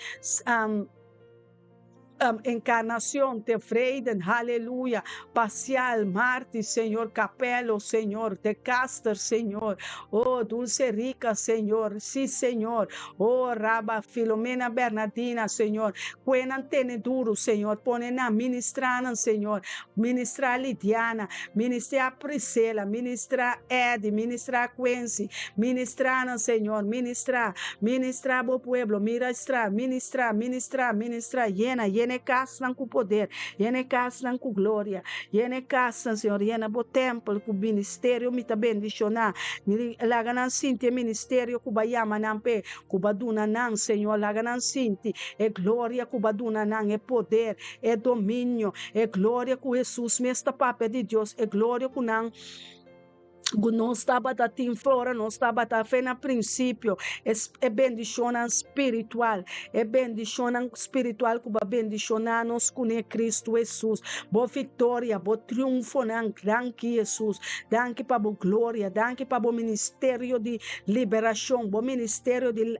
Speaker 1: Encarnacion, Tevreden, haleluya, Pacial, Marti, Señor, Capello, Señor, De Caster, Señor, oh, Dulce Rica, Señor, sí, Señor, oh, Raba, Filomena Bernardina, Señor, kue nan tene duru, Señor, pone nan, ministra nan, Señor, ministra Lidiana, ministra Priscilla, ministra Eddie, ministra Quincy, ministra nan, Señor, ministra, ministra bo pueblo, ministra, ministra, ministra, ministra, yena, yena e kasnan ku poder, yena e kasnan ku gloria, yena e kasnan, Señor, yena bo tempel ku ministerio, mi ta bendishoná, mi laga nan sinti e ministerio ku bo a yama nan p'e, ku bo a duna nan, Señor, laga nan sinti e gloria ku bo a duna nan, e poder, e dominio, e gloria ku Hesus mes ta papia di Dios, e gloria ku nan ku nos tabata tin fe ora nos tabata fe na prinsipio, e bendishonnan spiritual, e bendishonnan spiritual ku bo a bendishoná nos kuné Kristu Hesus, bo viktoria, bo triunfonan, danki Hesus, danki pa bo gloria, danki pa bo ministerio di liberashon, bo ministerio di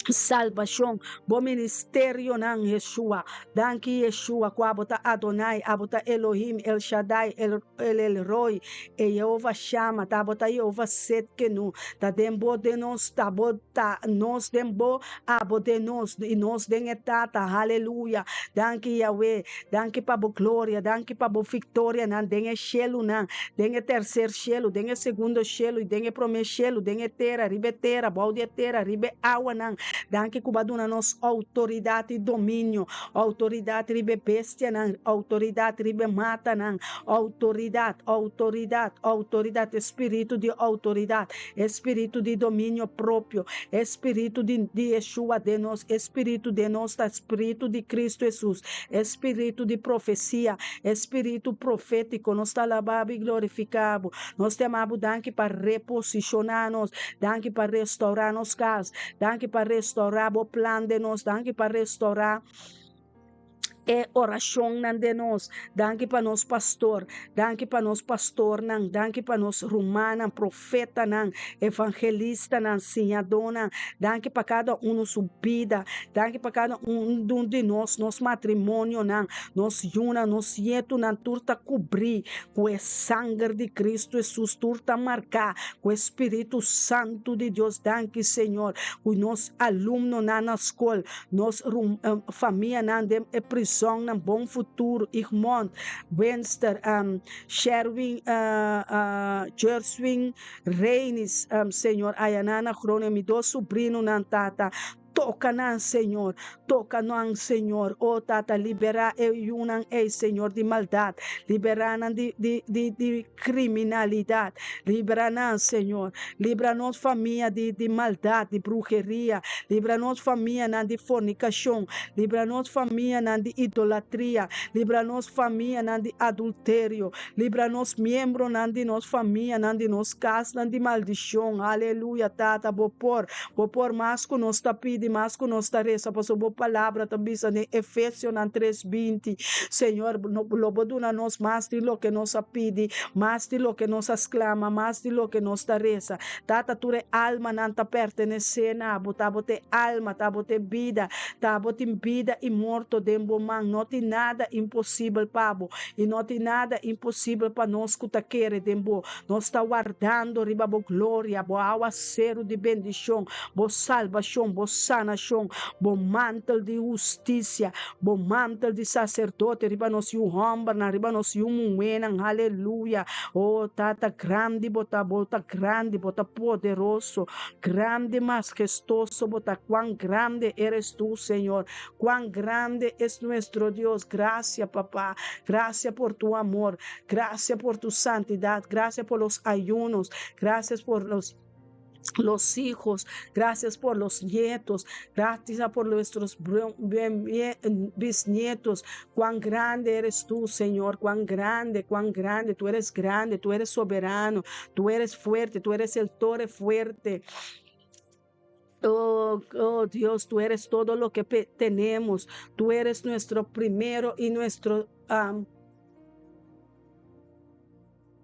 Speaker 1: salbashon, bo ministerionan, Yeshua. Danki Yeshua, ku abo ta Adonai, abo ta Elohim, El Shaddai, El El El Roi, e Yehova Shama, ta abo ta Yehova Setkenu, ta den bo den nos, ta bo ta nos den bo, abo den nos, i nos den e Tata. Haleluya! Danki Yahweh, danki pa bo gloria, danki pa bo viktorianan den e shelunan, den e terser shelu, den e segundo shelu i den e promé shelu, den e tera, riba e tera, bou di e tera, riba e awanan. Danki ku bo a duna nos outoridat i dominio, outoridat riba e bestianan, outoridat riba e matanan, outoridat, outoridat, outoridat, e spiritu di outoridat, e spiritu di dominio propio, e spiritu di di Yeshua den nos, e spiritu den nos ta spiritu di Cristo Hesus, e spiritu di profesia, e spiritu profétiko. Nos ta alabá bo i glorifiká bo. Nos ta yama bo danki pa reposishoná nos, danki pa restourá nos kas, danki pa restourá bo plan den nos, danki pa restourá e orashonnan den nos. Danki pa nos pastor, danki pa nos pastornan, danki pa nos rumannan, profetanan, evangelistanan, siñadónan. Danki pa kada unu su bida. Danki pa kada un di nos, nos matrimonionan, nos yunan, nos nietunan, tur ta kubrí ku e sanger di Kristu Hesus, tur ta marká ku e Spiritu Santu di Dios. Danki, Señor, ku nos alumnonan na skol, nos famianan den e prisonnan, Bon Futuro, Igmond, Winster, Sherwin, Jerswin, Reinis, Señor, ayanan na Groningen, mi dos subrinonan, Tata, toca nan, Señor, toca nan, Señor, oh Tata, libera e yunan ey, Señor, di maldad, libera nan di, di, di, di criminalidad, libra nan, Señor, libra nos famia di, di maldad, di bruheria, libra nos famianan di fornicacion, libra nos famianan di idolatria, libra nos famianan di adulterio, libra nos miembronan di nos famianan, di nos casnan di maldicion, aleluya, Tata, bo por, bo por mas cu nos ta pidi. pidi, mas ku nos ta resa, pasobra bo palabra ta bisa den Efesionan tres 20, Señor, lo bo duna nos mas di loke nos a pidi, mas di loke nos a sklama, mas di loke nos ta resa. Tata, tur e almanan ta pertenesé na bo. Ta bo ta e alma, ta bo ta e bida, ta bo tin bida i morto den bo man. No tin nada imposibel pa bo, i no tin nada imposibel pa nos ku ta kere den bo. Nos ta wardando riba bo gloria, bo awaseru di bendishon, bo salbashon, bo sanashon, bo mantel di hustisia, bo mantel di saserdote riba nos yu hòmbernan, riba nos yu muhénan. Aleluya! O Tata, grandi bo ta, bo ta grandi, bo ta poderoso, grandi majestoso bo ta. Kuan grande eres tu, Señor! Cuán grande es nuestro Dios! Gracias, Papá. Gracias por tu amor. Gracias por tu santidad. Gracias por los ayunos. Gracias por los los hijos, gracias por los nietos, gracias por nuestros bisnietos. Cuán grande eres tú, Señor, cuán grande, cuán grande. Tú eres grande, tú eres soberano, tú eres fuerte, tú eres el torre fuerte. Oh, oh Dios, tú eres todo lo que tenemos. Tú eres nuestro primero y nuestro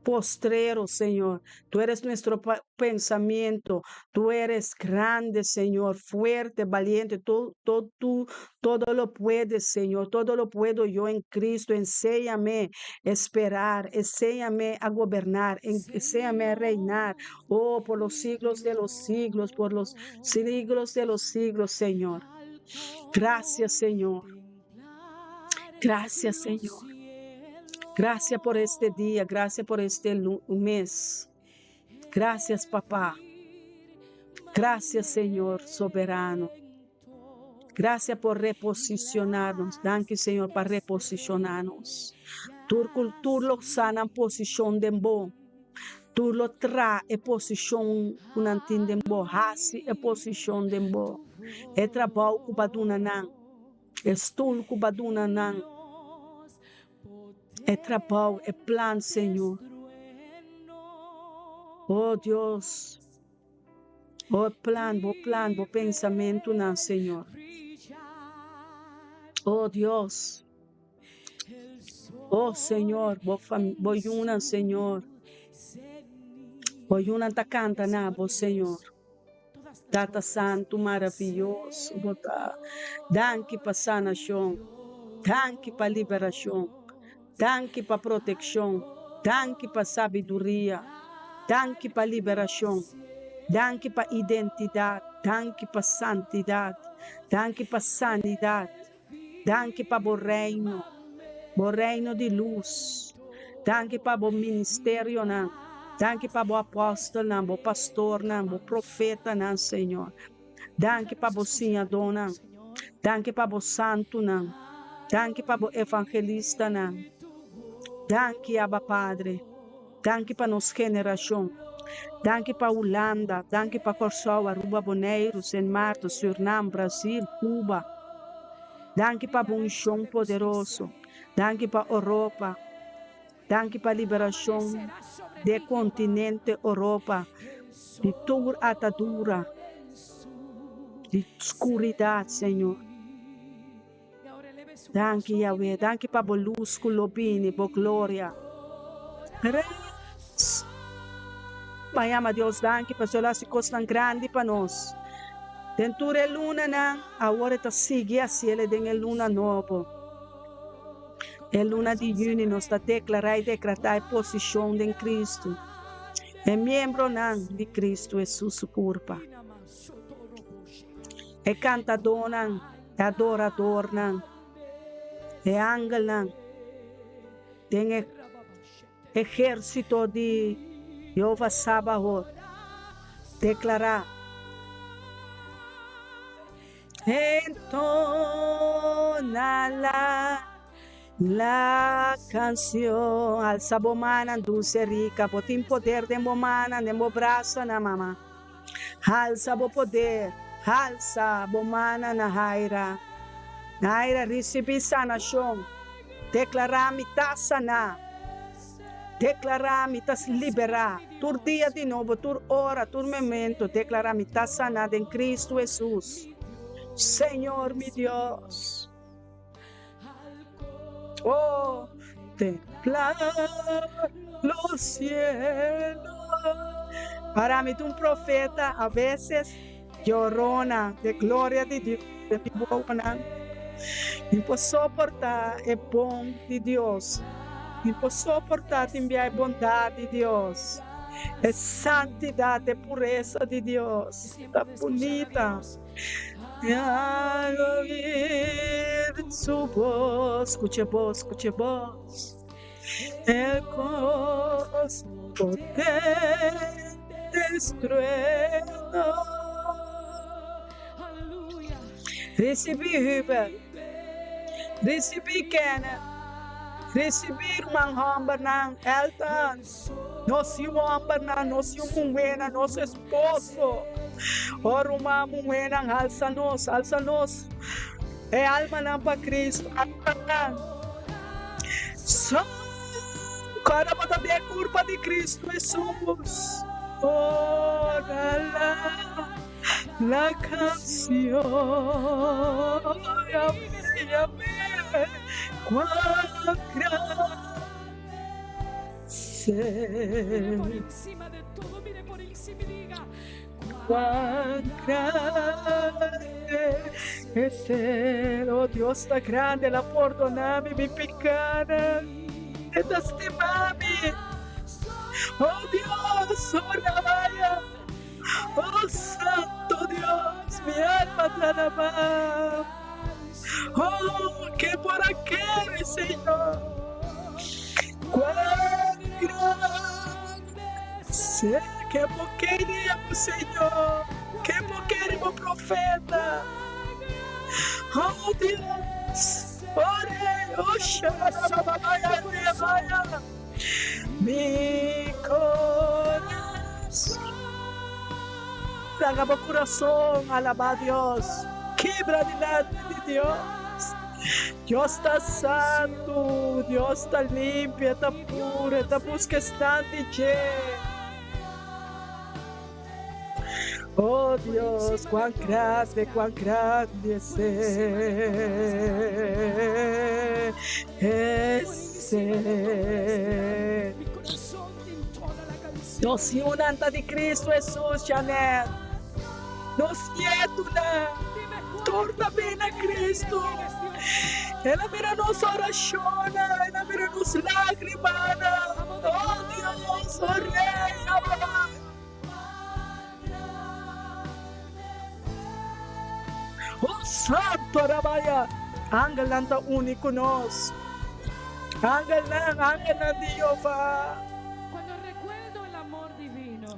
Speaker 1: postrero, Señor. Tú eres nuestro pensamiento. Tú eres grande, Señor, fuerte, valiente. Tú, tú, tú, todo lo puedes, Señor. Todo lo puedo yo en Cristo. Enséñame a esperar. Enséñame a gobernar. Enséñame a reinar. Oh, por los siglos de los siglos, por los siglos de los siglos, Señor. Gracias, Señor. Gracias, Señor. Gracias por este día, gracias por este mes. Gracias, papá. Gracias, Señor soberano. Gracias por reposicionarnos. Danki, Señor, pa reposicionarnos. Tur cultura lo sana posicion den bo. Tur lo tra e posicion cu nan tin den bo. Haci e posicion den bo. E trabou cu bo a duna nan. E stoel cu bo a duna nan. E trabou, e plan, Señor. Oh Dios. Oh e plan, bo plan, bo pensamentunan, Señor. Oh Dios. Oh Señor, bo fam bo yunan, Señor. Bo yunan ta canta na bo, Señor. Tata Santu maraviyoso bo ta. Danki pa sanacion. Danki pa liberacion. Danki pa protekshon. Danki pa sabiduria. Danki pa liberashon. Danki pa identidat. Danki pa santidat. Danki pa sanidat. Danki pa bo reino, bo reino di lus. Danki pa bo ministerionan. Danki pa bo apòstelnan, bo pastornan, bo profetanan, Señor. Danki pa bo siñadónan. Danki pa bo santunan. Danki pa bo evangelistanan. Danki, Abba Padre. Danki pa nos generashon. Danki pa Hulanda. Danki pa Kòrsou, Aruba, Boneiru, Sint Maarten, Sürnam, Brazil, Cuba. Danki pa bo unshon poderoso. Danki pa Oropa. Danki pa liberashon di e kontinente Oropa di tur atadura di skuridat, Señor. Danki, Yahweh. Danki pa bo lus ku lo bini, bo gloria. Res. Ban yama Dios danki pasobra el a hasi kosnan grandi pa nos. Den tur e lunanan, awor e ta sigui hasiel den e luna nobo. E luna di yüni nos ta deklará i dekratá e posishon den Kristu, e miembronan di Kristu Hesus su kurpa, e kantadónan, e adoradornan, e angelnan den e ehérsito di Yehova Sabaot, deklará. Entona la la canción. Alza bo manan, dulce rica. Bo tin poder den bo manan, den bo brasanan, mama. Alza bo poder. Alza bo manan na haira. Naira, ricibi sanacion. Declara mi ta saná. Declara mi ta liberá. Tur dia di nobo, tur ora, tur momento, declara mi ta saná den Cristo Jesus. Señor mi Dios. Oh, templar los cielos. Para mi un profeta a veces llorona de gloria di Dios den mi bobonan. Mi por soporta e bon di Dios. Mi por soporta tin bia e bondad di Dios. E santidad, e pureza di Dios. Ta bunita. Al oír su voz, scucha e voz, scucha e voz. El cos potentes trueno. Ricibi Hubert, ricibi Kenneth, ricibi ruman hombernan, Elton, nos yu hombernan, nos yu muhernan, nos esposo. Oh ruman muhernan, alsa nos, alsa nos, e almanan pa Cristo, alsa nan. So, kòrda bo ta den e kurpa di Cristo Hesus. Oh, la la, la canción. Amén, amén. Cuán grande Cuán grande es Él. Oh Dios ta grande, El a pordona mi mi picánan. E ta stima mi. Oh Dios, oh Rabaya. Oh Santo Dios, mi alma ta alabá. Oh, ke por a kere, Señor. Cuán grande es Él. Ke bo kere, bo Señor. Ke bo kere, bo profeta. Oh, Dios. Oh, Rey. Oh, Sharababaya, Rebaya. Mi corazón. Laga bo corazón alabá Dios. Kibra dilanti di Dios. Dios ta santu, Dios ta limpio, e ta puru, e ta buska esnan di dje. Oh Dios, cuán grande, cuán grande es Él, es Él. Nos yunan ta di Cristo Hesus, Janet. Nos nietunan tur ta bin na Cristo. El a mira nos oracionnan, el a mira nos lagrimanan. Oh Dios, oh Rey, Abba. Oh Santo Rabaya, angelnan ta uni ku nos. Angelnan, angelnan di Jehová.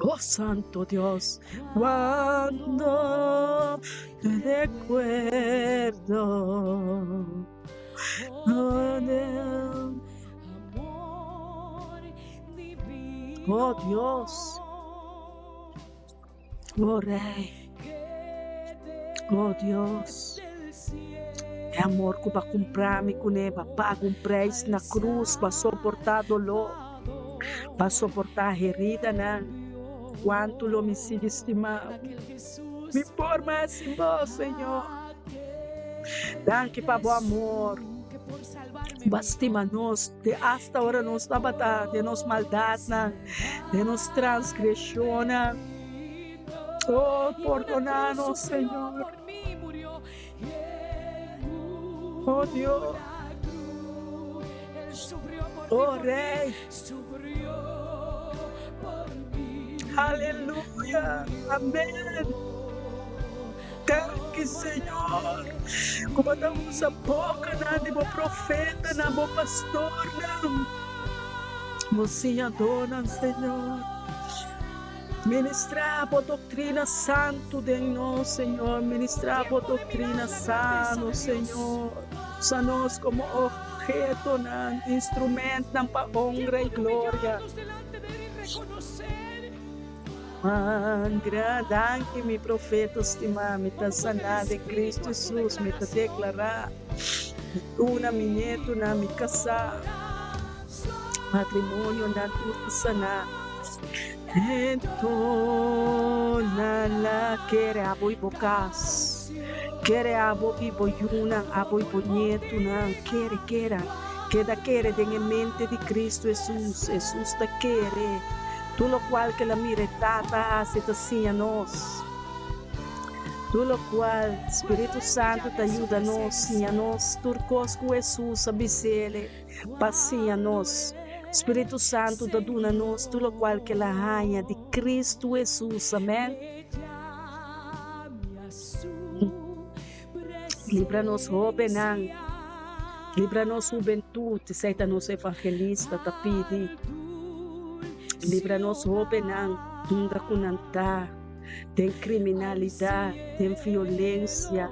Speaker 1: Oh Santo Dios, cuando te recuerdo. Oh Dios, oh Rey, oh Dios, e amor ku bo a kumpra mi kuné, bo a paga un preis na krus, bo a soportá doló, bo a soportá heridanan, kuantu lo mi sigui stima bo? Mi por mas sin bo, Señor. Danki pa bo amor. Bo a stima nos te asta ora nos tabata den nos maldatnan, den nos transgresionnan. Oh, pordona nos, Señor. Oh, Dios. Oh, Rey. Aleluya. Amén. Danki, Señor, ku bo ta usa bokanan di bo profetanan, bo pastornan, bo siñadónan, Señor. Ministrá bo doktrina santu den nos, Señor. Ministrá bo doktrina sano, Señor. Usa nos komo obhetonan, instrumentnan pa honra i gloria. Juan, Gran danki mi profeta stimá, mi ta saná den Cristo Hesus, mi ta deklará, mi duna mi nietunan, mi kasá, matrimonionan tur ta saná. Entona la kere abo i bo kas, Kere abo i bo yunan, abo i bo nietunan, kere, kera. Keda kere den e mente di Cristo Hesus. Hesus ta kere. Tur lokual ku el a mira e Tata hasi ta siña nos. Tur lokual Spiritu Santu ta yuda nos, siña nos tur kos ku Hesus a bis'el pa siña nos. Spiritu Santu ta duna nos tur lokual ku el a haña di Cristo Hesus. Amen. Libra nos hóbennan, libra nos hubentut, esei ta nos evangelista ta pidi. Libra nos hóbennan unda ku nan ta, den kriminalidat, den violensia,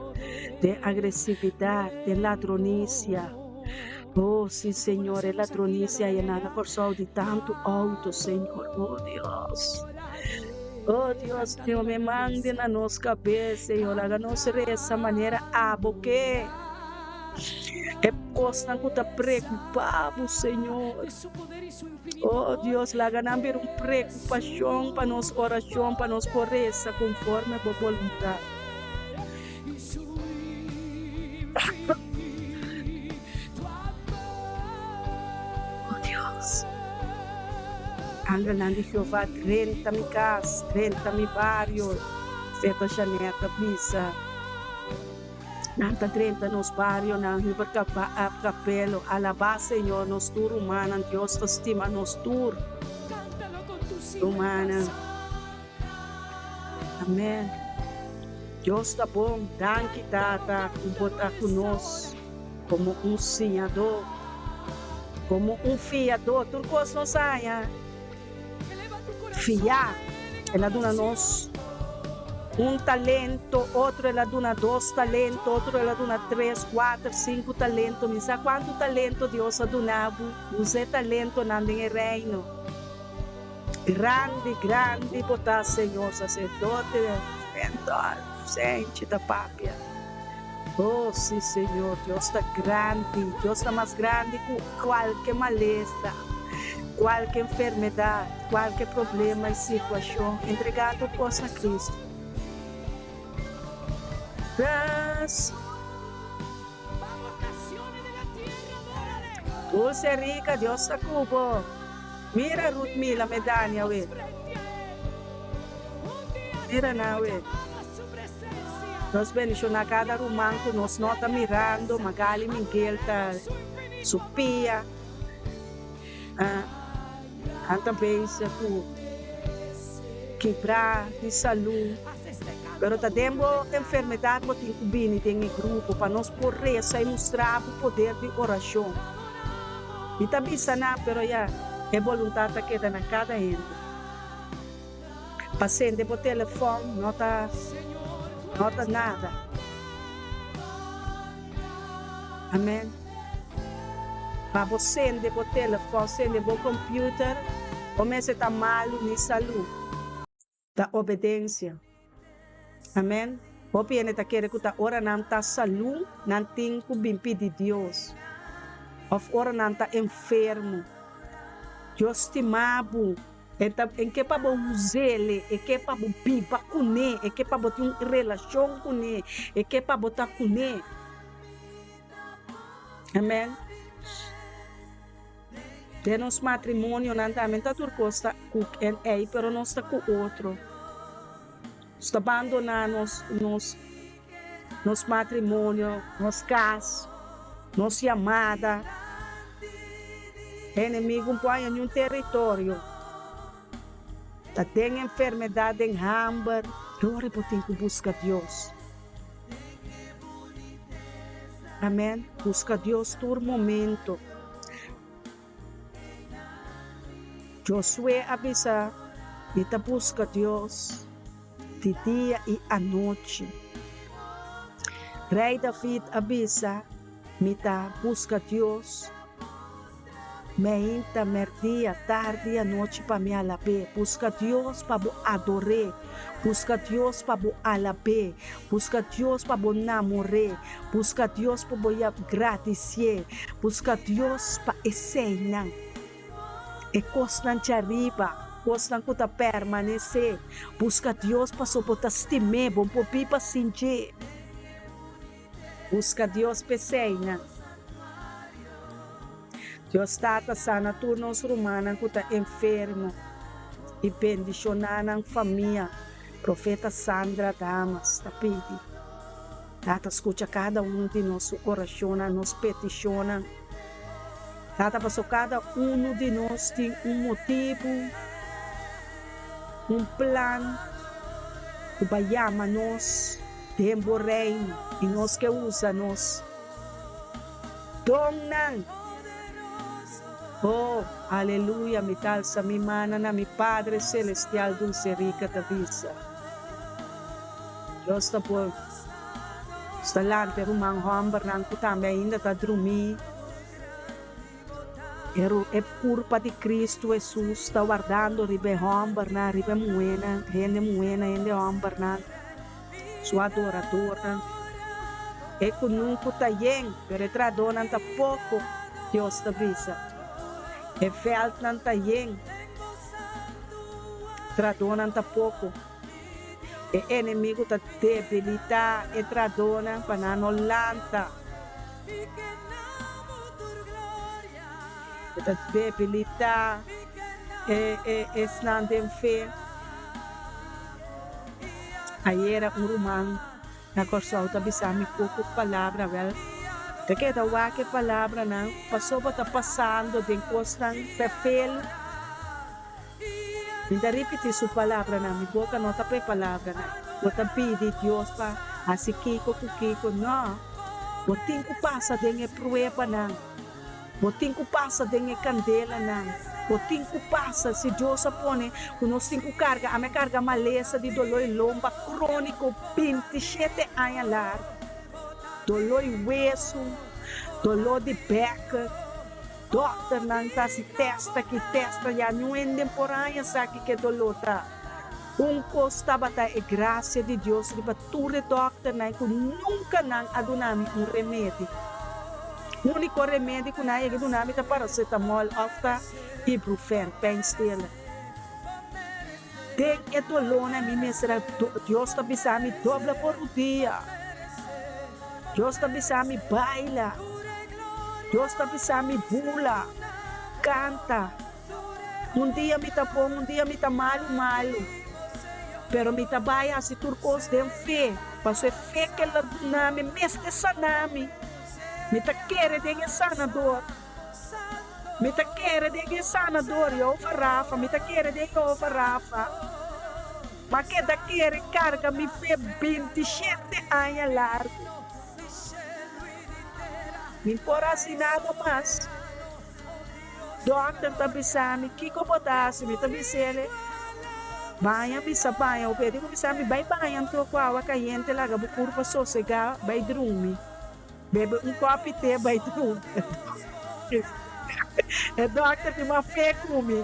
Speaker 1: den agresividat, den ladronisia. Oh, si, Señor, e ladronisia yena na Kòrsou di tantu outo, Señor. Oh, Dios. Oh, Dios mío, me mande na nos kabes, Señor. Laga nos resa manera abo ke. E kosnan ku ta preokupá bo, Señor. Oh, Dios, laga nan bira un preokupashon pa nos orashon, pa nos por resa konforme bo boluntat. Oh Dios, angelnan di Jehová drenta mi kas, drenta mi bario, Zeta Jeanette a bisa. Nan ta drenta nos barionan, Hubert Capello, alabá Señor, nos tur rumannan, Dios ta stima nos tur rumannan. Amen Dios ta bon danki tata ku bo ta ku nos komo un siñadó komo un fiadó tur kos nos haña fiá el a duna nos un talento otro el a duna dos talento otro el a duna tres kuater sinku talento mi sa kuantu talento Dios a duna bo usa e talentonan den e reino. Grandi, grandi bo ta, Señor, sacerdote Senchi ta papia. Oh, si, Señor, Dios ta grandi. Dios ta mas grandi ku kualke malesa, kualke enfermedat, kualke problema i situashon. Entregá tur kos na Cristo. Dulce Rica, Dios ta ku bo. Mira Ruth Mila Medania we. Mira nan we. Nos bendiciona cada ruman ku nos no ta mirando, Magali Miguel ta su pia. Ah, nan ta bezig ku kibra di salú. Pero ta den bo enfermedat bo tin ku bini den e grupo pa nos por resa i mustra bo poder di orashon. Mi ta bisa nan, pero ya, e boluntat ta keda na kada hende. Pa sende bo telefòn no ta no ta nada. Amen. Pa bo sende bo telefòn, sende bo computer, bo mester ta malu ni salú. Ta obedensia. Amen. Hopi hende ta kere ku ta ora nan ta salú nan tin ku bin pidi Dios òf ora nan ta enfermo. Dios stima bo. E ta e ke pa bo us'el, e ke pa bo biba kuné, e ke pa bo tin un relashon kuné, e ke pa bo ta kuné. Amen. Den nos matrimonionan tambe ta tur kos ta ku en ei, pero nos ta ku otro. Nos ta bandoná nos nos nos matrimonio, nos kas, nos yamada. E enemigu no por haña niun teritorio. Ta den enfermedat, den hamber. Ora bo tin ku buska Dios. Amen. Buska Dios tur momento. Josué a bisa, Mi ta buska Dios di dia i anochi. Rei David a bisa, Mi ta buska Dios Meinta, merdia, tardi i anochi pa mi alab'é. Buska Dios pa bo ador'é. Buska Dios pa bo alab'é. Buska Dios pa bo namor'é. Buska Dios pa bo ya gradisié. Buska Dios pa eseinan, e kosnan djariba, kosnan ku ta permanesé. Buska Dios pasobra bo ta stim'é, bo no por biba sin dje. Buska Dios p'eseinan. Dios Tata sana tur nos rumannan ku ta enfermo i bendishoná nan famia, Profeta Sandra Damas ta pidi. Tata skucha kada unu di nos su orashonnan, nos petishonnan. Tata paso kada unu di nos tin un motibu, un plan ku ba yama nos den bo Reino i nos ke usa nos donnan. Oh, aleluya, mi ta alsa mi mana na mi Padre Celestial, Dulce Rica ta bisa. Dios ta bon. Nos ta lanta e ruman hòmbernan ku tambe ainda ta drumí. Pero e kurpa di Kristu Hesus ta wardando riba e hòmbernan, riba e muhénan, hende muhénan, hende hòmbernan, su adoradornan. E kunuku ta yen, pero e trahadónan ta poko, Dios ta bisa. E vèltnan ta yen, trahadónan ta poko. E enemigu ta debilitá e trahadónan pa nan no lanta. E ta debilitá e esnan den fe. Ayera un ruman na Kòrsou ta bisa mi poko palabra. Wèl, ta keda wak e palabranan pasobra ta pasando den kosnan fèfel. Mi ta ripití su palabranan, mi boka no ta pa e palabranan. Bo ta pidi Dios pa hasi kiko ku kiko? No! Bo tin ku pasa den e pruebanan. Bo tin ku pasa den e kandelanan. Bo tin ku pasa. Si Dios a pone ku nos tin ku karga, ami a karga malesa di doló i lomba króniko bintishete aña largu. Doló i wesu, doló di bèker. Dòkternan ta hasi tèst aki, tèst ayá, niun hende por haña sa kiko e doló ta. Un kos tabata e grasia di Dios riba tur e dòkternan ku nunka nan a duna mi un remedi. Úniko remedi ku nan a yega duna mi ta parasetamòl òf ta ibuprofen, pijnstiller. Den e dolónan mi mester a Dios ta bisa mi dobla bo rudia. Dios ta bisa mi baila. Dios ta bisa mi bula, kanta. Un dia mi ta bon, un dia mi ta malu malu. Pero mi ta bai hasi tur kos den fe, paso e fe ke el a duna mi mester sana mi. Mi ta kere den e Sanador. Mi ta kere den e Sanador, Jehovah Rafa. Mi ta kere den Jehovah Rafa. Ma keda kere karga mi fe bintishete aña largu. Mi por hasi nada mas. Dòkter ta bisa mi, Kiko bo ta hasi? Mi ta bis'el, Baña, bisa baña. Obedi ku bisa mi, Bai baña anto ku awa kayente, laga bo kurpa sosegá, bai drumi. Bebe un kòpi te, bai drumi. E dòkter tin mas fe ku mi.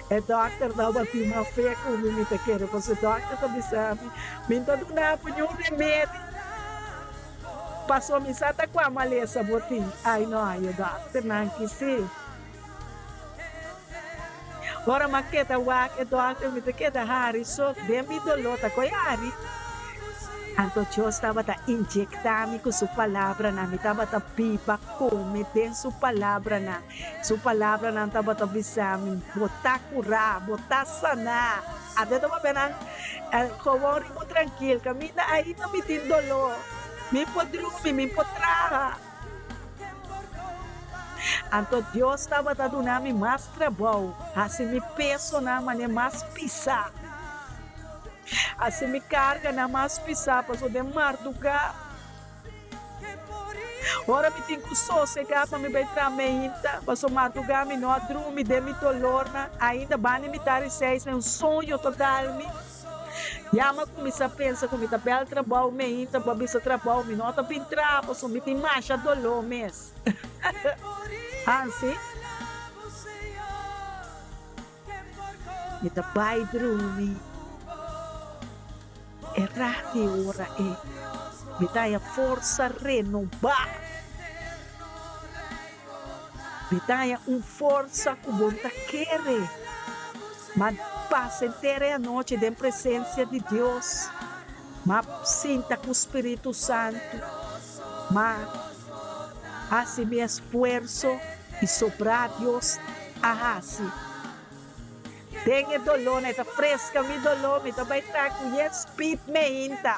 Speaker 1: E dòkter tabatin mas fe ku mi, mi ta kere, pasobra e dòkter ta bisa mi, Mi no ta duna bo niun remedi, pasobra mi sa ta kua malesa bo tin. Ai no, ai e dòkternan ki si. Ora mi a keda wak e dòkter, mi ta keda hari so den mi doló ta koi hari. Anto Dios tabata inyektá mi ku su palabranan, mi tabata biba kome den su palabranan. Su palabranan tabata bisa mi, Bo ta kurá, bo ta saná. Ate ta papia nan, Gewoon riba trankil, kaminda ainda mi tin doló, mi por drumi, mi por traha. Anto Dios tabata duna mi mas trabou, hasi mi pesonan manera mas pisá, hasi mi karganan mas pisá, pasobra den mardugá. Ora mi tin ku sosegá pa mi bai traha meinta, pasobra mardugá mi no a drumi den mi dolornan, ainda banda mi ta riseis un soño ta dal mi. Ya mi a kuminsá pensa ku mi ta bèl trabou meinta bo a bisa trabou mi no ta bin traha pasobra mi tin masha doló mes. Hansi. Mi ta bai drumi e rat di ora ei. Mi ta haña forsa renobá. Mi ta haña un forsa ku bo no ta kere. Ma pasa henter e anochi den presensia di Dios. M'a sinta ku Spiritu Santu, m'a hasi mi esfuerso i sobrá Dios a hasi. Den e dolónan e ta freska mi doló, mi ta bai ta ku yen speed meinta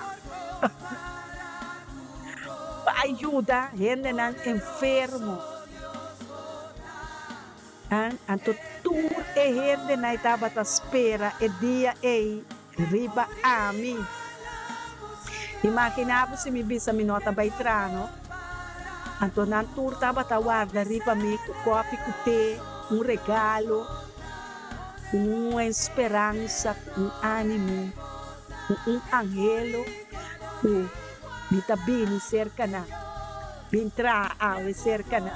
Speaker 1: pa a yuda hendenan enfermo. Anto tur e hendenan e tabata spera e dia ei riba ami. Imaginá bo si mi bisa mi no ta bai traha no. Anto nan tur tabata warda riba mi ku kòpi ku te, un regalo, ku un speransa, ku un ánimo, ku un anhelo ku mi ta bini serka nan, bin traha awe serka nan.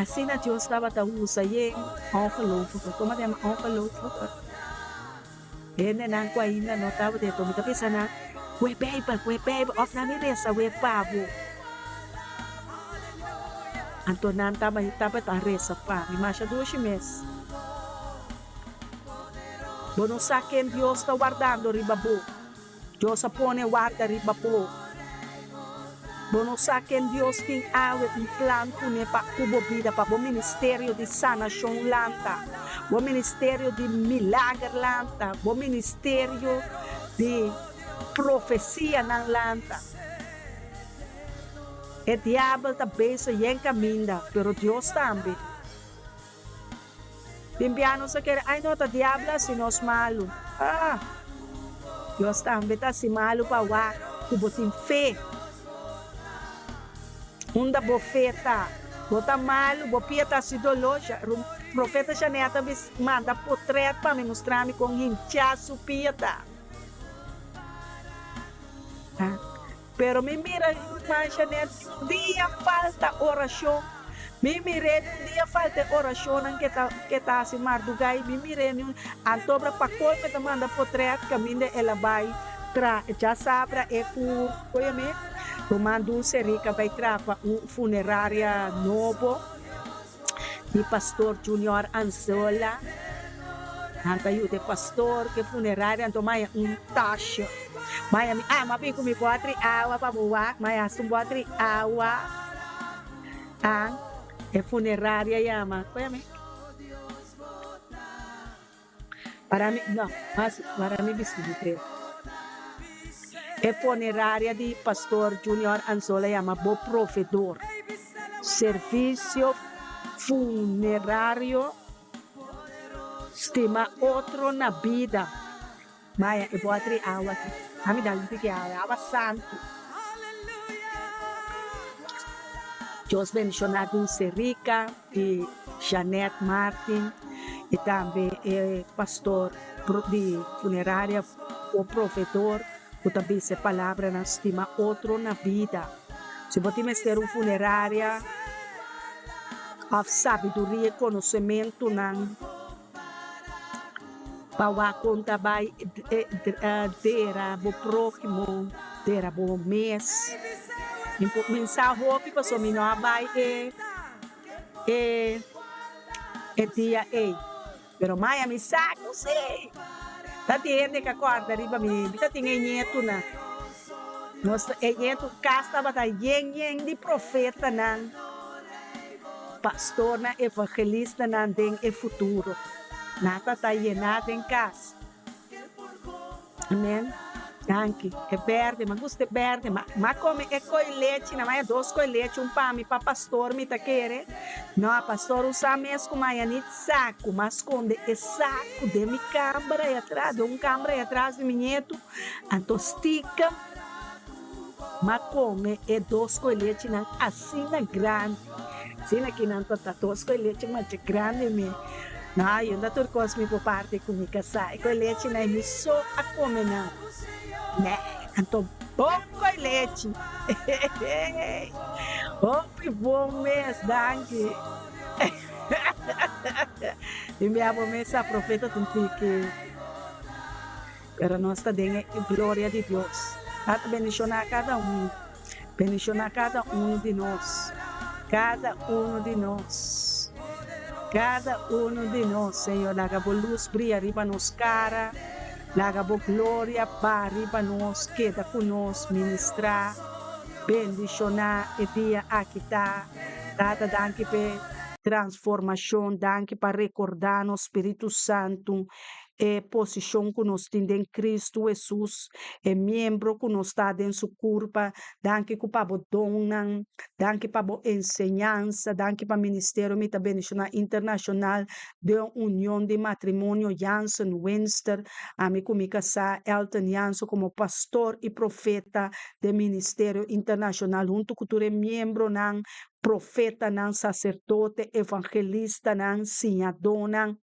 Speaker 1: Asina Dios tabata usa yen ongelovigen. Komo ta yama ongelovigen? Hendenan ku ainda no tabata e mi ta bisa nan, Kue Beibel, kue Beibel, òf nan mi resa wee pa bo. Anto nan tabata resa pa mi masha dushi mes. Bo no sa ken Dios ta wardando riba bo. Dios a pone warda riba bo. Bo no sa ken Dios tin awe un plan kuné pa ku bo bida, pa bo ministerio di sanashon lanta, bo ministerio di milager lanta, bo ministerio di profesianan lanta. E diabel ta bezig yen kaminda, pero Dios tambe. Tin bia nos a kere, ay no ta diablo a hasi nos malu. Ah! Dios tambe ta hasi malu pa wak ku bo tin fe. Unda bo fe ta? Bo ta malu, bo pia ta hasi doló. Profeta Janet a bis manda potret pa mi mustra mi kon hinchá su pia ta. Ah! Pero mi mira ruman Janet di un dia falta oracion. Mi mir'é di un dia falta e oracionnan ke ta ke ta haci marduga y mi mir'é ni un antobra pa colme ta manda potret caminda el a bay tra djasabra e cu oye ruman Dulce Rica bay tra pa un funeraria nobo. Di pastor Junior Anzola. Nan ta yuda e pastor ku e funeraria anto maya un tasha. Maya mi ah m'a bin ku mi bòtri awa pa bo wak maya hasta un bòtri awa ah e funeraria yama koe mi para mi no mas para mi bisti di pretu e funeraria di pastor Junior Anzola yama bo provedor servicio funerario Stima otro na bida. Maya e botri awa aki. Ami dal un tiki awa, awa santu. Dios bendiciona Dulce Rica y Jeanette Martin y tambe e pastor di funeraria o proveedor cu ta bisa e palabranan stima otro na bida. Si bo tin mester un funeraria of sabiduria y conocementonan pa wak con ta bay dera bo prohimo, dera bo mes. Mi por mensa hopi pasobra mi no a bay e e dia ey. Pero maya mi sa cu si. Ta tin hende ca corda riba mi. Mi ta tin e ñetunan. Nos ta, e ñetu cas tabata yen yen di profetanan, pastornan, evangelistanan den e futuro. Nan ta ta yená den cas. Amen. Danki. E berde, mi a gusta e berde. Ma, mi a come e coi lechi, na maya dos coi lechi, un pa mi, pa pastor mi ta kere. No, pastor usa mes cu maya nit sacu. Mi a sconde e sacu den mi cambra ahi atras, den un cambra ahi atras di mi nietu. Anto stiekem mi a come e dos coi lechinan asina grandi. Asina ki nan ta ta dos coi lechi masha grandi mi. No, yo no ta tur cos mi por parti cu mi casá. E coi lechi nan mi so a come nan. Nee, anto bon coi lechi. Hopi bon mes, danki. Mi mira bo mes a profeta tin tiki. Pero nos ta den e gloria di Dios. Tata bendiciona cada un. Bendiciona cada uno di nos. Cada uno di nos. Cada uno di nos, Señor. Laga bo luz bria riba nos cara. Laga bo gloria ba riba nos, keda ku nos, ministrá, bendishoná e dia aki ta. Tata danki p'e transformashon, danki pa rekordá nos Spiritu Santu e posishon ku nos tin den Kristu Hesus, e miembro ku nos ta den su kurpa. Danki ku pa bo donnan, danki pa bo enseñansa, danki pa Ministerio Mi Ta Bendishoná Internashonal den union di matrimonio Jansen Winster, ami ku mi kasá Elton Jansen komo pastor i profeta den Ministerio Internashonal huntu ku tur e miembronan, profetanan, saserdote, evangelistanan, siñadónan.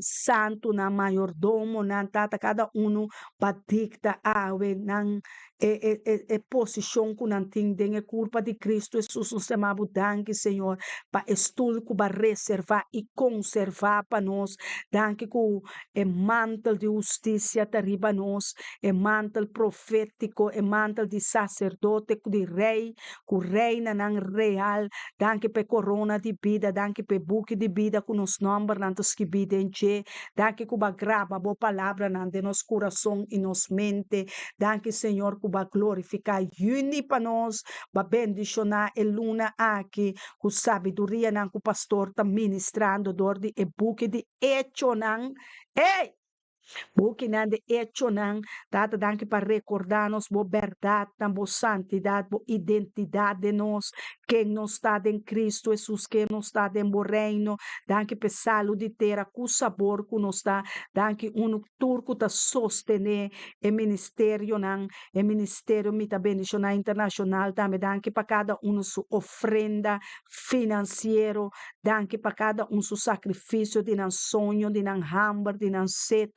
Speaker 1: Santunan, mayordomonan, tata kada unu pa dikta awe nan e e e e posishon ku nan tin den e kurpa di Kristu Hesus. Nos ta yama bo danki, Señor, pa e stul ku bo a reservá i konservá pa nos. Danki ku e mantel di hustisia ta riba nos, e mantel profétiko, e mantel di saserdote, di rei, ku reinanan real. Danki pa e korona di bida, danki pa e buki di bida ku nos nòmbernan ta skibí den dje. Danki ku bo a graba bo palabranan den nos kurason i nos mente. Danki, Señor, ku bo a glorifiká yüni pa nos, bo a bendishoná e luna aki ku sabidurianan ku pastor ta ministrando dor di e buki di Echonan. Ey! Bukinan di Echonan. Tata, danki pa rekordá nos bo bèrdatnan, bo santidat, bo identidat den nos, ken nos ta den Kristu Hesus, ken nos ta den bo Reino. Danki pa e salu di tera ku sabor ku nos ta. Danki unu tur ku ta sostené e ministerionan, e ministerio Mi Ta Bendishoná Internashonal tambe. Danki pa kada unu su ofrenda finansiero. Danki pa kada un su sakrifisio di nan soño, di nan hamber, di nan set.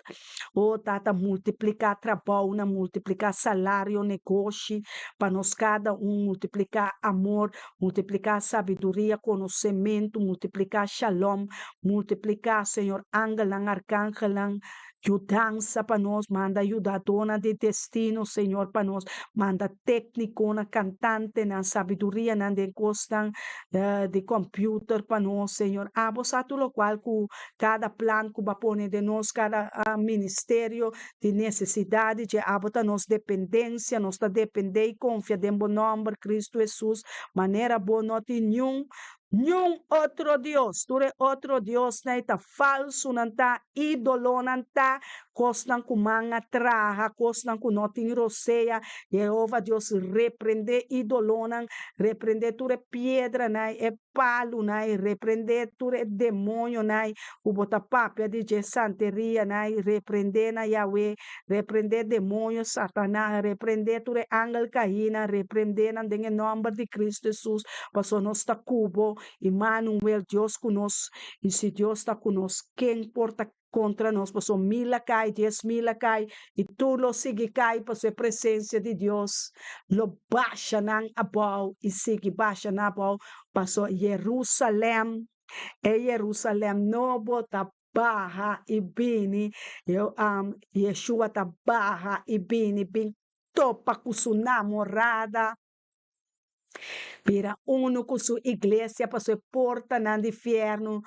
Speaker 1: O Tata, multipliká trabounan, multipliká salario, negoshi pa nos kada un, multipliká amor, multipliká sabiduria, konosementu, multipliká shalom, multipliká, Señor, angelnan, arkangelnan, Yudansa pa nos, manda yudadónan di destino, Señor, pa nos, manda téknikonan, kantantenan, sabidurianan den kosnan di kòmpiuter pa nos, Señor. Abo sa tur lokual ku kada plan ku bo a pone den nos, kada ministerio di nesesidat di dje. Abo ta nos dependensia, nos ta dependé i konfia den bo nòmber, Kristu Hesus, manera bo no tin niun Niun otro dios, tur e otro diosnan ei ta falsu, nan ta ídolonan, ta kosnan ku man a traha, kosnan ku no tin rosea. Yehova Dios reprendé ídolonan, reprendé tur e piedranan ei, e palunan ei, reprendé tur e demoñonan ei ku bo ta papia di dje santerianan ei, reprendé nan, Yahweh, reprendé demoño, Satanas, reprendé tur e angel kaínan, reprendé nan den e nòmber di Kristu Hesus. Pasobra nos ta ku bo, Immanuel, Dios ku nos, i si Dios ta ku nos, ken por ta kontra nos? Pasobra mil a kai, 10,000 a kai, i tur lo sigui kai, pasobra e presensia di Dios lo basha nan abou i sigui basha nan abou, pasobra Jerusalèm, e Jerusalèm nobo ta baha i bini, Yeshua ta baha i bini bin topa ku su namorada. Bira unu ku su iglesia pasobra e portanan di fièrnu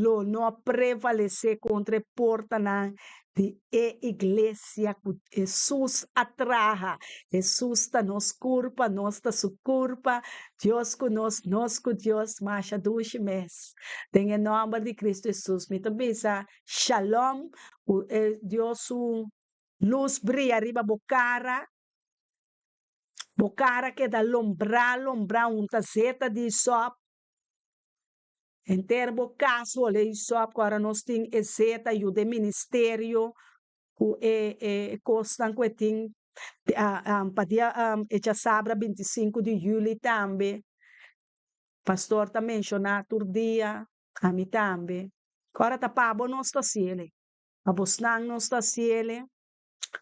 Speaker 1: lo no prevalesé kontra e portanan di e iglesia ku Hesus a traha. Hesus ta nos kurpa, nos ta su kurpa, Dios ku nos, nos ku Dios, masha dushi mes. Den e nòmber di Kristu Hesus mi ta bisa shalom, ku e Dios su lus bria riba bo kara. Bo kara keda lombrá lombrá un ta zeta di sòp. Henter bo kas hole i sòp ku ora nos tin e zeta yuda e ministerio ku e e kosnan ku e tin pa dia e djasabra 25 di yuli tambe. Pastor ta menshoná tur dia, ami tambe. Ku ora ta pa bo nos ta hasiel, pa bosnan nos ta hasiel.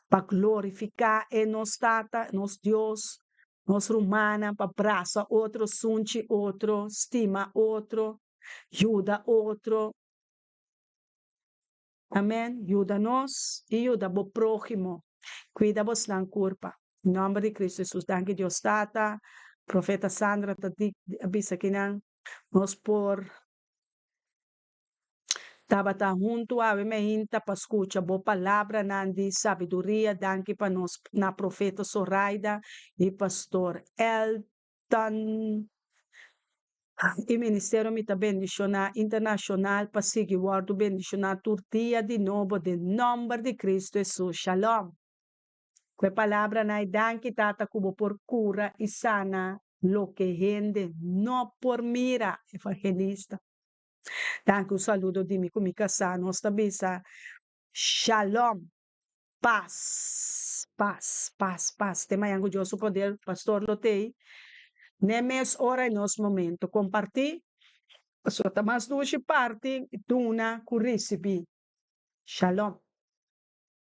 Speaker 1: Pa glorifiká e nos Tata, nos Dios, nos rumannan, pa brasa otro, sunchi otro, stima otro, yuda otro. Amen. Yuda nos i yuda bo próhimo. Kuida bosnan kurpa. Den nòmber di Kristu Hesus. Danki Dios Tata. Profeta Sandra ta di a bisa kinan nos por. Tabata huntu awe meinta pa skucha bo palabranan di sabiduria. Danki pa nos na Profeta Soraida i Pastor Elton i Ministerio Mi Ta Bendishoná Internashonal pa sigui wòrdu bendishoná tur dia di nobo den nòmber di Kristu Hesus. Shalom. Ku e palabranan ei danki Tata ku bo por kura i sana loke hende no por mira. Evangelista. Danki un saludo di mi ku mi kasá nos ta bisa Shalom pas pas pas pas te mañan ku Dios su poder pastor lo tei n'e mes ora i nos momento kompartí pasobra ta mas dushi parti duna ku risibí Shalom.